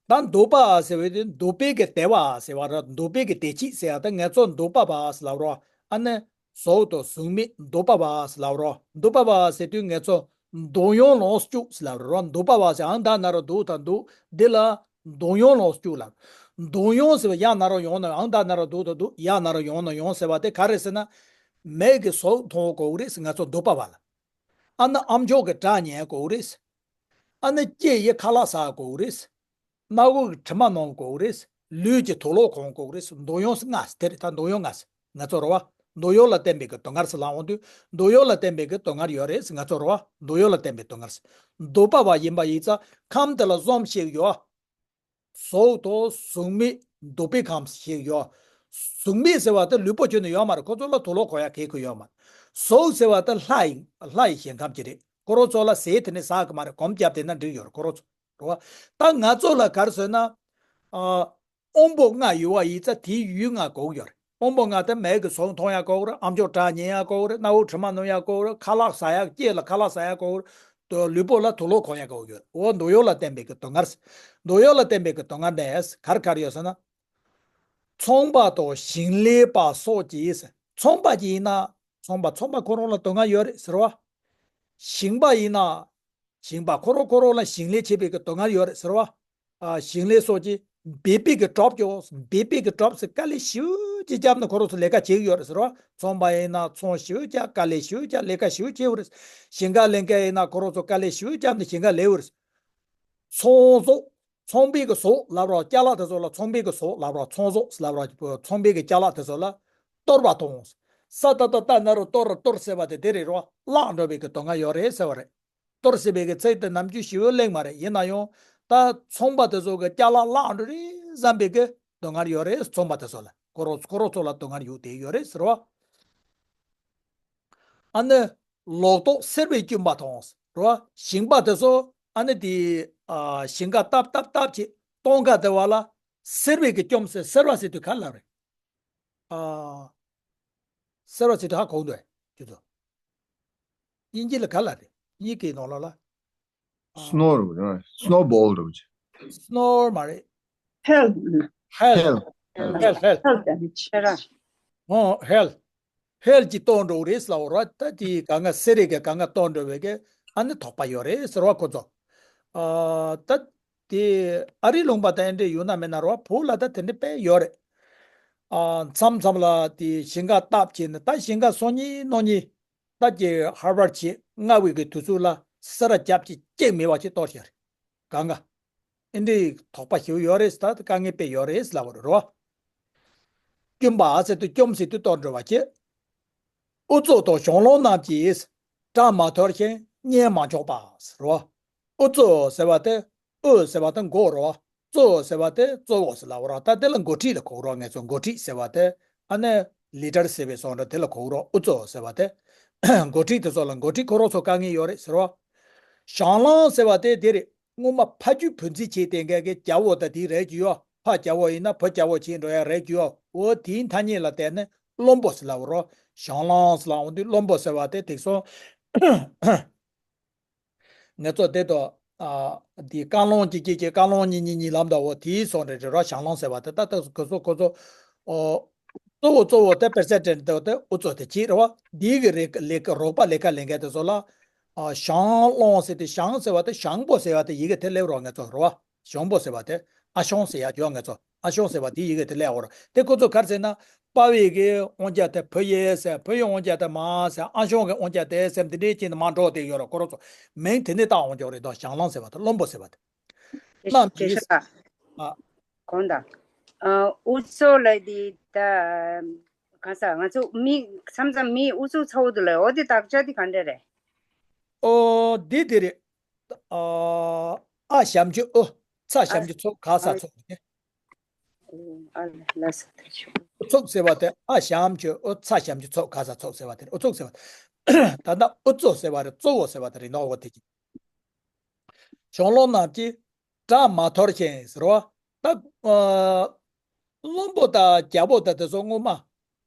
ད་སྡུག་པ་ཟེར་བའི་དེ་སྡུག་པའི་གི་དལ་བ་ཟེར་བ་ར། སྡུག་པའི་གི་དལ་གྱིས་ཟེར་ཡ་ད་ངེད་ཚོ་སྡུག་པ་བ་ཟེར་ལབ་རོ། ཨ་ནི་ཟོག་དང་གཟུགས་མེད་སྡུག་པ་བ་ཟེར་ལབ་རོ། སྡུག་པ་བ་ཟེར་དུས་ངེད་ཚོ་སྡུག་ཡོང་ལོངས་སུ་སྤྱོད་ཟེར་ལབ་རོ། སྡུག་པ་བ་ཟེར་ཨང་ད་ན་རོ་སྡུག་དང་སྡུག་འདི་ལ་སྡུག་ཡོང་ལོངས་སུ་སྤྱོད་ལབ། སྡུག་ཡོང་ཟེར་བ་ཡ་ན་རོ་ཡོང་ན་ཨང་ད་ན་རོ་སྡུག་དང་སྡུག་ཡ་ན་རོ་ཡོང་ན་ཡོང་ཟེར་བ་དེ་ག་རེ་ཟེར་ན། མིག་གི་ཟོག་མཐོང་དགོས་རེད་ཟེར་ངེད་ཚོ་སྡུག་པ་བ་ལ། ཨ་ནི་ཨམ་ཅོག་གི་སྒྲ་ཉན་དགོས་རེད། ཨ་ནི་ལྕེ་ཡི་ཁ་ལག་ཟ་དགོས་རེད། སྣ་བུག་གི་དྲི་མ་མནན་དགོས་རེད། ལུས་ཀྱི་དུག་ལོག་གོན་དགོས་རེད། སྡུག་ཡོང་ལྔ་དེ་རེད། ད་སྡུག་ཡོང་ལྔ་ཟེར་ང་ཚོ་རེད་བ། སྡུག་ཡོང་ལ་བརྟེན་པའི་གི་སྡུག་བསྔལ་ཟེར་ལབ་འོང་དུས་སྡུག་ཡོང་ལ་བརྟེན་པའི་གི་སྡུག་བསྔལ་ཡོད་རེད་ཟེར་ང་ཚོ་རེད་བ། སྡུག་ཡོང་ལ་བརྟེན་པའི་སྡུག་བསྔལ་ཟེར། སྡུག་པ་བ་ཡིན་པ་ཡིན་ཙང་ཁམས་དེ་ལ་གསུམ་ཞིག་ཡོད། ཟོག་དང་གཟུགས་མེད་སྡུག་པའི་ཁམས་ཞིག་ཡོད། གཟུགས་མེད་ཟེར་བ་དེ་ལུས་པོ་ཁྱོན་ནས་ཡོད་མ་རེད། ཁོ་ཚོ་ལ་དུག་ལོག་གོན་ཡ་གེ་ཁོ་ཡོད་མ་རེད། ཟོག་ཟེར་བ་དེ་ལྷ་ཡི་ལྷ་ཡི་ཞིང་ཁམས་ཅིག་རེད། ཁོ་རང་ཚོ་ལ་ཟས་དེ་ནས་ཟ་གི་མ་རེད། གོམ་རྒྱབ་བསྡད་ན་འགྲིག་ཡོད་རེད་ཁོ་རང་ཚོ། རེད་བ། ད་ང་ཚོ་ལ་ག་རེ་ཟེར་ན། ཨ། དབང་པོ་ལྔ་ཡོད་པ་ཡིན་ཙང་དེའི་ཡུལ་ལྔ་དགོས་ཀྱི་ཡོད་རེད། དབང་པོ་ལྔ་དེ་མིག་གིས་ཟོག་མཐོང་ཡ་དགོས་ཀྱི་རེད། ཨམ་ཅོག་སྒྲ་ཉན་ཡ་དགོས་ཀྱི་རེད། སྣ་བུག་དྲི་མ་མནན་ཡ་དགོས་ཀྱི་རེད། ཁ་ལག་ཟ་ཡ་ལྕེ་ལ་ཁ་ལག་ཟ་ཡ་དགོས་ཀྱི་རེད། དུ་ལུས་པོ་ལ་དུག་ལོག་གོན་ཡ་དགོས་ཀྱི་ཡོད་རེད། འོ་སྡུག་ཡོང་ལ་བརྟེན་པའི་གི་སྡུག་བསྔལ། སྡུག་ཡོང་ལ་བརྟེན་པའི་གི་སྡུག་བསྔལ་ནི་ག་རེ་ག་རེ་ཡོད་ཟེར་ན། ཚོང་པ་དང་ཞིང་ལས་པ་སོགས་ཀྱིས། ཚོང་པ་ཅིག་ཡིན་ན་ཚོང་པ་ཚོང་པ་ཁོ་རང་ལ་སྡུག་བསྔལ་ཡོད་རེད་ཟེར་བ། ཞིང་པ་ཡིན་ན། ཞིང་པ་ཁོ་རང་ཁོ་རང་ལ་ཞིང་ལས་བྱེད་པའི་གི་སྡུག་བསྔལ་ཡོད་རེད་ཟེར་བ། ཨ། ཞིང་ལས་སོགས་ཀྱི་འབད་པའི་གི་གྲབས་ཀྱོ། འབད་པའི་གི་གྲབས་ཟེར་དཀའ་ལས་ཞེ་པོ་ཅིག་བརྒྱབ་ནས་ཁོ་རང་ཚོ་ལས་ཀ་བྱེད་ཀྱི་ཡོད་རེད་ཟེར་བ། ཚོང་པ་ཡིན་ན་ཚོང་ཞེ་པོ་རྒྱག་དཀའ་ལས་ཞེ་པོ་རྒྱག་ལས་ཀ་ཞེ་པོ་བྱེད་ཀྱི་རེད། ཞིང་ཁ་ལས་མཁན་ཡིན་ན་ཁོ་རང་ཚོ་དཀའ་ལས་ཞེ་པོ་བརྒྱབ་ནས་ཞིང་ཁ་ལས་ཀྱི་རེད། ཚོང་ཟོག་ཚོང་པའི་གི་ཟོག་ལབ་རོགས། ཅ་ལག་དེ་ཚོ་ལ་ཚོང་པའི་གི་ཟོག་ལབ་རོགས། ཚོང་ཟོག་ལབ་རོགས། ཚོང་པའི་གི་ཅ་ལག་དེ་ཚོ་ལ་གཏོར་བ་གཏོང་། ས་ད་ད་ད་ན་རོ་གཏོར་རོ་གཏོར་ཟེར་བ་དེ་དེ་རེད་རོ། བརླག་འགྲོ་བའི་གི་སྡུག་བསྔལ་ཡོད་རེད་ཟེར་བ་རེད། གཏོར་ཟེར་བའི་གི་ཚིག་དེ་ནམ་རྒྱུན་ཞེ་པོ་གླེང་མ་རེད། ཡིན་ན་ཡང་ ད་ཚོང་པ་དེ་ཚོ་གི་ཅ་ལག་བརླག་འགྲོ་རེད་བསམ་པའི་གི་སྡུག་བསྔལ་ཡོད་རེད། ཚོང་པ་དེ་ཚོ་ལ་ཁོ་རང་ཁོ་རང་ཚོ་ལ་སྡུག་བསྔལ་ཡོད་དེ་ཡོད་རེད་ཟེར་བ། ཨ་ནི་ལོ་ཏོག་སེར་བས་བསྐྱོན་པ་དང་རེད་བ། ཞིང་པ་དེ་ཚོ་ཨ་ནི་དེ་ཨ་ཞིང་ཁ་བཏབ་བཏབ་བཏབ་བྱས་སྟོན་ཁ་དེ་བ་ལ་སེར་བས་གི་བསྐྱོམ་ཟེར། སེར་བ་ཟེར་དུས་ག་ལ་རེད། ཨ། སེར་བ་ཟེར་དུས་ཧ་གོ་འདུག་ཁྱོད་ཚོ། དབྱིན་ཇི་ལ་ག་ལ་རེད། དབྱིན་ཇི་གི་ནང་ལོགས་ལ། ཨ། སྣོ་རུ་རེད། སྣོ་བོལ་རུ་རེད། སྣོ་མ་རེད། ཧེལ། ཧེལ། ཧེལ། ཧེལ། ཧེལ། ཧེལ་དེ་ནི་ཆེ་ར། ཨོ་ཧེལ། ཧེལ་གྱི་གཏོང་འགྲོ་རེད་ལབ་ར། ད་དེ་ག་ང་སེ་རེ་གི་ག་ང་གཏོང་འགྲོ་བའི་གི་ཨ་ནི་དོགས་པ་ཡོད་རེད་ཟེར་བ་ཁོ་ཚོ། ཨ་ད་དེ་ཨ་རི་ལུང་པ་ད་ཨེ་འདྲས་ཡོད་ན་མེད་ན་ར་བོད་ལ་ད་དེ་འདྲས་དཔེ་ཡོད་རེད། ཨ་མཚམས་མཚམས་ལ་དེ་ཞིང་ཁ་བཏབ་བྱས་ནས་ད་ཞིང་ཁ་སོ་གཉིས་སྣོ་གཉིས་ད་ཀྱི་ཧར་བར་བྱས་སྔ་བའི་གི་དུས་ཚོད་ལ་སེ་ར་རྒྱབ་ཀྱི་སྐྱེག་མེད་པ་ཞིག་གཏོར་བཞག་རེད། གང་ག་ཨེ་འདྲའི་དོགས་པ་ཞིག་ཡོད་རེད། ད་དཀའ་ངལ་དཔེ་ཡོད་རེད་ལབ་པ་རེད་རོ། བསྐྱོན་པ་ཟེར་དུས་བསྐྱོམ་ཟེར་དུས་གཏོར་འགྲོ་བ་བྱས། དབུ་ཚོགས་དང་གཞུང་ལུགས་རྣམས་ཀྱིས་གྲ་མ་འཐོར་ཞིང་བརྙས་མ་ཆོག་པ་ཟེར་རོ། དབུ་ཚོགས་ཟེར་བ་དེ་དབུ་ཟེར་བ་དེ་མགོ་རོ། གཙོ་བོ་ཟེར་བ་དེ་གཙོ་བོ་ཟེར་ལབ་རོ། ད་དེ་ལ་འགོ་ཁྲིད་ལ་གོ་རོ། ངེད་ཚོ་འགོ་ཁྲིད་ཟེར་བ་དེ་ཨ་ནི་ལི་ཌར་ཟེར་བའི་སོང་འདྲ་དེ་ལ་གོ་རོ། དབུ་གཙོ་ཟེར་བ་དེ་འགོ་ཁྲིད་དེ་ཚོ་ལ་འགོ་ཁྲིད་ཁོ་རང་ཚོ་དཀའ་ངལ་ཡོད་རེད་ཟེར་རོ། ཞང་བློན་ཟེར་བ་དེ་དེ་རེད། སྔོན་མ་ཕ་རྒྱུད་བུ་འཛིན་བྱས་ཏེ་འགའ་གི་རྒྱལ་པོ་དང་དེའི་རིགས་ཀྱི་ཡོ། ཕ་རྒྱལ་པོ་ཡིན་ན་བུ་རྒྱལ་པོ་བྱས་འགྲོ་ཡ་རིགས་ཀྱི་ཡོ། འོ་དེའི་ཐ་སྙད་ལ་བརྟེན་ནས་བློན་པོ་ཟེར་ལབ་རོ། ཞང་བློན་ཟེར་ལབ་འོང་དུས་བློན་པོ་ཟེར་བ་དེ་དེ་སོང་། ངེད་ཚོ་དེ་དང་། ཨ། དེ་བཀའ་བློན་གཅིག་གཅིག་གཅིག་བཀའ་བློན་གཉིས་གཉིས་གཉིས་ལབ་འདྲ་བོ་དེའི་སོང་རེད་རེད་རོ། ཞང་བློན་ཟེར་བ་དེ་ད་ལྟ་ཁོ་ཚོ་ཁོ་ཚོ། ཨོ། གཙོ་བོ་གཙོ་བོ་དེ་པེ་རེ་སི་ཌེན་ཊི་དེ་དེ་དབུ་གཙོ་དེ་གཅིག་རེད་བ། དེའི་གི་རིགས་ལས་ཀ་རོགས་པ་ལས་ཀ་ལས་མཁན་དེ་ཚོ་ལ། ཨ། ཞང་བློན་ཟེར་ཏེ་ཞང་ཟེར་བ་དེ་ཞང་པོ་ཟེར་བ་དེ་ཡི་གེ་དེ་སླེབས་རོགས་ངེད་ཚོ་རེད་བ། ཞང་པོ་ཟེར་བ་དེ་ཨ་ཞང་ཟེར་ཡ་ཡོད་ངེད་ཚོ། ཨ་ཞང་ཟེར་བ་དེ་ཡི་གེ་དེ་སླེབས་འོར་དེ་ཁོ་ཚོ་ག་རེ་ཟེར་ན། དཔའ་བོའི་གི་དབང་རྒྱལ་དེ་བུ་ཡི་ཟེར། བུ་ཡི་དབང་རྒྱལ་དེ་མ་ཟེར། ཨ་ཞང་གི་དབང་རྒྱལ་དེ་ཟེར་འདི་འདྲའི་ཅན་དུ་མ་འགྲོ་དེ་ཡོད་ར། ཁོ་རང་ཚོ་མིང་དེ་ནས་བཏགས་འོང་ཀྱོག་རེད་དོ། ཞང་བློན་ཟེར་བ་དེ་བློན་པོ་ཟེར་བ་དེ། དེ་རྣམས་དེ་ཀྱིས། ཤ། ཨ། གོང་དང་། ཨ། དབུ་གཙོ་ལ་དེ་ད། གང་ཟག་ང་ཚོ་མི་མཚམས་མཚམས་མི་དབུ་གཙོ་ཚ་བོ་དུ་ལ་འོ་དེ་དག་ཆ་དེ་ག་འདྲ་རེད། ཨོ་དེ་དེ་རེད། ཨ། ཨ་ཞབས་ཀྱུ་ཨུ། ཚ་ཞབས་ཀྱུ་ཚོ། ག་ས་ཚོ་ནི། ཨ་ལ་ས་ཐ་ཆུ། ཨུ་ཚུགས་ཟེར་བ་དེ་ཨ་ཞབས་ཀྱུ་ཨུ། ཚ་ཞབས་ཀྱུ་ཚོ། ག་ས་ཚོ་ཟེར་བ་དེ་ཨུ་ཚུགས་ཟེར་བ་དེ། ད་ལྟ་དབུ་གཙོ་ཟེར་བ་རེད། གཙོ་བོ་ཟེར་བ་དེ་རེད་ནོ། འོ་དེ་ཀྱི། ཞང་བློན་རྣམས་ཀྱིས་གྲ་མ་འཐོར་ཞིང་ཟེར་བ། ད། ཨ། བློན་པོ་དང་རྒྱལ་པོ་དང་དེ་ཚོ་སྔོན་མ།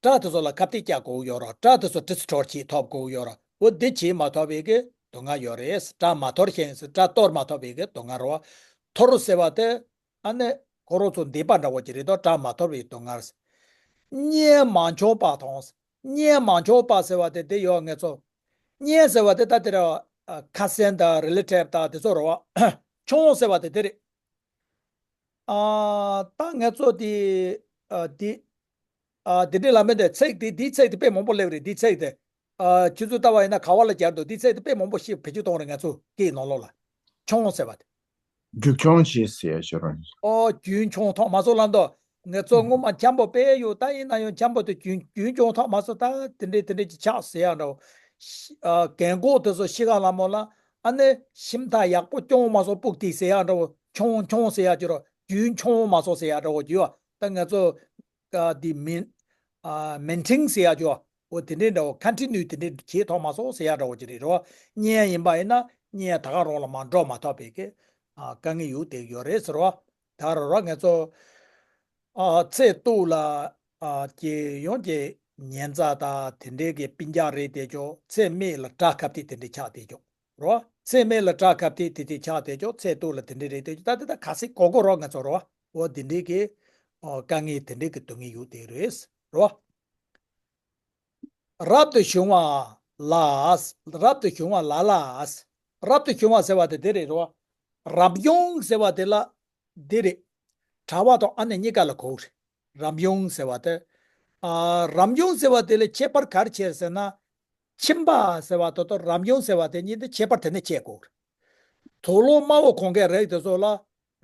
གྲ་དེ་ཚོ་ལ་ཁ་གཏད་བཅག་དགོས་ཡོད་ར། གྲ་དེ་ཚོ་ཏྲིས་ཏྲོར་བྱེད་ཐོབ་དགོས་ཡོད་ར། འོ་འདི་བྱེད་མ་ཐོབ་པའི་གི་སྡུག་བསྔལ་ཡོད་རེད། གྲ་མ་འཐོར་ཞིང་ཟེར། གྲ་གཏོར་མ་ཐོབ་པའི་གི་སྡུག་བསྔལ་རོ། འཐོར་ཟེར་བ་དེ་ཨ་ནི་ཁོ་རང་ཚོ་འདས་པ་འདྲ་བོ་ཅིག་རེད་དོ། གྲ་མ་འཐོར་བའི་སྡུག་བསྔལ། བརྙས་མ་འཆོག་པ་དང་། བརྙས་མ་འཆོག་པ་ཟེར་བ་དེ་དེ་ཡོད་ངེད་ཚོ། བརྙས་ཟེར་བ་དེ་ད་དེ་ར། ཨ། ཁ་སང་དང་རི་ལེ་ཊིབ་དང་དེ་ཚོ་རེད་བ། འཆོག་ཟེར་བ་དེ་དེ་རེད། ཨ། ད་ངེད་ཚོ་དེ། ཨ། དེ། ཨ། དེ་འདྲའི་ལ་མེད་དེ་ཚིག་དེ་དེའི་ཚིག་དེ་དཔེ་མང་པོ་སླེབས་རེད། དེའི་ཚིག་དེ། ཨ། ཁྱེད་ཚོས་ལྟ་བ་ཡིན་ན་ག་བ་ལ་སྦྱར་འདུག་དེའི་ཚིག་དེ་དཔེ་མང་པོ་ཞིག་བེད་སྤྱོད་གཏོང་རེད་ང་ཚོ་སྐད་ནང་ལོགས་ལ། འཆོག་ཟེར་བ་དེ། རྒྱུན་འཁྱོངས་བྱེད་ཟེར་ཡ་ཞིག་རང་། ཨོ། རྒྱུན་འཁྱོངས་ཐོག་མ་སོང་ལབ་འདུག་ངེད་ཚོ་སྔོན་མ་འཁྱམ་པོ་དཔེ་ཡོད། ད་ཡིན་ན་ཡང་འཁྱམ་པོ་དེ་རྒྱུན་རྒྱུན་འཁྱོངས་ཐོག་མ་སོང་། ད་དེ་འདྲས་དེ་འདྲས་ཀྱི་ཆགས་ཟེར་ཡ་འདྲ་བོ། ཨ། རྒན་གོག་དེ་ཚོ་ཤི་ཁ་ལ་མོ་ལ་ཨ་ནི་ཞིམ་ཐག་ཡག་པོ་འཁྱོངས་མ་སོང་སྤུག་དེ་ཟེར་ཡ་འདྲ་བོ། འཁྱོངས་འཁྱོངས་ཟེར་ཡ་ཅིག་རོ། རྒྱུན་འཁྱོངས་མ་སོང་ཟེར་ཡ་འདྲ་བོ་ཅིག་ཡོད། ད་ང་ཚོ། ཨ། དེ་མིན། ཨ། མེན་ཊེན་ཟེར་ཡ་ཅིག་ཡོད། འོ་དེ་འདྲའི་འདྲ་བོ། ཁོན་ཊི་ནིའུ་དེ་འདྲའི་བྱེད་ཐོག་མ་སོང་ཟེར་ཡ་འདྲ་བོ་ཅིག་རེད་རོ། བརྙས་ཡིན་པ་ཡིན་ན་བརྙས་ད་ག་རང་ལ་མ་འགྲོ་མ་ཐུབ་པའི་གི། ཨ། དཀའ་ངལ་ཡོད་དེ་ཡོད་རེད་ཟེར་བ། ད་ར་ར་ང་ཚོ། ཨ། ཚེ་སྟོད་ལ། ཨ། ཀྱི་ཡོང་གི་ཉེན་ཚ་དང་དེ་འདྲའི་གི་སྤུན་ཀྱག་རེད་དེ་ཅོ། ཚེ་སྨད་ལ་དགྲ་ཁ་གཏད་དེ་འདྲའི་ཆགས་དེ་ཅོ། རོ། ཚེ་སྨད་ལ་དགྲ་ཁ་གཏད་དེ་དེ་ཆགས་དེ་ཅོ། ཚེ་སྟོད་ལ་དེ་འདྲའི་རེད་དེ་ཅོ། ད་དེ་ད་ག་སྲིད་གོ་གོ་རོ་ང་ཚོ་རོ། འོ་དེ་འདྲའི་གི། ཨོ། དཀའ་ངལ་དེ་འདྲའི་གི་སྡུག་བསྔལ་ཡོད་དེ་རེད་རོ། རབ་ཏུ་བྱུང་བ་ལ། རབ་ཏུ་བྱུང་བ་ལ་ལ། རབ་ཏུ་བྱུང་བ་ཟེར་བ་དེ་དེ་རེད་རོ། རབ་བྱུང་ཟེར་བ་དེ་ལ། དེ་རེད། གྲྭ་པ་དང་ཨ་ནེ་གཉིས་ཀ་ལ་གོ་རེད། རབ་བྱུང་ཟེར་བ་དེ། ཨ། རབ་བྱུང་ཟེར་བ་དེ་ལ་ཁྱད་པར་ག་རེ་ཕྱེ་ཟེར་ན། ཁྱིམ་པ་ཟེར་བ་དེ་དང་རབ་བྱུང་ཟེར་བ་དེ་གཉིས་དེ་ཁྱད་པར་དེ་ནས་ཕྱེ་དགོས་རེད། དུག་ལོག་དམར་པོ་གོན་མཁན་རིགས་དེ་ཚོ་ལ་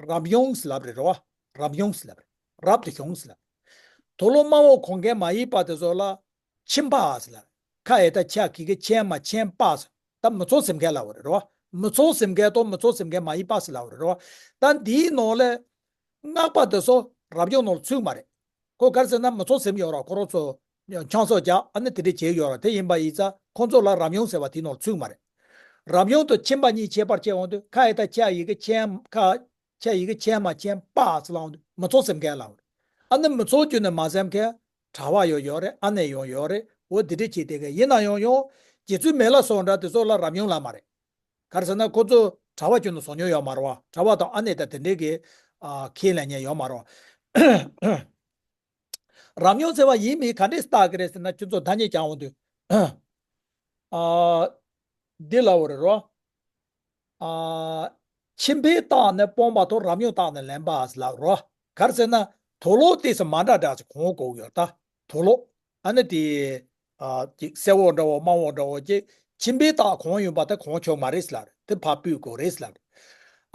རབ་བྱུང་ཟེར་ལབ་རེད་རོ། རབ་བྱུང་ཟེར་ལབ་རེད། རབ་ཏུ་བྱུང་ཟེར་ལབ། དུག་ལོག་དམར་པོ་གོན་མཁན་མ་ཡིན་པ་དེ་ཚོ་ལ་ཁྱིམ་པ་ཟེར་ལབ། ཁ་ཡ་ད་ཆ་གི་གི་ཁྱིམ་མ་ཁྱིམ་པ་ཟེར། ད་མི་ཚོ་ཟེར་མཁན་ལབ་པ་རེད་རོ། མི་ཚོགས་ཟེར་མཁན་དང་མི་ཚོགས་ཟེར་མཁན་མ་ཡིན་པ་ཟེར་ལབ་རེད་རོ། ད་འདིའི་ནང་ལ་སྔགས་པ་དེ་ཚོ་རབ་བྱུང་ནང་ལ་ཚུད་མ་རེད། ཁོ་ག་རེ་ཟེར་ན་མི་ཚོགས་ཟེར་ཡོད་ར། ཁོ་རང་ཚོ་ཆང་ས་རྒྱག་ཨ་ནི་དེ་འདྲས་བྱས་ཡོད་ར། དེ་ཡིན་པ་ཡིན་ཙང་ཁོ་ཚོ་ལ་རབ་བྱུང་ཟེར་བ་དེའི་ནང་ལ་ཚུད་མ་རེད། རབ་བྱུང་དང་ཁྱིམ་པ་གཉིས་ཁྱད་པར་ཕྱེ་འོང་དུས་ཁ་ཡི་ད་ཁྱི་ཡི་གེ་ཁྱི་ཁ་ཁྱི་ཡི་གེ་ཁྱི་མ་ཁྱི་པ་ཟེར་ལབ་འོང་དུས་མི་ཚོགས་ཟེར་མཁན་ལབ་རེད། ཨ་ནི་མི་ཚོགས་བརྒྱུད་ནས་མ་ཟེར་མཁན་གྲྭ་པ་ཡང་ཡོད་རེད། ཨ་ནེ་ཡང་ཡོད་རེད། འོ་དེ་འདྲས་བྱས་དེ་ག་ཡིན་ན་ཡང་ཡང་རྗེ་བཙུན་མི་ལ་སོགས་འདྲ་དེ་ཚོ་ལ་རབ་བྱུང་ལབ་མ་རེད། ག་རེ་ཟེར་ན་ཁོ་ཚོ་གྲྭ་པ་ཁྱོན་ནས་བཟོ་མྱོང་ཡོད་མ་རེད་བ། གྲྭ་པ་དང་ཨ་ནེ་དང་དེ་འདྲས་ཀྱི་ཨ་ཁས་ལེན་མཁན་ཡོད་མ་རེད་བ། རབ་བྱུང་ཟེར་བ་ཡིན་མིན་ག་འདྲས་བརྟག་གི་རེད་ཟེར་ན་ཁྱོད་ཚོ་ཐ་སྙད་རྒྱག་འོང་དུས། ཨ། འདི་ལབ་པ་རེད་རོ། ཨ། ཁྱིམ་པས་བརྟགས་ནས་སྤོང་བ་དང་རབ་བྱུང་བརྟགས་ནས་ལེན་པ་ཟེར་ལབ་རོ། ག་རེ་ཟེར་ན་དུག་ལོག་དེ་ཚོ་མ་འདྲ་འདྲ་ཅིག་གོན་དགོས་ཡོད་ད། དུག་ལོག་ཨ་ནི་དེ། ཨ། ཅིག་སེར་པོ་འདྲ་བོ་དམར་པོ་འདྲ་བོ་ཅིག་ཁྱིམ་པས་བརྟགས་གོན་ཡོང་བ་དེ་གོན་ཆོག་མ་རེད་ཟེར་ལབ་རེད། དེ་ཕར་ཕུད་དགོས་རེད་ཟེར་ལབ་རེད།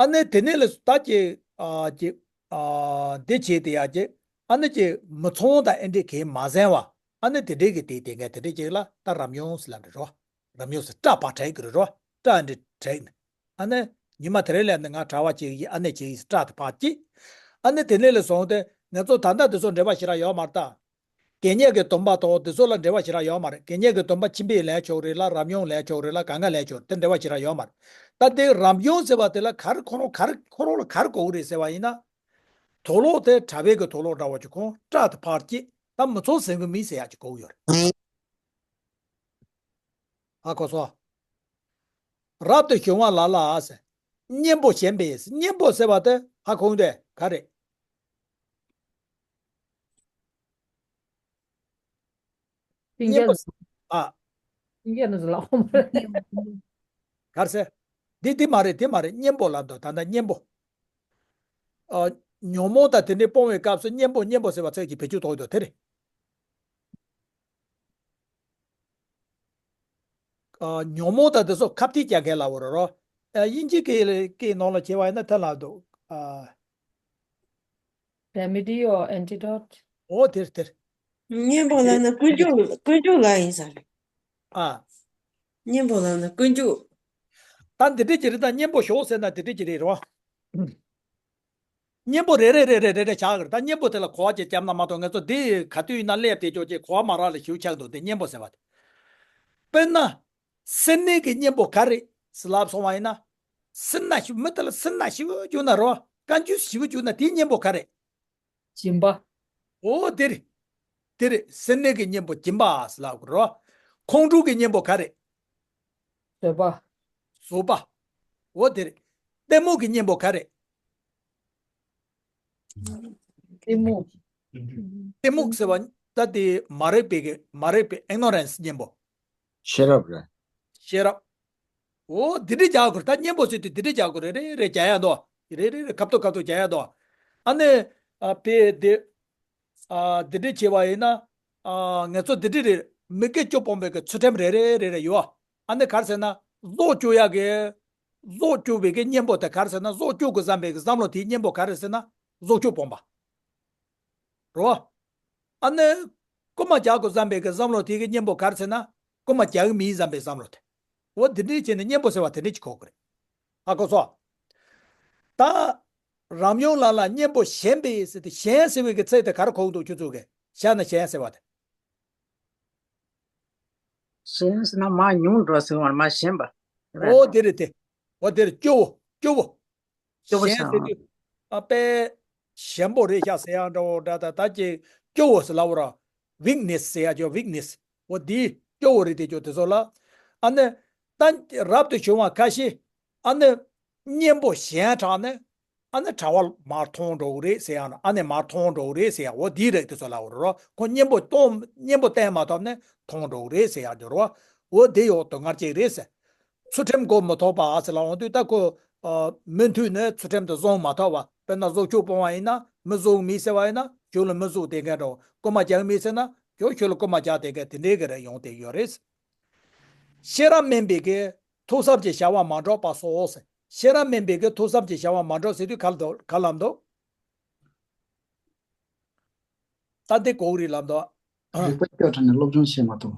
ཨ་ནི་དེ་ནས་ལ་ད་ཅིག་ཨ། ཅིག་ཨ། འདི་བྱས་དེ་ཡ་ཅིག་ཨ་ནི་ཅིག་མི་ཚོང་དང་ཨེ་འདྲས་གས་མ་ཟན་བ། ཨ་ནི་དེ་འདྲས་ཀྱི་དེ་དེ་ངས་དེ་འདྲས་ཅིག་ལ་ད་རབ་བྱུང་ཟེར་ལབ་རེད་རོ། རབ་བྱུང་ཟེར་སྐྲ་ཕར་བྲེག་གི་རེད་རོ། སྐྲ་འདི་བྲེག་ནས། ཨ་ནི་ཉི་མ་དེ་རིང་ལས་ནི་ང་གྲྭ་པ་ཅིག་ཡིན། ཨ་ནེ་ཅིག་ཡིན་སྐྲ་དེ་ཕར་བཅད། ཨ་ནི་དེ་ནས་ལས་བཟུང་སྟེ་ངེད་ཚོ་ད་ལྟ་དེ་ཚོ་འབྲེལ་བ་ཞེ་དྲག་ཡོད་མ་རེད་ད། དགེ་བསྙེན་གྱི་སྡོམ་པ་དང་དེ་ཚོ་ལ་འབྲེལ་བ་ཞེ་དྲག་ཡོད་མ་རེད། དགེ་བསྙེན་གྱི་སྡོམ་པ་ཁྱིམ་པས་ལེན་ཆོག་རེད་ལ་རབ་བྱུང་ལེན་ཆོག་རེད་ལ་གང་ག་ལེན་ཆོག་རེད། དེ་འབྲེལ་བ་ཞེ་དྲག་ཡོད་མ་རེད། ད་དེ་རབ་བྱུང་ཟེར་བ་དེ་ལ་ག་རེ་ཁོ་རང་ག་རེ་ཁོ་རང་ལ་ག་རེ་དགོས་ཀྱི་རེད་ཟེར་བ་ཡིན་ན། དུག་ལོག་དེ་གྲྭ་པའི་གི་དུག་ལོག་འདྲ་བོ་ཅིག་གོན། སྐྲ་དེ་ཕར་བཅད། ད་མི་ཚོགས་ཟེར་གི་མིན་ཟེར་ཡག་ཅིག་དགོས་ཀྱི་ཡོད་རེད། ཧ་གོ་སོང་། རབ་ཏུ་བྱུང་བ་ལ་ལ་ཟེར། གཉེན་པོ་ཞན་པས། གཉེན་པོ་ཟེར་བ་དེ་ཧ་གོ་འདུག་ག་རེད། གཉེན་པོ་ཨ། ག་རེ་ཟེར། འདི་འདི་མ་རེད། འདི་མ་རེད། གཉེན་པོ་ལབ་འདུག་ད་ལྟ་གཉེན་པོ། ཨ། ཉོན་མོངས་དང་དེ་འདྲའི་སྤོང་བའི་སྐབས་སུ་གཉེན་པོ་གཉེན་པོ་ཟེར་བ་ཚིག་གི་བེད་སྤྱོད་གཏོང་གི་འདུག་དེ་རེད། ཨ། ཉོན་མོངས་དང་དེ་ཚོ་ཁ་གཏད་རྒྱག་མཁན་ལབ་པ་རེད་རོ། ཨ། དབྱིན་ཇི་སྐད་སྐད་ནང་ལ་བྱས་པ་ཡིན་ན་ཐ་ལ་འདུག་ཨ། Remedy or antidote? འོ་དེར་དེར། གཉེན་པོ་ལབ་ན་ཀུན་སྤྱོད་ཀུན་སྤྱོད་ལ་ཡིན་ས་རེད། ཨ། གཉེན་པོ་ལབ་ན་ཀུན་སྤྱོད། ད་འདི་འདྲས་ཀྱི་རེད། ད་གཉེན་པོ་ཞོག་ཟེར་ན་འདི་འདྲས་ཀྱི་རེད་རོ། གཉེན་པོ་རེ་རེ་རེ་རེ་རེ་རེ་ཆགས་ཀྱི་རེད། ད་གཉེན་པོ་དེ་ལ་གོ་བ་ཅིག་བརྒྱབ་ན་མ་གཏོགས་ངེད་ཚོ་འདི་ག་དུས་ཡིན་ན་སླེབས་བསྡད་ཆོག་ཅིག་གོ་བ་མ་རག་ལ་ཞེ་པོ་ཆགས་འདུག་འདི་གཉེན་པོ་ཟེར་བ་དེ། དཔེར་ན། སེར་སྣའི་གི་གཉེན་པོ་ག་རེ་ཟེར་ལབ་སོང་བ་ཡིན་ན། སེར་སྣ་ཞིག་མི་དེ་ལ་སེར་སྣ་ཞིག་བྱུང་ན་རོ། བཀའ་འགྱུར་ཞིག་བྱུང་ན་དེའི་གཉེན་པོ་ག་རེ། སྦྱིན་པ། འོ་དེ་རེད། དེ་རེད། སེར་སྣའི་གི་གཉེན་པོ་སྦྱིན་པ་ཟེར་ལབ་དགོས་རོ། ཁོང་ཁྲོ་གི་གཉེན་པོ་ག་རེ། བཟོད་པ། བཟོད་པ། འོ་དེ་རེད། གཏི་མུག་གི་གཉེན་པོ་ག་རེ། གཏི་མུག་གཏི་མུག་ཟེར་བ་ད་དེ་མ་རིག་པའི་གི་མ་རིག་པའི་ignorance གཉེན་པོ། ཤེས་རབ་རེད། ཤེས་རབ། འོ་འདི་འདྲས་རྒྱག་དགོས་རེད། ད་གཉེན་པོ་ཟེར་དུས་འདི་འདྲས་རྒྱག་དགོས་རེད། རེ་རེ་རྒྱག་ཡ་འདུག་རེ་རེ་རེ་ཁ་ཐུག་ཁ་ཐུག་རྒྱག་ཡ་འདུག་ཨ་ནི། ཨ་དཔེ་འདི། ཨ་འདི་འདྲས་བྱས་པ་ཡིན་ན། ཨ་ངེད་ཚོ་འདི་འདྲས་རེད། མི་དགེ་བཅུ་སྤོང་བའི་གི་ཚུལ་ཁྲིམས་རེ་རེ་རེ་རེ་ཡོད། ཨ་ནི་ག་རེ་ཟེར་ན་གཟུགས་སྐྱོ་ཡ་གི་གཟུགས་སྐྱོ་བའི་གི་གཉེན་པོ་དེ་ག་རེ་ཟེར་ན། གཟུགས་སྐྱོ་དགོས་བསམ་པའི་གི་བསམ་བློ་དེའི་གཉེན་པོ་ག་རེ་ཟེར་ན་གཟུགས་སྐྱོ་སྤོང་བ། རོ། ཨ་ནི། རྐུན་མ་རྒྱག་དགོས་བསམ་པའི་གི་བསམ་བློ་དེའི་གི་གཉེན་པོ་ག་རེ་ཟེར་ན། རྐུན་མ་རྒྱག་གི་མིན་བསམ་པའི་བསམ་བློ་དེ། འོ་འདི་འདྲས་བྱས་ནས་གཉེན་པོ་ཟེར་བ་དེ་འདྲས་ཅིག་གོ་གི་རེད། ཧ་གོ་སོང་། ད། རབ་བྱུང་ལ་ལ་གཉེན་པོ་ཞན་པས་ཟེར་ཏེ། ཞན་ཟེར་བའི་གི་ཚིག་དེ་ག་རེ་གོ་གི་འདུག་ཁྱོད་ཚོ་གི་ཞན་ན་ཞན་ཟེར་བ་དེ། ཞན་ཟེར་ན་མར་ཉུང་འགྲོ་ཟེར་བ་མར་ཞན་པ། འོ་དེ་རེད་དེ། འོ་དེ་རེད། སྐྱོ་བོ་སྐྱོ་བོ། སྐྱོ་བོ་ཞན་ཟེར་དུས། ཨ་དཔེ། ཞན་པོ་རེད་ཤག་ཟེར་ཡག་འདྲ་བོ་འདྲ། ད་ད་ཅིག་སྐྱོ་བོ་ཟེར་ལབ་པ་ར། weakness ཟེར་ཡག་ཅིག weakness། འོ་འདི་སྐྱོ་བོ་རེད་དེ་ཅོ་དེ་ཚོ་ལ། ཨ་ནི། ད་རབ་ཏུ་བྱུང་བ་ཁ་ཤས། ཨ་ནི། གཉེན་པོ་ཞན་དྲགས་ནས། ཨ་ནི་གྲྭ་པ་མར་མཐོང་འགྲོ་གི་རེད་ཟེར་ཡག་ན། ཨ་ནི་མར་མཐོང་འགྲོ་གི་རེད་ཟེར་ཡག་འོ་འདི་རེད། དེ་ཚོ་ལབ་པ་ར། ཁོ་གཉེན་པོ་གཏོང་གཉེན་པོ་བསྟེན་མ་ཐུབ་ནས་མཐོང་འགྲོ་གི་རེད་ཟེར་ཡག་འགྱུར་བ། འོ་འདི་ཡོག་དོན་ངར་ཅིག་རེད་ཟེར། ཚུལ་ཁྲིམས་གོ་མི་ཐོབ་པ་ཟེར་ལབ་འོང་དུས། ད་ཁོ། ཨ། མུ་མཐུད་ནས་ཚུལ་ཁྲིམས་དེ་བཟུང་མ་ཐུབ་པ། དཔེར་ན་གཟུགས་སྐྱོ་སྤོང་བ་ཡིན་ན། མི་གཟུགས་མི་ཟེར་བ་ཡིན་ན་ཁྱོད་ལ་མི་གཟུགས་དེ་འགའ་འགྲོ། རྐུན་མ་རྒྱག་མི་ཟེར་ན་ཁྱོད་ཁྱོད་ལ་རྐུན་མ་རྒྱག་དེ་འགའ་དེ་འདྲའི་གི་རེ་ཡོང་དེ་ཡོད་རེད། ཤེས་རབ་དམན་པའི་གི་ཐུགས་བསམ་གྱི་བྱ་བ་མ་འགྲུབ་པ་སོགས་ཟེར། ཤེས་རབ་དམན་པའི་གི་ཐུགས་བསམ་གྱི་བྱ་བ་མ་འགྲུབ་ཟེར་དུས་ག་ལ་འདུག་ག་ལ་འདུག་ད་འདི་གོ་གི་རེད་ལབ་འདུག་རིག་པ་སྐྱོ་དྲགས་ནས་སློབ་སྦྱོང་བྱེད་མ་ཐུབ།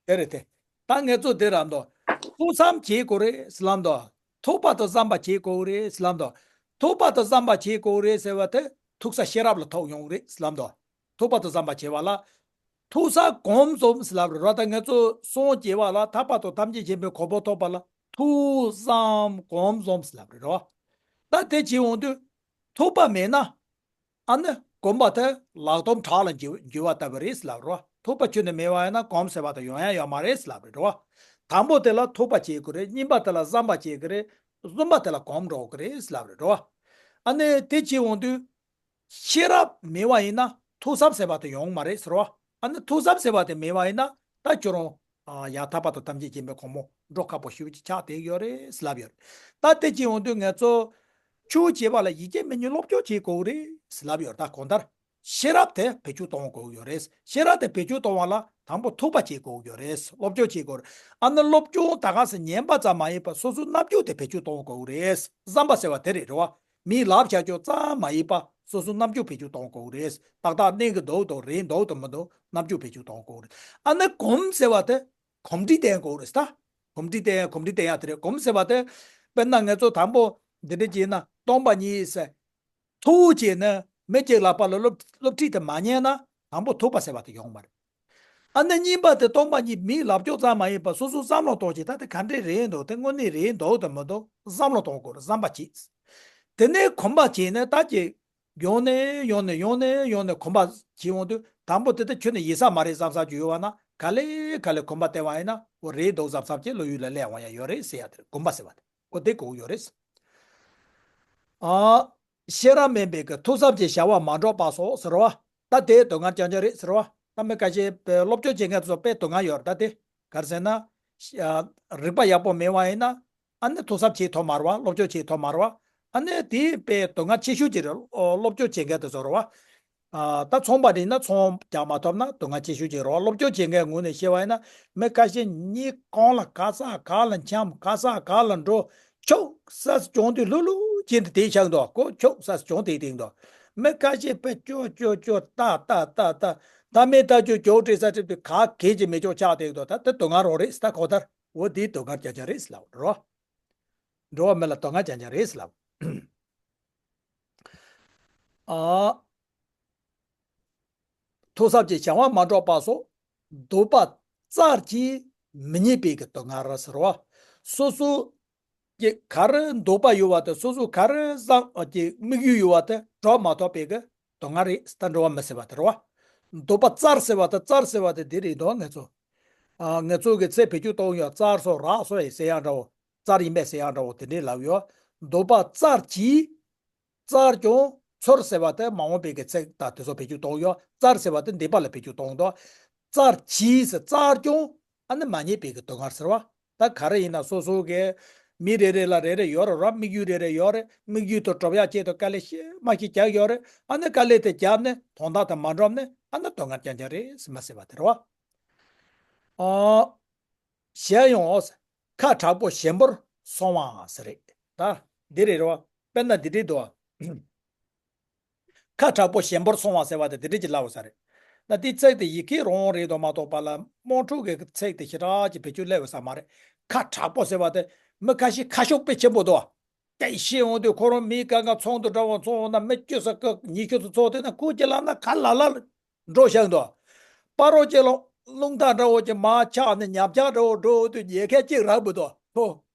དེ་རེད་དེ། ད་ངེད་ཚོ་འདི་ར་འདུག་ཐུགས་བསམ་བྱེད་དགོས་རེད་ལབ་འདུག་ཐུག་པ་དང་བསམ་པ་བྱེད་དགོས་རེད་ལབ་འདུག་ཐུག་པ་དང་བསམ་པ་བྱེད་དགོས་རེད་ཟེར་བ་དེ་ཐུག་ས་ཤེས་རབ་ལ་ཐུག་ཡོང་རེད་ལབ་འདུག་ཐུག་པ་དང་བསམ་པ་བྱེད་པ་ལ། ཐུག་ས་གོམས་འཛོམས་ལབ་རེད་རོ། ད་ང་ཚོ་སངས་རྒྱས་པ་ལ་ཐར་པ་དང་ཐམས་ཅད་མཁྱེན་པའི་གོ་འཕང་ཐོབ་པ་ལ་ཐུགས་བསམ་གོམས་འཛོམས་ལབ་རེད་རོ། ད་དེ་བྱེད་འོང་དུས་ཐུག་པ་མེད་ན། ཨ་ནི་གོམས་པ་དེ་ལག་རྡུམ་བྲག་ལ་འགྱུར་འགྱུར་བ་ལྟ་བུ་རེད་ལབ་རོ། ཐུག་པ་ཁྱོན་ནས་མེད་པ་ཡིན་ན་གོམས་ཟེར་བ་དེ་ཡོང་ཡ་ཡོད་མ་རེད་ལབ་རེད་རོ། དང་པོ་དེ་ལ་ཐུག་པ་བྱེད་དགོས་རེད། གཉིས་པ་དེ་ལ་བསམ་པ་བྱེད་དགོས་རེད། གསུམ་པ་དེ་ལ་གོམས་འགྲོ་དགོས་རེད་ལབ་རེད་རོ། ཨ་ནི་དེ་བྱེད་འོང་དུས། ཤེས་རབ་མེད་པ་ཡིན་ན་ཐུགས་བསམ་ཟེར་བ་དེ་ཡོང་མ་རེད་ཟེར་བ། ཨ་ནི་ཐུགས་བསམ་ཟེར་བ་དེ་མེད་པ་ཡིན་ན་ད་ཁྱོད་རང་ཨ་ཡང་ཐར་པ་དང་ཐམས་ཅད་མཁྱེན་པའི་གོ་འཕང་འགྲོ་ཁག་པོ་ཞེ་པོ་ཅིག་ཆགས་བསྡད་ཡོད་རེད་ཟེར་ལབ་ཡོད་རེད། ད་དེ་བྱེད་འོང་དུས་ང་ཚོ་ཆོས་བྱེད་པ་ལ་ཡིད་ཆེས་མི་ཉུང་སློབ་སྦྱོང་བྱེད་དགོས་རེད་ཟེར་ལབ་ཡོད་རེད། ད་གང་ལྟར་ཤེས་རབ་དེ་བེད་སྤྱོད་གཏོང་དགོས་ཡོད་རེད། ཤེས་རབ་དེ་བེད་སྤྱོད་གཏོང་བ་ལ་དང་པོ་ཐུག་པ་བྱེད་དགོས་ཡོད་རེད། སློབ་སྦྱོང་བྱེད་དགོས་རེད། ཨ་ནི་སློབ་སྦྱོང་ད་ག་སེ་ཉན་པ་ཙམ་མ་ཡིན་པར་སོ་སོའི་རྣམ་འགྱུར་དེ་བེད་སྤྱོད་གཏོང་དགོས་རེད། བསམ་པ་ཟེར་བ་དེ་རེད་རེད་བ། མིའི་ལབ་བྱ་སྤྱོད་ཙམ་མ་ཡིན་པ་སོ་སོའི་རྣམ་འགྱུར་བེད་སྤྱོད་གཏོང་དགོས་རེད། ཏག་ཏག་གནས་ཀྱི་འདུག་དང་རེད་འདུག་དང་མི་འདུག་རྣམ་འགྱུར་བེད་སྤྱོད་གཏོང་དགོས་རེད། ཨ་ནི་གོམས་ཟེར་བ་དེ་གོམས་འདྲིས་བསྟེན་དགོས་རེད་ད། གོམས་འདྲིས་བསྟེན་གོམས་འདྲིས་བསྟེན་ཡ་དེ་རེད། གོམས་ཟེར་བ་དེ་དཔེར་ན་ང་ཚོ་དང་པོ་འདི་འདྲ་བྱས་ན་སྟོང་པ་ཉིད་ཟེར། ཐུགས་བྱས་ན་མི་གཅིག་ལག་པ་ལ་སློབ་སློབ་ཁྲིད་དེ་མ་ཉན་ན་དང་པོ་ཐུག་པ་ཟེར་བ་དེ་ཡོང་མ་རེད། ཨ་ནི་གཉིས་པ་དེ་སྟོང་པ་ཉིད་མིའི་ལབ་སྐྱོར་ཙམ་མ་ཡིན་པར་སོ་སོ་བསམ་བློ་གཏོང་བྱེད་ད་དེ་ག་འདྲས་རེད་འདུག་དེ་དངོས་གནས་རེད་འདུག་དང་མི་འདུག་བསམ་བློ་གཏོང་དགོས་རེད། བསམ་པ་བྱེད། དེ་ནས་གོམས་པ་བྱས་ནས་ད་ཀྱི་ཡོང་ནས་ཡོང་ནས་ཡོང་ནས་ཡོང་ནས་གོམས་པ་བྱེད་འོང་དུས་དང་པོ་དེ་ད་ཁྱོན་ནས་ཡིན་ས་མ་རེད་བསམ་ས་ཅིག་ཡོད་པ་ན་ག་ལེ་ག་ལེ་གོམས་པ་བསྟེན་པ་ཡིན་ན་འོ་རེད་འདུག་བསམ་བསམ་གྱི་བློ་ཡུལ་ལ་སླེབས་འོང་ཡ་ཡོད་རེད་ཟེར་ཡ་དེ་རེད། གོམས་པ་ཟེར་བ་དེ་འོ་དེ་དགོས་ཡོད་རེད། ཨ། ཤེས་རབ་མེད་པའི་གི་ཐུགས་བསམ་གྱི་བྱ་བ་མ་འགྲུབ་པ་སོགས་ཟེར་བ། ད་དེ་སྡུག་བསྔལ་རྐྱང་རྐྱང་རེད་ཟེར་བ། ད་མི་ཁ་ཤས་པའི་སློབ་སྦྱོང་བྱེད་མཁན་ཚོ་དཔེ་སྡུག་བསྔལ་ཡོད་རེད། ད་དེ་ག་རེ་ཟེར་ན། ཨ། རིག་པ་ཡག་པོ་མེད་པ་ཡིན་ན། ཨ་ནི་ཐུགས་བསམ་བྱེད་ཐུབ་མ་རེད་བ། སློབ་སྦྱོང་བྱེད་ཐུབ་མ་རེད་བ། ཨ་ནི་དེ་དཔེ་སྡུག་བསྔལ་ཆེ་ཤོས་ཅིག་རེད། སློབ་སྦྱོང་བྱེད་མཁན་དེ་ཚོ་རེད་བ། ཨ། ད་ཚོང་པ་རེད་ན་ཚོང་རྒྱག་མ་ཐུབ་ན་སྡུག་བསྔལ་ཆེ་ཤོས་ཅིག་རེད་བ། སློབ་སྦྱོང་བྱེད་མཁན་ངོས་ནས་བཤད་པ་ཡིན་ན་མི་ཁ་ཤས་ཉིན་གང་ལ་ག་ས་ག་ལ་འཁྱམ་ག་ས་ག་ལ་འགྲོ། ཁྱོད་ས་སྐྱོང་དུས་ལྷུག་ལྷུག་བྱས་ཏེ་བསྡད་ཤག་འདུག་ཁོ་ཁྱོད་ས་སྐྱོང་དེ་བསྡད་འདུག་མི་ཁ་ཤས་པས་ཅོ་ཅོ་ཅོ་ཏ་ཏ་ཏ་ཏ་ད་མི་ད་ཅོ་ཅོ་བྲེ་ས་ཁྲིད་དུས་ག་གེ་ཅི་མི་ཅོ་ཆགས་བསྡད་འདུག་ད་དེ་སྡུག་བསྔལ་རོ་རེད། ད་ཁོ་ཐར་འོ་དེའི་སྡུག་བསྔལ་རྐྱང་རྐྱང་རེད་ལབ་རོ། འགྲོ་བ་མི་ལ་སྡུག་བསྔལ་རྐྱང་རྐྱང་རེད་ལབ། ཨ། ཐུགས་བསམ་གྱི་བྱ་བ་མ་འགྲུབ་པ་སོགས་འདོད་པ་རྩར་གྱིས་མི་རྙེད་པའི་གི་སྡུག་བསྔལ་རེད་ཟེར་བ། སོ་སོ་གི་ག་རེ་འདོད་པ་ཡོད་པ་དང་སོ་སོ་ག་རེ་བསམ་གྱི་དམིགས་ཡུལ་ཡོད་པ་དེ་འགྲུབ་མ་ཐུབ་པའི་གི་སྡུག་བསྔལ་རེད། ད་འགྲོ་བ་མི་ཟེར་བ་དེ་རེད་བ། འདོད་པ་རྩར་ཟེར་བ་དང་རྩར་ཟེར་བ་དེ་འདི་རེད་འདུག་ང་ཚོ། ཨ། ང་ཚོ་གི་ཚིག་བེད་སྤྱོད་གཏོང་ཡོད། རྩར་སོགས་རག་སོགས་ཡིན་ཟེར་ཡག་འདྲ་བོ། རྩར་ཡིན་པས་ཟེར་ཡག་འདྲ་བོ་དེ་འདྲས་ལབ་ཡོད། འདོད་པ་རྩར་གྱིས། རྩར་ཀྱང་ཚུར་ཟེར་བ་དེ་མ་འོངས་པའི་གི་ཚིག་དང་དེ་ཚོ་བེད་སྤྱོད་གཏོང་ཡོད། རྩར་ཟེར་བ་དེ་འདས་པ་ལ་བེད་སྤྱོད་གཏོང་འདུག་རྩར་གྱིས་ཟེར་རྩར་ཀྱང་ཨ་ནི་མ་རྙེད་པའི་གི་སྡུག་བསྔལ་ཟེར་བ། ད་ག་རེ་ཡིན་ན་སོ་སོ་གི་མི་རེ་རེ་ལ་རེ་རེ་ཡོད་རེད་ར། དམིགས་ཡུལ་རེ་རེ་ཡོད་རེད། དམིགས་ཡུལ་དུ་གྲུབ་ཡག་ཆེད་དུ་དཀའ་ལས་ཤེས་མ་ཤེས་རྒྱག་ཡོད་རེད། ཨ་ནི་དཀའ་ལས་དེ་བརྒྱབ་ནས་དོན་དག་དེ་མ་འགྲུབ་ནས་ཨ་ནི་སྡུག་བསྔལ་རྐྱང་རྐྱང་རེད་ཟེར་མ་ཟེར་བ་དེ་རེད་བ། ཨ། གཞན་ཡང་། ཁ་དྲག་པོ་ཞན་པོར་སོང་བ་ཟེར་རེད། ད་འདི་རེད་རོ། དཔེར་ན་འདི་འདྲས་འདུག་ཁ་དྲག་པོ་ཞན་པོར་སོང་བ་ཟེར་བ་དེ་འདི་འདྲས་ཀྱི་ལབ་ས་རེད། ད་འདི་ཚིག་དེ་ཡི་གེ་རང་རེད་དོ་མ་གཏོགས་པ་ལ་དམངས་ཁྲོད་ཀྱི་ཚིག་དེ་ཞེ་དྲག་ཅིག་བེད་སྤྱོད་སླེབས་ས་མ་རེད། ཁ་དྲག་པོ་ཟེར་བ་དེ་མི་ཁ་ཤས་ཁ་ཤུགས་དཔེ་ཆེན་པོ་འདུག་སྐད་ཆ་བཤད་འོང་དུས་ཁོ་རང་མི་གང་ག་ཚོགས་འདུ་འདྲ་བོ་ཚོགས་འོང་ན་མི་བཅུ་ཙམ་ཀ་ཉི་ཤུ་ཙམ་ཚོགས་དེ་ན་ཁོ་ཅི་ལབ་ན་ག་ལ་ལ་འགྲོ་བཞག་འདུག་སྤ་རོ་ཅིག་ལ་རླུང་རྟ་འདྲ་བོ་ཅིག་མར་ཆག་ནས་ཉམས་ཆག་འདྲ་བོ་འགྲོ་འོང་དུས་ཉལ་ཁ་གཅིག་རག་མི་འདུག་ཧོ།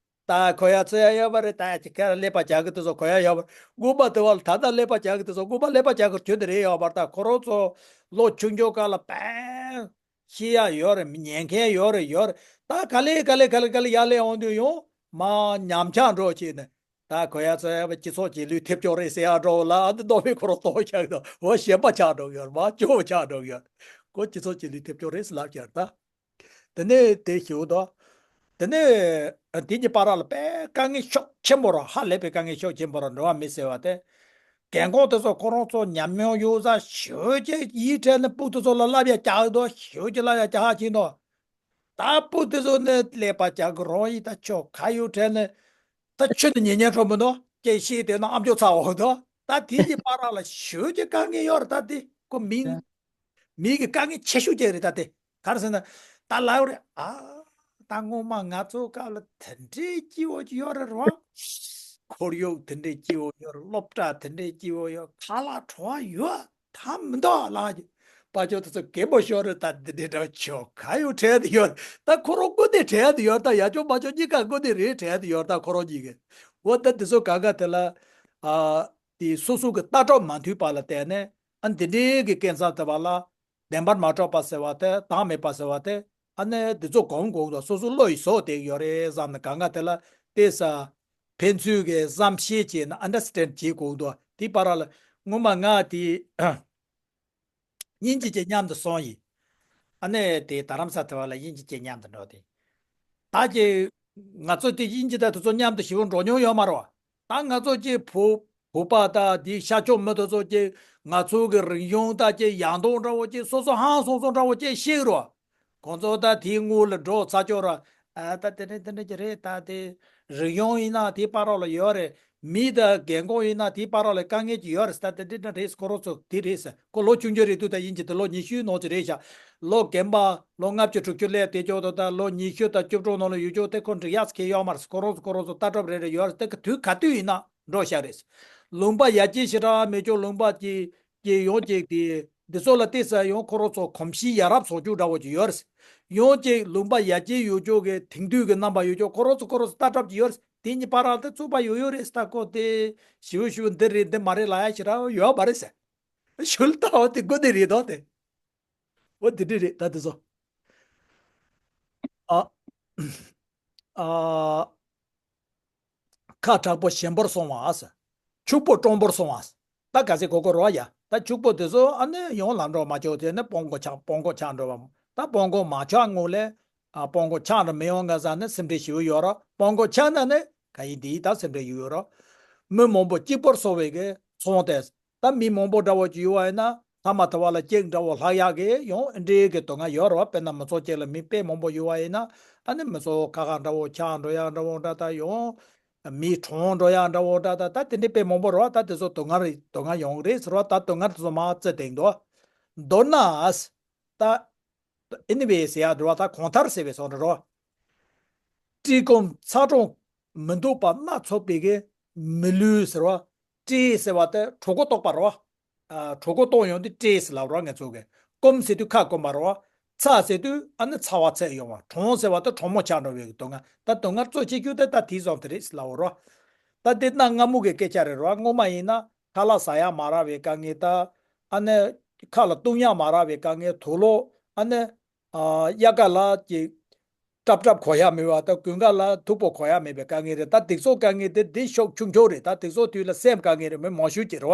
ད་གོ་ཡ་ཚོད་ཡ་ཡོད་པ་རེད། ད་ཡ་ཅིག་ཁ་ལ་ཀླད་པ་རྒྱག་གི་དེ་ཚོ་གོ་ཡ་ཡོད་པ་རེད། རྔུལ་མ་དེ་བ་ལ་ད་ལྟ་ཀླད་པ་རྒྱག་གི་དེ་ཚོ་རྔུལ་མ་ཀླད་པ་རྒྱག་གི་དུས་དེ་རེད་ཡོད་པ་རེད། ད་ཁོ་རང་ཚོ་ལོ་ཆུང་ཆུང་སྐབས་ལ་དཔེ་ཤེས་ཡ་ཡོད་རེད། ཉན་མཁན་ཡོད་རེད་ཡོད་རེད། ད་ག་ལེ་ག་ལེ་ག་ལེ་ག་ལེ་ཡར་སླེབས་འོང་དུས་ཡང་མར་ཉམས་ཆག་འགྲོ་བྱས་ནས། ད་གོ་ཡ་ཚོད་ཡ་བ་སྤྱི་ཚོགས་ཀྱི་ལུས་ཐེབས་ཀྱོག་རེད་ཟེར་ཡ་འདྲ་བོ་ལ་ཨ་འདི་རྣོ་མི་ཁོ་རང་གཏོང་ཆགས་དང་འོ་ཞེན་པ་ཆགས་འགྲོ་གི་ཡོད་རེད། མར་སྐྱོ་བོ་ཆགས་འགྲོ་གི་ཡོད་རེད། ཁོ་སྤྱི་ཚོགས་ཀྱི་ལུས་ཐེབས་ཀྱོག་རེད་ཟེར་ལབ་ཀྱི་ཡོད་རེད་ད། དེ་ནས་དེ་ཞུ་དོ། དེ་ནས་དེ་གཉིས་བར་ལ་དཔེ་དཀའ་ངལ་ཤུགས་ཆེན་པོ་རང་ཧ་ལས་པའི་དཀའ་ངལ་ཤུགས་ཆེན་པོ་རང་འགྲོ་བ་མི་ཟེར་བ་དེ། རྒན་གོག་དེ་ཚོ་ཁོ་རང་ཚོ་ཉམས་མྱོང་ཡོད་ས་ཞེ་པོ་ཅིག་ཡིད་ཁྲལ་ནས་སྤུ་དེ་ཚོ་ལ་བསླབ་ཡ་རྒྱག་གི་འདུག་ཞེ་པོ་ཅིག་བསླབ་ཡ་རྒྱག་ཧ་ཅིག་འདུག་ད་སྤུ་དེ་ཚོ་ནི་ཀླད་པ་རྒྱག་གི་རང་ཡིན། ད་ཆོ་ག་ཡོད་ཁྲལ་ནས་ད་ཆོས་ནི་ཉན་ཉན་ཁྲོ་མི་འདུག་སྐད་བཤད་དེ་ན་ཨམ་ཅོག་ཚ་འོག་འདུག་ད་དེ་གཉིས་བར་ལ་ཞེ་པོ་ཅིག་དཀའ་ངལ་ཡོད་རེད། ད་དེ་ཁོ་མིང་། མི་གི་དཀའ་ངལ་ཆེ་ཤོས་ཅིག་རེད་ད་དེ། ག་རེ་ཟེར་ན། ད་ལབ་རེད་ཨ། ད་ ད་སྔོན་མ་ང་ཚོའི་སྐབས་ལ་དེ་འདྲའི་སྐྱིད་པོ་ཡོད་རེད་རོ། ཁོར་ཡུག་དེ་འདྲའི་སྐྱིད་པོ་ཡོད་རེད། སློབ་གྲྭ་དེ་འདྲའི་སྐྱིད་པོ་ཡོད། ཁ་ལག་བྲོ་བ་ཡོད། ད་མི་འདུག་ལགས་ཀྱི། དཔལ་འབྱོར་དེ་ཚོ་རྒན་པོ་ཤོར་རེད། ད་འདི་འདྲའི་འདྲ་ཆོ་ག་ཡོད་དྲན་དུ་ཡོད། ད་ཁོ་རང་དགོས་ནི་དྲན་དུ་ཡོད། ད་ཡ་ཆོ་མ་ཆོ་གཉིས་ཀ་དགོས་ནི་རེད་དྲན་དུ་ཡོད། ད་ཁོ་རང་གཉིས་ཀས་འོ་ད་དེ་ཚོ་ག་ག་དེ་ལ་ཨ་དེ་སོ་སོ་གི་ལྟ་གྲུབ་མ་མཐུན་པ་ལ་བརྟེན་ནས་ཨ་འདི་འདྲའི་གི་སྐལ་བཟང་དེ་བ་ལ་བདེན་པར་མ་གྲུབ་པ་ཟེར་བ་དེ་བདག་མེད་པ་ཟེར་བ་དེ་ཨ་ནི་འདི་ཚོ་གོམས་གོམས་དང་སོ་སོ་བློ་ཡི་བཟོ་དེ་ཡོད་རེད་བསམ་ནས་ག་ག་དེ་ལ་ཏེ་ས་ཕན་ཚུན་གི་བསམ་ཤེས་བྱས་ན་ཨན་ཌར་སི་ཊེན་ཌ་བྱེད་དགོས་འདུག་དེ་བར་ལ་སྔོན་མ་ང་དེ་དབྱིན་ཇི་བཅས་མཉམ་དུ་སོང་ཡིན། ཨ་ནི་དེ་རྡ་རམ་ས་དེ་བ་ལ་དབྱིན་ཇི་བཅས་མཉམ་དུ་འགྲོ་དེ། ད་ཀྱི་ང་ཚོ་དེ་དབྱིན་ཇི་དང་དེ་ཚོ་མཉམ་དུ་ཞིབ་པོ་འགྲོ་མྱོང་ཡོད་མ་རེད་བ། ད་ང་ཚོ་ཀྱི་བུ་བུ་པ་དང་དེ་ཤར་ཕྱོགས་མི་དེ་ཚོ་ཀྱི་ང་ཚོ་གི་རིག་གཞུང་དང་ཀྱི་ཡང་དོན་འདྲ་བོ་ཀྱི་སོ་སོ་ཧང་སོང་སོང་འདྲ་བོ་ཀྱི་ཤེས་རོགས། ཁོང་ཚོ་ད་དེའི་དངུལ་ལ་འགྲོ་ཚ་ཆོག་ར། ཨ་ད་དེ་འདྲ་དེ་འདྲ་ཀྱི་རེད། ད་དེ་རིག་གཞུང་ཡིན་ན་དེའི་བར་རོགས་ལ་ཡོད་རེད། མི་དང་རྒན་གོག་ཡིན་ན་དེའི་བར་རོགས་ལ་དཀའ་ངལ་ཅིག་ཡོད་རེད། ད་དེ་འདྲ་རེད། ཁོ་རང་ཚོ་དེ་རེད་ཟེར། ཁོ་ལོ་ཆུང་ཆུང་རེད་འདུག་ད་དབྱིན་ཇི་དེ་ལོ་ཉི་ཤུའི་ནང་ཅིག་རེད་ཤག་ལོ་རྒན་པ་ལོ་ལྔ་བཅུ་དྲུག་ཅུ་སླེབས་དེ་ཅོག་ཏུ་ད་ལོ་ཉི་ཤུ་དང་བཅུ་དྲུག་ནང་ལ་ཡོད་ཅོག་དེ་ཁོ་འགྲིག་ཡག་ཁེལ་ཡོད་མ་རེད། ཁོ་རང་ཚོ་ཁོ་རང་ཚོ་ལྟ་གྲུབ་རེ་རེ་ཡོད་རེད། དེ་གི་དུས་ག་དུས་ཡིན་ན་འགྲོ་ཤག་རེད། ལུང་པ་ཡ་གྱལ་ཞེ་དྲག་མེད་ཅོག་ལུང་པ་ཀྱི་ཀྱི་ཡོང་ཅིག་དེ་འདི་ཚོ་ལ་བལྟས་ས་ཡོང་ཁོ་རང་ཚོ་གོམས་གཤིས་ཡ་རབས་བཟོ་རྒྱུ་འདྲ་བོ་ཅིག་ཡོད་རེད། ཡོང་ཅིག་ལུང་པ་ཡ་གྱལ་ཡོད་ཅོག་གི་དེང་དུས་ཀྱི་རྣམ་པ་ཡོད་ཅོག་ཁོ་རང་ཚོ་ཁོ་རང་ཚོ་ལྟ་གྲུབ་ཅིག་ཡོད་རེད། དེ་གཉིས་བར་ལ་དེ་རྩོད་པ་ཡོད་ཡོད་རེད། ད་ཁོ་དེ་ཞིབ་ཞིབ་འདི་རེད་འདི་མ་རེད་ལབ་ཡ་ཞེ་དྲག་ཡོད་མ་རེད་ཟེར། ཞུལ་ལྟ་བ་དེ་དགོས་ནི་རེད་དོ་དེ། འོ་དེ་འདྲ་རེད། ད་དེ་ཚོ་ཨ་ཨ། ཁ་དྲག་པོ་ཞན་པོར་སོང་བ་ཟེར། ཕྱུག་པོ་སྤྲང་པོར་སོང་བ་ཟེར། ད་ག་ཚད་གོ་གོ་རོ་ཡ། ད་ཕྱུག་པོ་དེ་ཚོ་ཨ་ནི་ཡང་ལམ་འགྲོ་མ་ཆོག་དེ་ནི་སྤོང་གོ་ཆག་སྤོང་གོ་ཆག་འགྲོ་བ། ད་སྤོང་གོ་མ་ཆག་སྔོན་ལས་ཨ་སྤོང་གོ་ཆག་འགྲོ་མི་ཡོང་ག་ཟ་ནི་སེམས་ཁྲལ་ཞེ་པོ་ཡོད་རོ། སྤོང་གོ་ཆག་ན་ནི་ག་ཡིན་དེ་ཡིན། ད་སེམས་ཁྲལ་ཡོད་ཡོད་རོ། མི་མང་པོ་གཅིག་པོར་སོང་བའི་གི་ཚོང་དེ། ད་མི་མང་པོ་འདྲ་བོ་ཅིག་ཡོད་པ་ཡིན་ན་ཐ་མ་ཐ་བ་ལ་གཅིག་འདྲ་བོ་ལྷག་ཡག་གི་ཡང་འདྲའི་གི་དོན་ལྔ་ཡོད་རེད་བ། དཔེར་ན་མི་ཚོགས་གཅིག་ལ་མི་དཔེ་མང་པོ་ཡོད་པ་ཡིན་ན་ཨ་ནི་མི་ཚོགས་ཁ་ཁ་འདྲ་བོ་ཆག་འགྲོ་ཡག་འདྲ་བོ་འདྲ་ད་ཡང་མི་གྲོངས་འགྲོ་ཡག་འདྲ་བོ་འདྲ་ད་ད་དེ་འདྲའི་དཔེ་མང་པོ་རེད་བ། ད་དེ་ཚོ་དོན་ལྔ་རེད། དོན་ལྔ་ཡོང་རེད་ཟེར་བ། ད་དོན་ལྔ་དེ་ཚོ་མ་རྩི་དེང་དོ། མདོར་ན་ད་ཨེ་ནི་ཝེ་ཟེར་ཡག་འགྲོ་བ། ད་གང་ལྟར་ཟེར་བའི་སོགས་འདྲ་རོ། བཀྲེས་སྐོམ་ཚ་གྲང་མི་སྡུག་པ་སྣ་ཚོགས་པའི་གི་མི་ལུས་ཟེར་བ། བཀྲེས་ཟེར་བ་དེ་གྲོད་ཁོག་ལྟོགས་པ་རེད་བ། ཨ་གྲོད་ཁོག་ལྟོགས་ཡོང་དུས་བཀྲེས་ཟེར་ལབ་རེད་བ་ང་ཚོ་གི། སྐོམ་ཟེར་དུས་ཁ་སྐོམ་པ་རེད་བ། ཚ་ཟེར་དུས་ཨ་ནི་ཚ་བ་ཚད་ཡོང་བ། གྲང་ཟེར་བ་དེ་གྲང་མོ་ཆགས་འགྲོ་བའི་གི་དོན་ལྔ། ད་དོན་ལྔ་གཙོ་ཆེ་ཤོས་དེ་ད་དེའི་བཟོ་དེ་རེད་ཟེར་ལབ་རེད་བ། ད་དེ་གནའ་སྔ་མོ་གི་སྐད་ཆ་རེད་རེད་བ། སྔོན་མ་ཡིན་ན་ཁ་ལག་ཟ་ཡག་མ་རག་པའི་དཀའ་ངལ་ད། ཨ་ནི་ཁ་ལ་བཏུང་ཡག་མ་རག་པའི་དཀའ་ངལ། དུག་ལོག་ཨ་ནི། ཨ་དབྱར་ཁ་ལ་ཅིག་སྲབ་སྲབ་གོན་ཡག་མེད་པ་དང་དགུན་ཁ་ལ་མཐུག་པོ་གོན་ཡག་མེད་པའི་དཀའ་ངལ་རེད། ད་དེ་ཚོ་དཀའ་ངལ་དེ་དེ་ཤུགས་ཆུང་ཆུང་རེད། ད་དེ་ཚོ་དུས་ལ་སེམས་དཀའ་ངལ་རེད། མི་མང་ཤོས་ཀྱི་རེད་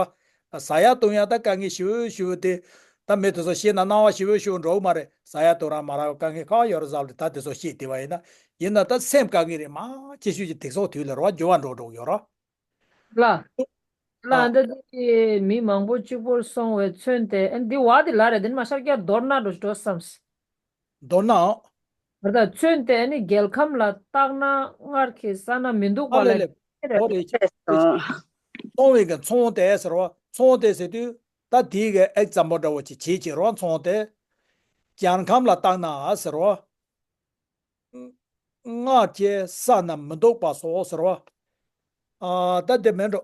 བ། ཟ་ཡག་བཏུང་ཡག་ད་དཀའ་ངལ་ཞེ་པོ་ཞེ་པོ་དེ། ད་མི་དེ་ཚོ་ཤེས་ན་སྣང་བ་ཞེ་པོ་ཞེ་པོ་འགྲོ་གི་མ་རེད། ཟ་ཡག་བཏུང་རག་མ་རག་དཀའ་ངལ་ག་བ་ཡོད་རེད་ཟེར་བ་རེད། ད་དེ་ཚོ་ཤེས་བསྡད་པ་ཡིན་ན། ཡིན་ན་ད་སེམས་དཀའ་ངལ་རེད། མང་ཆེ་ཤོས་ཀྱི་དེ་ཚོ་དུས་ལ་རེད་བ། འགྱུར་བ་འགྲོ་འགྲོ་གི་ཡོད་རེད། ལ། ལ་ཨ། འདི་དེ་མི་མང་པོ་གཅིག་པོར་སོང་བའི་མཚོན་ཏེ། ཨ་འདི་བ་དེ་ལ་རེད། དེ་ནི་མ་ཤར་རྒྱ་མདོར་ན་འགྲོ་འགྲོ་བསམས། མདོར་ན། བར་ད་མཚོན་ཏེ་ཨ་ནི་རྒྱལ་ཁམས་ལ་བརྟགས་ན་སྔར་གྱི་ས་ན་མི་འདུག་པ་ཨ་ལེ་ལ་ལེ། རེད། འོ་རེད། མཚོན་པའི་གི་མཚོན་ཏེ་ཟེར་བ། མཚོན་ཏེ་ཟེར་དུས་ད་དེའི་གི་ཨེག་ཛམ་པལ་འདྲ་བོ་ཅིག་བྱེད་ཀྱི་རེད་བ། མཚོན་ཏེ། རྒྱལ་ཁམས་ལ་བརྟགས་ན་ཟེར་བ། སྔར་གྱི་ས་ན་མི་འདུག་པ་སོགས་ཟེར་བ། ཨ་ད་དེ་མིན་འགྲོ།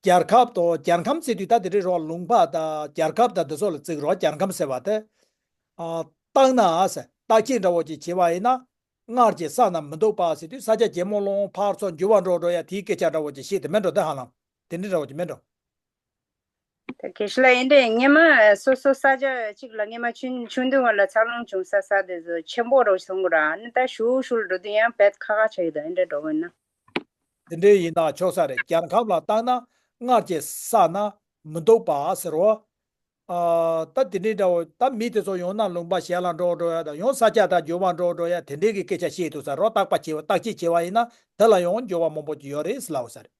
རྒྱལ་ཁབ་དང་། རྒྱལ་ཁམས་ཟེར་དུས་ད་དེ་རེད་རོ། ལུང་པ་དང་རྒྱལ་ཁབ་དང་དེ་ཚོ་ལ་བརྩི་རོ། རྒྱལ་ཁམས་ཟེར་བ་དེ། ཨ་བརྟགས་ན་ཟེར། བརྟག་དཔྱད་འདྲ་བོ་ཅིག་བྱས་པ་ཡིན་ན། སྔར་གྱི་ས་ན་མི་འདུག་པ་ཟེར་དུས་ས་ཆ་ཇེ་མང་ལོང་ཕར་ཚུར་འགྱུར་བ་འགྲོ་འགྲོ་ཡ་དེའི་སྐད་ཆ་འདྲ་བོ་ཅིག་བཤད་དེ་མིན་འགྲོ། དེ་ཧ་ལམ་དེ་འདྲ་འདྲ་བོ་ཅིག་མིན་འགྲོ། ད་དགེ་བཤེས་ལགས་ཡིན་འདྲེ་སྔོན་མ་སོ་སོ་ས་ཆ་གཅིག་ལ་སྔོན་མ་ཆུང་ཆུང་དུས་སྔོན་ལ་འཚར་ལོངས་བྱུང་ས་ས་དེ་ཚོ་ཆེན་པོ་རུ་སོང་གི་ར། ཨ་ནི་ད་ཞུ་ཞུ་ལ་འགྲོ་དུས་ཡང་བེད་ཁ་ཁ་ཆགས་ཡོད་ད་ཡིན་འདྲེ་འགྲོ་གི་ན། དེ་འདྲའི་ཡིན་ན་ཆོག་ས་རེད། རྒྱལ་ཁབ་ལ་བརྟགས་ན་སྔར་གྱི་ས་ན་མི་འདུག་པ་ཟེར་རོ། ཨ་ད་དེ་འདྲའི་འདྲ་བོ་ད་མི་དེ་ཚོ་ཡང་ན་ལུང་པ་གཞན་ལ་འགྲོ་འགྲོ་ཡ་དང་ཡང་ས་ཆ་ད་འགྱུར་བ་འགྲོ་འགྲོ་ཡ་དེ་འདྲའི་གི་སྐད་ཆ་བཤད་འདུག་ས་རོ། བརྟག་པ་བྱས་པ་བརྟག་དཔྱད་བྱས་པ་ཡིན་ན་དེ་ལ་ཡང་འགྱུར་བ་མང་པོ་ཅིག་ཡོད་རེད་ཟེར་ལབ་ས་རེད།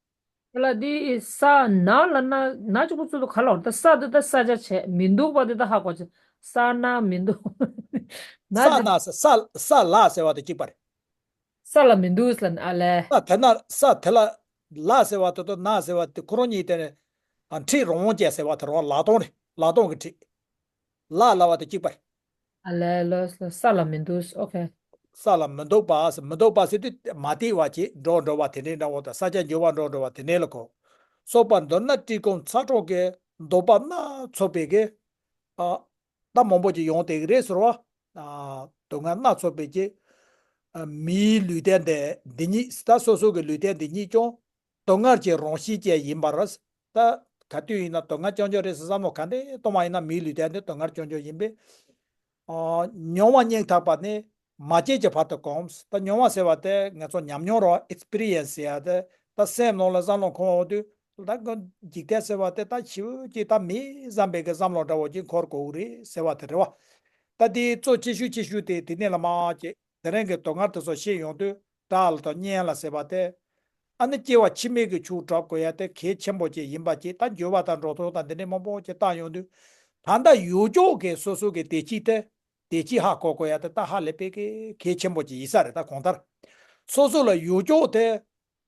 དེ་ལ་འདི་ས་ན་ལ་ན་ན་གཅིག་པོ་ཚུལ་དུ་ག་ལ་བར་ད་ས་དེ་ད་ས་ཆ་བྱས་མི་འདུག་པ་དེ་ད་ཧ་གོ་ཆེ། ས་ན་མི་འདུག་ན་ས་དེ་ན་ས་ས་ས་ལ་ཟེར་བ་དེ་གཅིག་པ་རེད། ས་ལ་མི་འདུག་ལ་ཨ་ལས། ས་དེ་ན་ས་དེ་ལ་ལ་ཟེར་བ་དེ་དང་ན་ཟེར་བ་དེ་ཁོ་རང་གཉིས་དེ་ནས་ཨ་འཁྲིད་རང་དབང་ཅན་ཟེར་བ་དེ་རང་ལག་སྟོང་རེད། ལག་སྟོང་གི་འཁྲིད། ལ་ལ་བ་དེ་གཅིག་པ་རེད། ཨ་ལས་ལོས་ལོས་ས་ལ་མི་འདུག་ཨོ་ཁེ། ས་ལ་མི་ལྡོག་པ་ཟེར། མི་ལྡོག་པ་ཟེར་དུས་མ་དེ་བ་ཅིག་འགྲོ་འགྲོ་བ་དེ་འདྲའི་འདྲ་བོ་དང་ས་སྐྱ་འགྱུར་བ་འགྲོ་འགྲོ་བ་དེ་འདྲའི་ལ་གོ། སོགས་པ་མདོར་ན་བཀྲེས་སྐོམ་ཚ་དྲོད་ཀྱི་ལྡོག་པ་སྣ་ཚོགས་པའི་གི། ཨ། ད་མང་པོ་ཅིག་ཡོང་བསྡད་ཀྱི་རེད་ཟེར་བ། ཨ། སྡུག་བསྔལ་སྣ་ཚོགས་པའི་གི། ཨ། མིའི་ལུས་རྟེན་དེ་འདི་ཉིད་ད་སོ་སོ་གི་ལུས་རྟེན་འདི་ཉིད་ཀྱང་སྡུག་བསྔལ་གྱི་རང་བཞིན་ཅན་ཡིན་པར། ད་ག་དུས་ཡིན་ན་སྡུག་བསྔལ་རྐྱང་རྐྱང་རེད་ཟེར་བསམ་བློ་ག་འདྲས་གཏོང་བ་ཡིན་ན་མིའི་ལུས་རྟེན་དེ་སྡུག་བསྔལ་རྐྱང་རྐྱང་ཡིན་པས། ཨ། མྱོང་བ་སྙིང་ཐག་པ་ནི་མ་སྐྱེས་ཀྱི་བར་དུ་གོམས། ད་མྱོང་བ་ཟེར་བ་དེ་ང་ཚོ་ཉམས་མྱོང་རོ། ཨེག་སི་པི་རི་ཡན་སི་ཟེར་ཡ་དེ། ད་སེམས་ནང་ལ་བསམ་བློ་འཁོར་བ་འོང་དུས། ད་གི་འཇིག་རྟེན་ཟེར་བ་དེ་ད་ཞེ་པོ་ཅིག་ད་མི་བསམ་པའི་གི་བསམ་བློ་འདྲ་བོ་ཅིག་འཁོར་དགོས་ཀྱི་རེད་ཟེར་བ་དེ་རེད་བ། ད་དེའི་གཙོ་ཆེ་ཤོས་ཆེ་ཤོས་དེ་དེ་ནས་ལ་མ་ཅིག་དེ་རིང་གི་སྡུག་བསྔལ་དེ་ཚོ་ཤེས་ཡོང་དུས་དགྲ་ལ་དང་གཉེན་ལ་ཟེར་བ་དེ། ཨ་ནི་སྐྱེ་བ་ཕྱི་མའི་གི་ཆོས་སྒྲུབ་དགོས་ཡ་དེ་གལ་ཆེན་པོ་ཅིག་ཡིན་པ་ཅིག་ད་འགྱུར་བ་དང་འགྲོ་ལྡོག་དང་འདི་འདྲའི་མང་པོ་ཅིག་བཏང་ཡོང་དུས། ད་ལྟ་ཡོད་ཅོག་གི་སོ་སོ་གི་བདེ་སྐྱིད་དེ། བདེ་སྐྱིད་ཧ་གོ་དགོས་ཡ་དེ་ད་ཧ་ལས་པའི་གི་གལ་ཆེན་པོ་ཅིག་ཡིན་ས་རེད། ད་གང་ལྟར་སོ་སོ་ལ་ཡོད་ཅོག་དེ།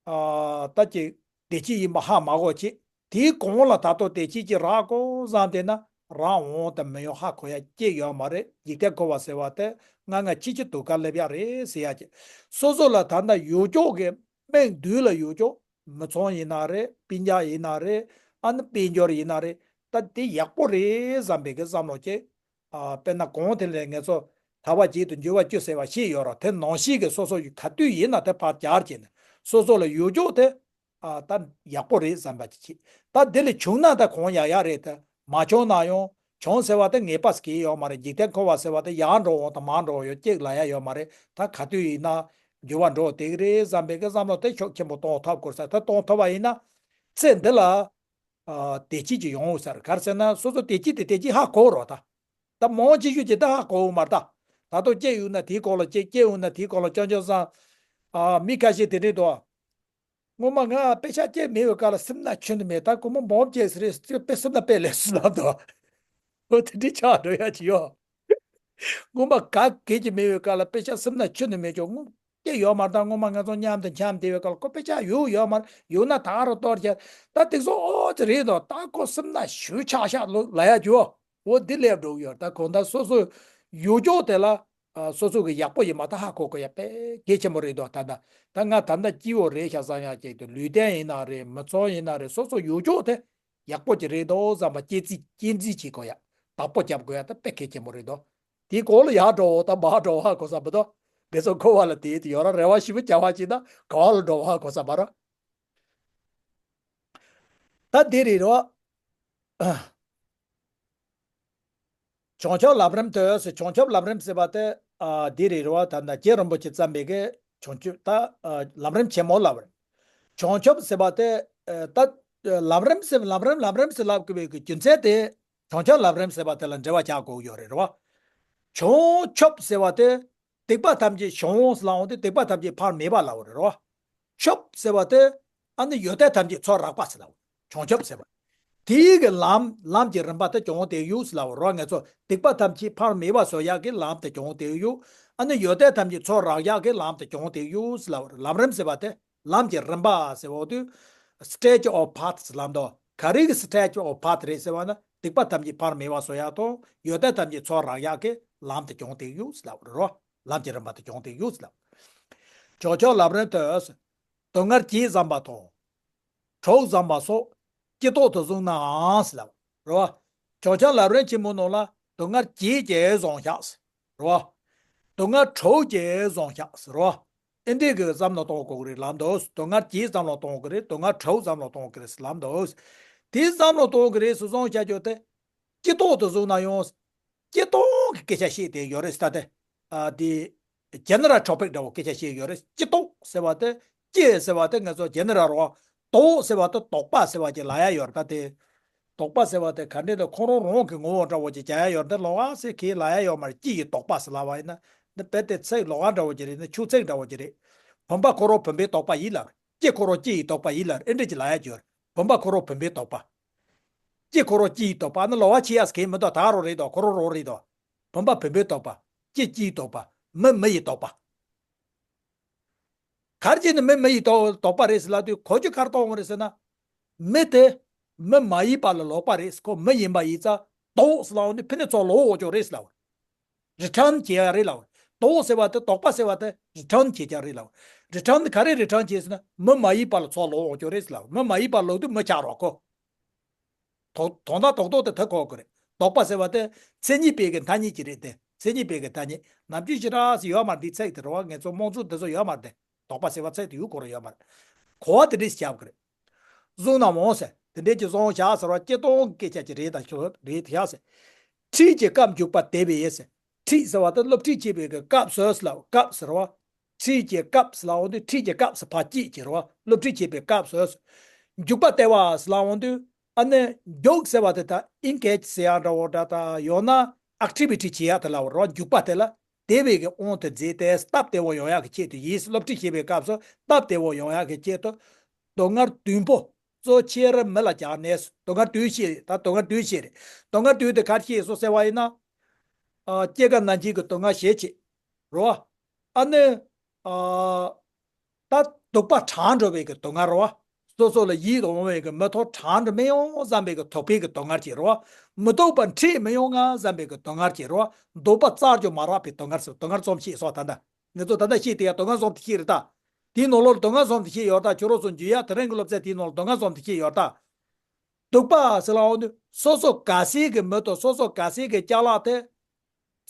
ཨ། ད་ཅིག་བདེ་སྐྱིད་ཡིན་པ་ཧ་མ་གོ་ཅིག་དེའི་གོང་ལ་ད་དུང་བདེ་སྐྱིད་ཅིག་རག་གོ་བསམ་བསྡད་ན་རང་དབང་དང་མི་ཡོང་ཧ་གོ་ཡ་ཅིག་ཡོད་མ་རེད། འཇིག་རྟེན་འཁོར་བ་ཟེར་བ་དེ་ང་ང་ཁྱི་ཁྱི་དུ་ཀ་སླེབས་ཡ་རེད་ཟེར་ཡ་ཅིག་སོ་སོ་ལ་ད་ལྟ་ཡོད་ཅོག་གི་སྨན་བདུད་ལ་ཡོད་ཅོག་མི་ཚངས་ཡིན་ན་རེད། སྤུན་ཀྱག་ཡིན་ན་རེད། ཨ་ནི་དཔལ་འབྱོར་ཡིན་ན་རེད། ད་དེ་ཡག་པོ་རེད་བསམ་པའི་གི་བསམ་བློ་ཅིག་ཨ། དཔེར་ན་གོང་དེ་ལས་ངེད་ཚོ་ཐར་པ་བརྒྱད་དུ་འགྱུར་བ་བཅུ་ཟེར་བ་ཤེས་ཡོད་ར། དེ་ནང་བཞིན་གི་སོ་སོ་ཡི་ག་དུས་ཡིན་ན་དེ་ཕར་སྦྱར་བྱས་ནས་སོ་སོ་ལ་ཡོད་ཅོག་དེ། ཨ། ད་ཡག་པོ་རེད་བསམ་པ་ཅིག་བྱེད། ད་དེ་ལས་བྱུང་ན་ད་གང་ཡག་ཡག་རེད། དེ་མ་བྱུང་ན་ཡང་བྱུང་ཟེར་བ་དེ་ངེས་པ་ཟེར་གི་ཡོད་མ་རེད། འཇིག་རྟེན་འཁོར་བ་ཟེར་བ་དེ་ཡར་འགྲོ་འོང་དང་མར་འགྲོ་འོང་ཡོད་ཅིག་ལ་ཡ་ཡོད་མ་རེད། ད་ག་དུས་ཡིན་ན་འགྱུར་བ་འགྲོ་བསྡད་གི་རེད་བསམ་པའི་གི་བསམ་བློ་དེ་ཤུགས་ཆེན་པོ་གཏོང་ཐུབ་དགོས་ས། ད་གཏོང་ཐུབ་པ་ཡིན་ན་ཚེ་འདི་ལ། ཨ། བདེ་སྐྱིད་ཅིག་ཡོང་ས་རེད། ག་རེ་ཟེར་ན་སོ་སོ་བདེ་སྐྱིད་དེ་བདེ་སྐྱིད་ཧ་གོ་རོགས་ད། ད་མང་ཆེ་ཤོས་ཀྱིས་ད་ཧ་གོ་འོང་མ་རེད་ད། ད་དུང་སྐྱེ་ཡོང་ན་དེའི་སྐོར་ལ་སྐྱེ། སྐྱེ་ཡོང་ན་དེའི་སྐོར་ལ་སྐྱོན་བརྗོད་བཟང་། ཨ། མི་ཁ་ཤས་དེ་འདྲས་འདུག་སྔོན་མ་ང་དཔེ་ཆ་སྐྱེ་མེད་པའི་སྐབས་ལ་སེམས་ན་ཆུ་ནི་མེད། ད་ཁོ་མོ་འབོམ་སྐྱེས་ཟེར་རེད། དཔེ་སེམས་ན་དཔེ་ལས་སུ་ལབ་འདུག་འོ་དེ་འདྲས་ཆགས་འགྲོ་ཡ་ཅིག་ཡོད། སྔོན་མ་ག་གེ་ཅིག་མེད་པའི་སྐབས་ལ་དཔེ་ཆ་སེམས་ན་ཆུ་ནི་མེད་ཀྱང་སྔོན་སྐྱེ་ཡོད་མ་རེད། ད་སྔོན་མ་ང་ཚོ་མཉམ་དུ་འཁྱམས་བསྡད་པའི་སྐབས་ལ་ཁོ་དཔེ་ཆ་ཡོད་ཡོད་མ་རེད། ཡོད་ན་ད་རུ་གཏོར་བྱས། ད་དེ་ཚོ་ཨོ་ཙི་རེད་དོ། ད་ཁོ་སེམས་ན་ཞུ་ཆག་ཤག་ལོ་ལ་ཡ་ཅིག་ཡོད། འོ་འདི་སླེབས་འགྲོ་གི་ཡོད། ད་གང་ལྟར་སོ་སོ་ཡོད་ཅོག་དེ་ལ། ཨ། སོ་སོ་གི་ཡག་པོ་ཡིན་མ་ད་ཧ་གོ་དགོས་ཡ་དཔེ་གལ་ཆེན་པོ་རེད་དོ། ད་ད་ད་ང་ད་ལྟ་སྐྱིད་པོ་རེད་ཤག་བསམ་ཡ་ཅིག་དང་ལུས་རྟེན་ཡིན་ན་རེད། མི་ཚང་ཡིན་ན་རེད། སོ་སོ་ཡོད་ཅོག་དེ་ཡག་པོ་ཅིག་རེད་དོ་བསམ་པ་གཅེས་འཛིན་གཅེས་འཛིན་བྱེད་དགོས་ཡ། བདག་པོ་རྒྱབ་དགོས་ཡ་ད་དཔེ་གལ་ཆེན་པོ་རེད་དོ། དེའི་གོང་ལ་ཡར་འགྲོ་འོ་ད་མར་འགྲོ་ཧ་གོ་ས་མི་འདུག་དེ་ཚོ་འཁོར་བ་ལ་དེའི་དུ་ཡོད་ར། རེ་བ་ཞིབ་པོ་བྱ་བ་ཅིག་ན་ག་བ་ལ་འགྲོ་ཧ་གོ་ས་མ་ར། ད་འདི་རེད་རོ། བྱང་ཆུབ་ལམ་རིམ་དུ་ཟེར། བྱང་ཆུབ་ལམ་རིམ་ཟེར་བ་དེ། ཨ། འདི་རེད་རོ། ད་ལྟ་རྗེ་རིན་པོ་ཆེ་བརྩམས་པའི་གི་བྱང་ཆུབ་ད། ཨ། ལམ་རིམ་ཆེན་མོ་ལབ་རེད། བྱང་ཆུབ་ཟེར་བ་དེ། ཨ། ད་ལམ་རིམ་ཟེར། ལམ་རིམ་ལམ་རིམ་ཟེར་ལབ་དགོས་པའི་གི་རྒྱུ་མཚན་དེ། བྱང་ཆུབ་ལམ་རིམ་ཟེར་བ་དེ་ལ་འགྲེལ་བ་རྒྱག་དགོས་ཡོད་རེད་རོ། བྱང་ཆུབ་ཟེར་བ་དེ། སྡིག་པ་ཐམས་ཅད་བྱང་ཟེར་ལབ་འོང་དུས་སྡིག་པ་ཐམས་ཅད་ཕར་མེད་པ་ལབ་པ་རེད་རོ། ཆུབ་ཟེར་བ་དེ་ཨ་ནི་ཡོན་ཏན་ཐམས་ཅད་ཚོགས་རགས་པ་ཟེར་ལབ། བྱང་ཆུབ་ཟེར་བ། དེའི་གི་ལམ། ལམ་གྱི་རིམ་པ་དེ་བྱུང་སྟེ་ཡོད་ཟེར་ལབ་རོ། ང་ཚོ་སྡིག་པ་ཐམས་ཅད་ཕར་མེད་པ་བཟོ་ཡག་གི་ལམ་དེ་བྱུང་སྟེ་ཡོད། ཨ་ནི་ཡོན་ཏན་ཐམས་ཅད་ཚོགས་རགས་ཡག་གི་ལམ་དེ་བྱུང་སྟེ་ཡོད་ཟེར་ལབ་རོ། ལམ་རིམ་ཟེར་བ་དེ། ལམ་གྱི་རིམ་པ་ཟེར་བ་དུས། stretch of path ཟེར་ལབ་འདུག་ག་རེ་གི་stretch of path རེད་ཟེར་བ་ན་སྡིག་པ་ཐམས་ཅད་ཕར་མེད་པ་བཟོ་ཡག་དང་ཡོན་ཏན་ཐམས་ཅད་ཚོགས་རགས་ཡག་གི་ལམ་དེ་བྱུང་སྟེ་ཡོད་ཟེར་ལབ་རོ། ལམ་གྱི་རིམ་པ་དེ་བྱུང་སྟེ་ཡོད་ཟེར་ལབ། བྱང་ཆུབ་ལམ་རིམ་དུ། སྡུག་བསྔལ་གྱིས་བསྡམས་པ་དང་། དྲུག་བསྡམས་པ་སོགས་ཀྱིས་བཟློག་ཏུ་བཟུང་ནའང་ཟེར་ལབ་རོ། བྱང་ཆུབ་ལམ་རིམ་ཆེན་མོ་ནང་ལ་སྡུག་བསྔལ་གྱིས་ཀྱང་བཟུང་བཞག་ཟེར་རོ། སྡུག་བསྔལ་དྲུག་གིས་བཟུང་བཞག་ཟེར་རོ། ཨེ་འདྲས་ཀྱི་བསམ་བློ་གཏོང་དགོས་ཀྱི་རེད་ལབ་འདུག་སྡུག་བསྔལ་གྱིས་བསམ་བློ་གཏོང་དགོས་ཀྱི་རེད། སྡུག་བསྔལ་དྲུག་བསམ་བློ་གཏོང་དགོས་ཀྱི་རེད་ཟེར་ལབ་འདུག་དེ་བསམ་བློ་གཏོང་དགོས་ཀྱི་རེད་ཟེར་བཟུང་བྱ་རྒྱུ་དེ། ཀྱིས་བཟློག་ཏུ་བཟུང་ན་ཡང་། ཀྱིས་བཟློག་གི་སྐད་ཆ་བཤད་དེ་ཡོད་རེད་ཟེར་ད་དེ། ཨ་དེ། general topic འདྲ་བོ་སྐད་ཆ་བཤད་ཡོད་རེད། ཀྱིས་བཟློག་ཟེར་བ་དེ། ཀྱིས་ཟེར་བ་དེ་ང་ཚོ་general རོ། བཟློག་ཟེར་བ་དེ་བཟློག་པ་ཟེར་བ་ཅིག་ལབ་ཡ་ཡོད་རེད་ད་དེ། བཟློག་པ་ཟེར་བ་དེ་ག་འདྲས་ལ་ཁོ་རང་རང་གི་ངོ་བོ་འདྲ་བོ་ཅིག་བྱ་ཡ་ཡོད་རེད། དེ་ལོགས་ཀ་ཟེར་གྱིས་ལབ་ཡ་ཡོད་མ་རེད། ཀྱིས་ཀྱིས་བཟློག་པ་ཟེར་ལབ་པ་ཡིན་ན། འདི་རྦད་དེ་ཚིག་ལོགས་ཀ་འདྲ་བོ་ཅིག་རེད་ན་ཆུ་ཚིག་འདྲ་བོ་ཅིག་རེད། བུམ་པ་ཁོ་རང་བུམ་པས་བཟློག་པ་ཡིན་ལབ། ཀྱི་ཁོ་རང་ཀྱི་ཡིས་བཟློག་པ་ཡིན་ལབ། ཨེ་འདྲ་ཅིག་ལབ་ཡ་ཅིག་ཡོད་རེད། བུམ་པ་ཁོ་རང་བུམ་པས་བཟློག་པ། ཀྱི་ཁོ་རང་ཀྱི་ཡིས་བཟློག་པ། ཨ་ནི་ལོགས་ཀ་ཆེ་ཡ་ཟེར་མཁན་མི་འདུག་ད་རང་རེད་དོ། ཁོ་རང་རང་རེད་དོ། བུམ་པ་བུམ་པས་བཟློག་པ། ཀྱི་ཀྱི་ཡིས་བཟློག་པ། མི་མི་ཡིས་བཟློག་པ། ག་རེ་བྱས་ནས་མི་མི་ཡིས་བཟློག་བཟློག་པ་རེད་ཟེར་ལབ་དུས་གོ་རྒྱུ་ག་རེ་གཏོང་དགོས་རེད་ཟེར་ན། མི་དེ་མི་མ་ཡིན་པ་ལ་ལོག་པ་རེད། ཁོ་མི་ཡིན་པ་ཡིན་ཙང་བཟློག་ཟེར་ལབ་ནས་ཕི་ནས་ཚུར་ལོག་འོང་ཆོག་རེད་ཟེར་ལབ། རི་ཊརན་བྱེད་ཡ་རེད་ལབ། དོགས་ཟེར་བ་དེ་དོགས་པ་ཟེར་བ་དེ་རི་ཊརན་བྱེད་ཀྱང་རེད་ལབ། རི་ཊརན་དེ་ག་རེ་རི་ཊརན་བྱེད་ཟེར་ན་མི་མ་ཡིན་པ་ལ་ཚུར་ལོག་འོང་རྒྱུ་རེད་ལབ། མི་མ་ཡིན་པ་ལོག་དུས་མི་ཆགས་རོགས་གོ། དོ་དོན་དག་རྡོག་རྡོག་དེ་ད་གོ་དགོས་རེད། དོགས་པ་ཟེར་བ་དེ་མཚན་ཉིད་པའི་གི་ཐ་སྙད་ཅིག་རེད་དེ། མཚན་ཉིད་པའི་གི་ཐ་སྙད་ནམ་རྒྱུན་ཞེ་དྲག་ཟེར་ཡོད་མ་རེད། འདི་ཚིག་དེ་རེད་བ། ངེད་ཚོ་རྨོངས་ཚོད་དེ་ཚོ་ཡོད་མ་རེད་དེ། དོགས་པ་ཟེར་བ་ཚིག་དེ་ཡུལ་སྐོར་ཡོད་མ་རེད། གོ་བ་དེ་འདྲས་ཤེས་དགོས་རེད། གཟུང་ན་འོང་ཟེར། དེ་འདྲས་ཀྱི་གཟུང་བྱ་ཟེར་བ་སྤྱིར་བཏང་གི་སྐད་ཆ་ཅིག་རེད་ད་ཁྱོད་རེད་དེ་བཞག་ཟེར། ཁྲིད་ཀྱི་སྐབས་འཇུག་པ་དེ་བས་ཟེར། ཁྲིད་ཟེར་བ་དེ་སློབ་ཁྲིད་བྱེད་པའི་གི་སྐབས་སུ་ལ་སྐབས་ཟེར་བ། ཁྲིད་ཀྱི་སྐབས་ཟེར་ལབ་འོང་དུས་ཁྲིད་ཀྱི་སྐབས་སུ་ཕར་སྐྱེད་ཀྱི་རེད་བ། སློབ་ཁྲིད་བྱེད་པའི་སྐབས་སུ། འཇུག་པ་སྟེར་བ་ཟེར་ལབ་འོང་དུས་ཨ་ནི་འཇུག་ཟེར་བ་དེ་ད་ཨིན་གེ་ཇི་ཟེར་ཡག་འདྲ་བོ་འདྲ་ད་ཡང་ན་ཨེག་ཊི་བི་ཊི་བྱེད་ཡག་དེ་ལབ་རེད་བ། འཇུག་པ་དེ་ལ་དེ་བས་ཀྱི་དབང་དུ་མཛད་དེ་སྟབས་བདེ་བོ་ཡོང་ཡག་གི་ཆེད་དུ་ཡིན། སློབ་ཁྲིད་བྱེད་པའི་སྐབས་སུ་སྟབས་བདེ་བོ་ཡོང་ཡག་གི་ཆེད་དུ་སྡུག་བསྔལ་བདུན་པོ་གཙོ་ཆེར་མི་ལ་སྦྱར་ནས། སྡུག་བསྔལ་བདུན་བཤད་རེད་ད། སྡུག་བསྔལ་བདུན་བཤད་རེད། སྡུག་བསྔལ་བདུན་དེ་ག་རེ་བཤད་སོང་ཟེར་བ་ཡིན་ན། ཨ། སྐྱེ་རྒ་ན་འཆི་གི་སྡུག་བསྔལ་ཞེ་ཆེ་རེད་བ། ཨ་ནི། ཨ། ད་སྡུག་པ་གྲང་འགྲོ་བའི་གི་སྡུག་བསྔལ་རེད་བ། སོ་སོ་ལ་ཡིད་འོང་བའི་གི་མི་ཐོག་གྲང་འགྲོ་མི་ཡོང་བསམ་པའི་གི་དོགས་པའི་གི་སྡུག་བསྔལ་ཅིག་རེད་བ། མི་སྡུག་པ་འཕྲད་མི་ཡོང་ང་བསམ་པའི་གི་སྡུག་བསྔལ་ཅིག་རེད་བ། སྡུག་པ་རྩར་གྱུར་མ་རག་པའི་སྡུག་བསྔལ་ཟེར། སྡུག་བསྔལ་གསུམ་བཤད་སོང་། ད་ལྟ་ངེད་ཚོ་ད་ལྟ་བཤད་དེ་ཡང་སྡུག་བསྔལ་གསུམ་དེ་བཤད་རེད་ད། དེའི་ནང་ལོགས་ལ་སྡུག་བསྔལ་གསུམ་དེ་བཤད་ཡོད་ད། ཁྱོད་རང་ཚོ་འཇུག་ཡག་དེ་རིང་གི་སློབ་ཚན་དེའི་ནང་ལ་སྡུག་བསྔལ་གསུམ་དེ་བཤད་ཡོད་ད། སྡུག་པ་ཟེར་ལབ་འོང་དུས་སོ་སོ་ག་ཟེ་གི་མི་དང་སོ་སོ་ག་ཟེ་གི་ཅ་ལག་དེ་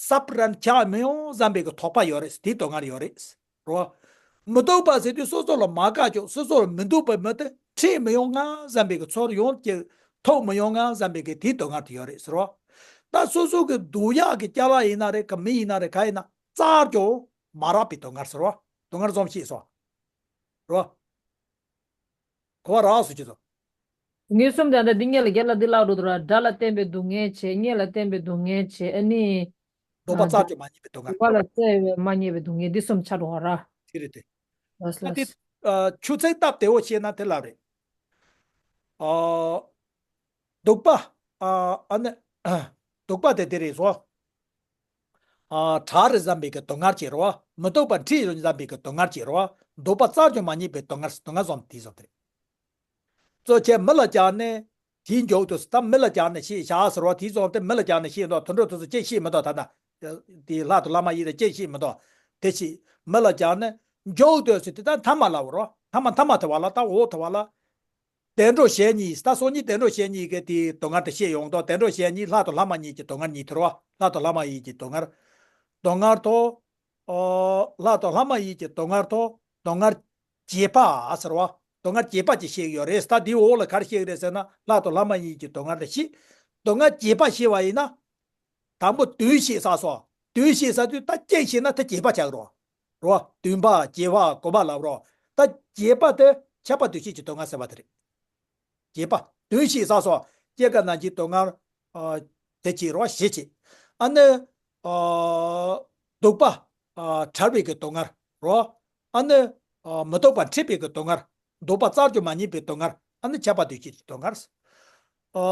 སྲབ་རན་ཆགས་མི་ཡོང་བསམ་པའི་གི་དོགས་པ་ཡོད་རེད། དེའི་སྡུག་བསྔལ་ཡོད་རེད། རེད་བ། མི་སྡུག་པ་ཟེར་དུས་སོ་སོ་ལ་མ་དགའ་ཀྱང་སོ་སོ་ལ་མི་སྡུག་པའི་མི་དེ་འཕྲད་མི་ཡོང་ང་བསམ་པའི་གི་ཚོར་ཡོང་གི་ཐུག་མི་ཡོང་ང་བསམ་པའི་གི་དེའི་སྡུག་བསྔལ་དེ་ཡོད་རེད་ཟེར་བ། ད་སོ་སོ་གི་སྡུག་ཡག་གི་ཅ་ལག་ཡིན་ན་རེད། ག་མི་ཡིན་ན་རེད། ག་ཡིན་ན་རྩར་ཀྱང་མ་རག་པའི་སྡུག་བསྔལ་ཟེར་བ། སྡུག་བསྔལ་གསུམ་བཤད་སོང་། རེད་བ། གོ་བ་རག་སོང་ཅི་ཚོ། ངེས་གསུམ་དེ་འདྲ་འདི་སྔོན་ལ་རྒན་ལགས་འདི་ལབ་འགྲོ་འདུག་ར། དགྲ་ལ་བརྟེན་པའི་སྡུག་བསྔལ་བྱེད། གཉེན་ལ་བརྟེན་པའི་སྡུག་བསྔལ་བྱེད། ཨ་ནི། སྡུག་པ་ཨ། རྩར་གྱུར་མ་རྙེད་པའི་སྡུག་བསྔལ། སྡུག་པ་ལ་བརྩེ་བས་མ་རྙེད་པའི་སྡུག་བསྔལ། འདི་གསུམ་ཆགས་འགྲོ་བ་ར། དེ་རེད་དེ། ལགས་ལགས། ད་དེ། ཨ། ཆུ་ཚད་སྟབས་བདེ་བོ་བཤད་ན་དེ་ལབ་རེད། ཨ། སྡུག་པ། ཨ། ཨ་ནི། སྡུག་པ་དེ་དེ་རེད་སོ། ཨ། དྲག་རེད་བསམ་པའི་གི་སྡུག་བསྔལ་ཅིག་རེད་བ། མི་སྡུག་པ་འཕྲད་ཡོང་བསམ་པའི་གི་སྡུག་བསྔལ་ཅིག་རེད་བ། སྡུག་པ་རྩར་གྱུར་མ་རྙེད་པའི་སྡུག་བསྔལ། སྡུག་བསྔལ་གསུམ་དེ་ཟེར་དེ་རེད། གཙོ་ཆེ་མི་ལ་སྦྱར་ནས་དེའི་མཇུག་ཏུ་ད་མི་ལ་སྦྱར་ནས་བཤད་བཞག་ཟེར་བ། དེའི་རྩོམ་དེ་མི་ལ་སྦྱར་ནས་བཤད་འདུག་དུད་འགྲོ་དེ་ཚོ་ཅི་བཤད་མི་འདུག་ད་ལྟ་དེ་ལྷ་དང་ལྷ་མ་ཡིན་དང་ཅི་བཤད་མི་འདུག་དེ་བཤད་མི་ལ་སྦྱར་ནས་མཇུག་ཏུ་ཟེར་དེ་ད་མཐའ་མ་ལ་འོ་རོ། མཐའ་མ་མཐའ་མ་དེ་བ་ལ་ད་འོ་དེ་བ་ལ། བདེ་འགྲོ་ཞེ་གཉིས། ད་སང་ཉིན་བདེ་འགྲོ་ཞེ་གཉིས་ཀྱི་དེའི་སྡུག་བསྔལ་དེ་བཤད་ཡོང་དོ། བདེ་འགྲོ་ཞེ་གཉིས་ལྷ་དང་ལྷ་མ་ཡིན་གྱི་སྡུག་བསྔལ་གཉིས་དེ་རོ། ལྷ་དང་ལྷ་མ་ཡིན་གྱི་སྡུག་བསྔལ། སྡུག་བསྔལ་ཐོག་ཨོ། ལྷ་དང་ལྷ་མ་ཡིན་གྱི་སྡུག་བསྔལ་ཐོག་སྡུག་བསྔལ་བྱེད་པ་ཟེར་བ། སྡུག་བསྔལ་བྱེད་པ་ཅིག་བཤད་ཀྱི་ཡོད་རེད། ད་དེའི་འོག་ལ་ག་རེ་བཤད་ཀྱི་རེད་ཟེར་ན་ལྷ་དང་ལྷ་མ་ཡིན་གྱི་སྡུག་བསྔལ་དེ་བཤད། སྡུག་བསྔལ་བྱེད་པ་བཤད་པ་ཡིན་ན། དང་པོ་དོན་བཤད་ཚར་སོང་། དོན་བཤད་ཚར་དུས་ད་གཅིག་བཤད་ན་ད་བྱེད་པ་ཆགས་རོ། རོ། བདུན་པ་བྱེད་པ་དགུ་པ་ལབ་རོ། ད་བྱེད་པ་དེ་ཁྱབ་པ་དོན་བཤད་ཀྱི་སྡུག་བསྔལ་ཟེར་བ་དེ་རེད། བྱེད་པ་དོན་བཤད་ཚར་སོང་། སྐྱེ་རྒ་ན་འཆིའི་སྡུག་བསྔལ། ཨ། དེ་གཅིག་རོ། བཞི་གཅིག་ཨ་ནི། ཨ། སྡུག་པ། ཨ། བྲལ་བའི་གི་སྡུག་བསྔལ་རོ། ཨ་ནི། ཨ། མི་སྡུག་པ་འཕྲད་པའི་གི་སྡུག་བསྔལ། སྡུག་པ་རྩར་གྱུར་མ་རྙེད་པའི་སྡུག་བསྔལ། ཨ་ནི་ཁྱབ་པ་དོན་བཤད་ཀྱི་སྡུག་བསྔལ། ཨ།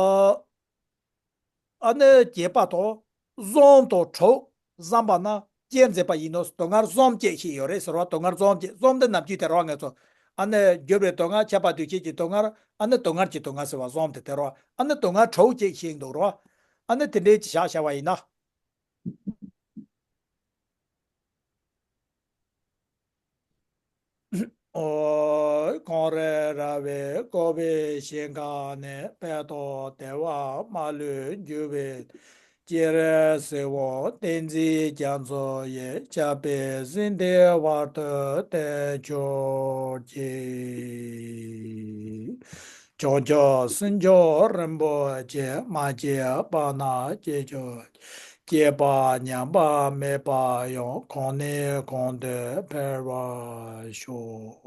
ཨ་ནི་བྱེད་པ་དང་། གསུམ་དང་དྲུག་བསམ་པ་ན་སྐྱེ་མཛད་པ་ཡིན་ནོ། སྡུག་བསྔལ་གསུམ་བཅས་ཤིག་ཡོད་རེད་ཟེར་བ། སྡུག་བསྔལ་གསུམ་བཅས། གསུམ་དེ་ནམ་རྒྱུན་དེ་རོ་ངེད་ཚོ། ཨ་ནི་འགྱུར་བའི་སྡུག་བསྔལ། ཁྱབ་པ་དོན་བཤད་ཀྱི་སྡུག་བསྔལ། ཨ་ནི་སྡུག་བསྔལ་གྱི་སྡུག་བསྔལ་ཟེར་བ་གསུམ་དེ་དེ་རོ། ཨ་ནི་སྡུག་བསྔལ་དྲུག་བཅས་ཤིག་འདུག་རོ། ཨ་ནི་དེ་འདྲའི་ཅིག་བཞག་བྱ་བ་ཡིན་ན། ཨོ། གངས་རི་ར་བས་བསྐོར་བའི་ཞིང་ཁམས་ནས། དཔལ་ཐོག་བདེ་བ་མ་ལུས་རྒྱུ་བའི་ཕྱིར། གཟིགས་འོང་ཏིང་འཛིན་རྒྱ་མཚོ་ཡི། ཁྱབ་པའི་སེམས་དེ་བར་དུ་བརྟན་གྱུར་ཅིག་བྱང་ཆུབ་སེམས་མཆོག་རིན་པོ་ཆེ། མ་སྐྱེས་པ་རྣམས་སྐྱེ་གྱུར་ཅིག་སྐྱེས་པ་ཉམས་པ་མེད་པ་ཡང་། གོང་ནས་གོང་དུ་འཕེལ་བར་ཤོག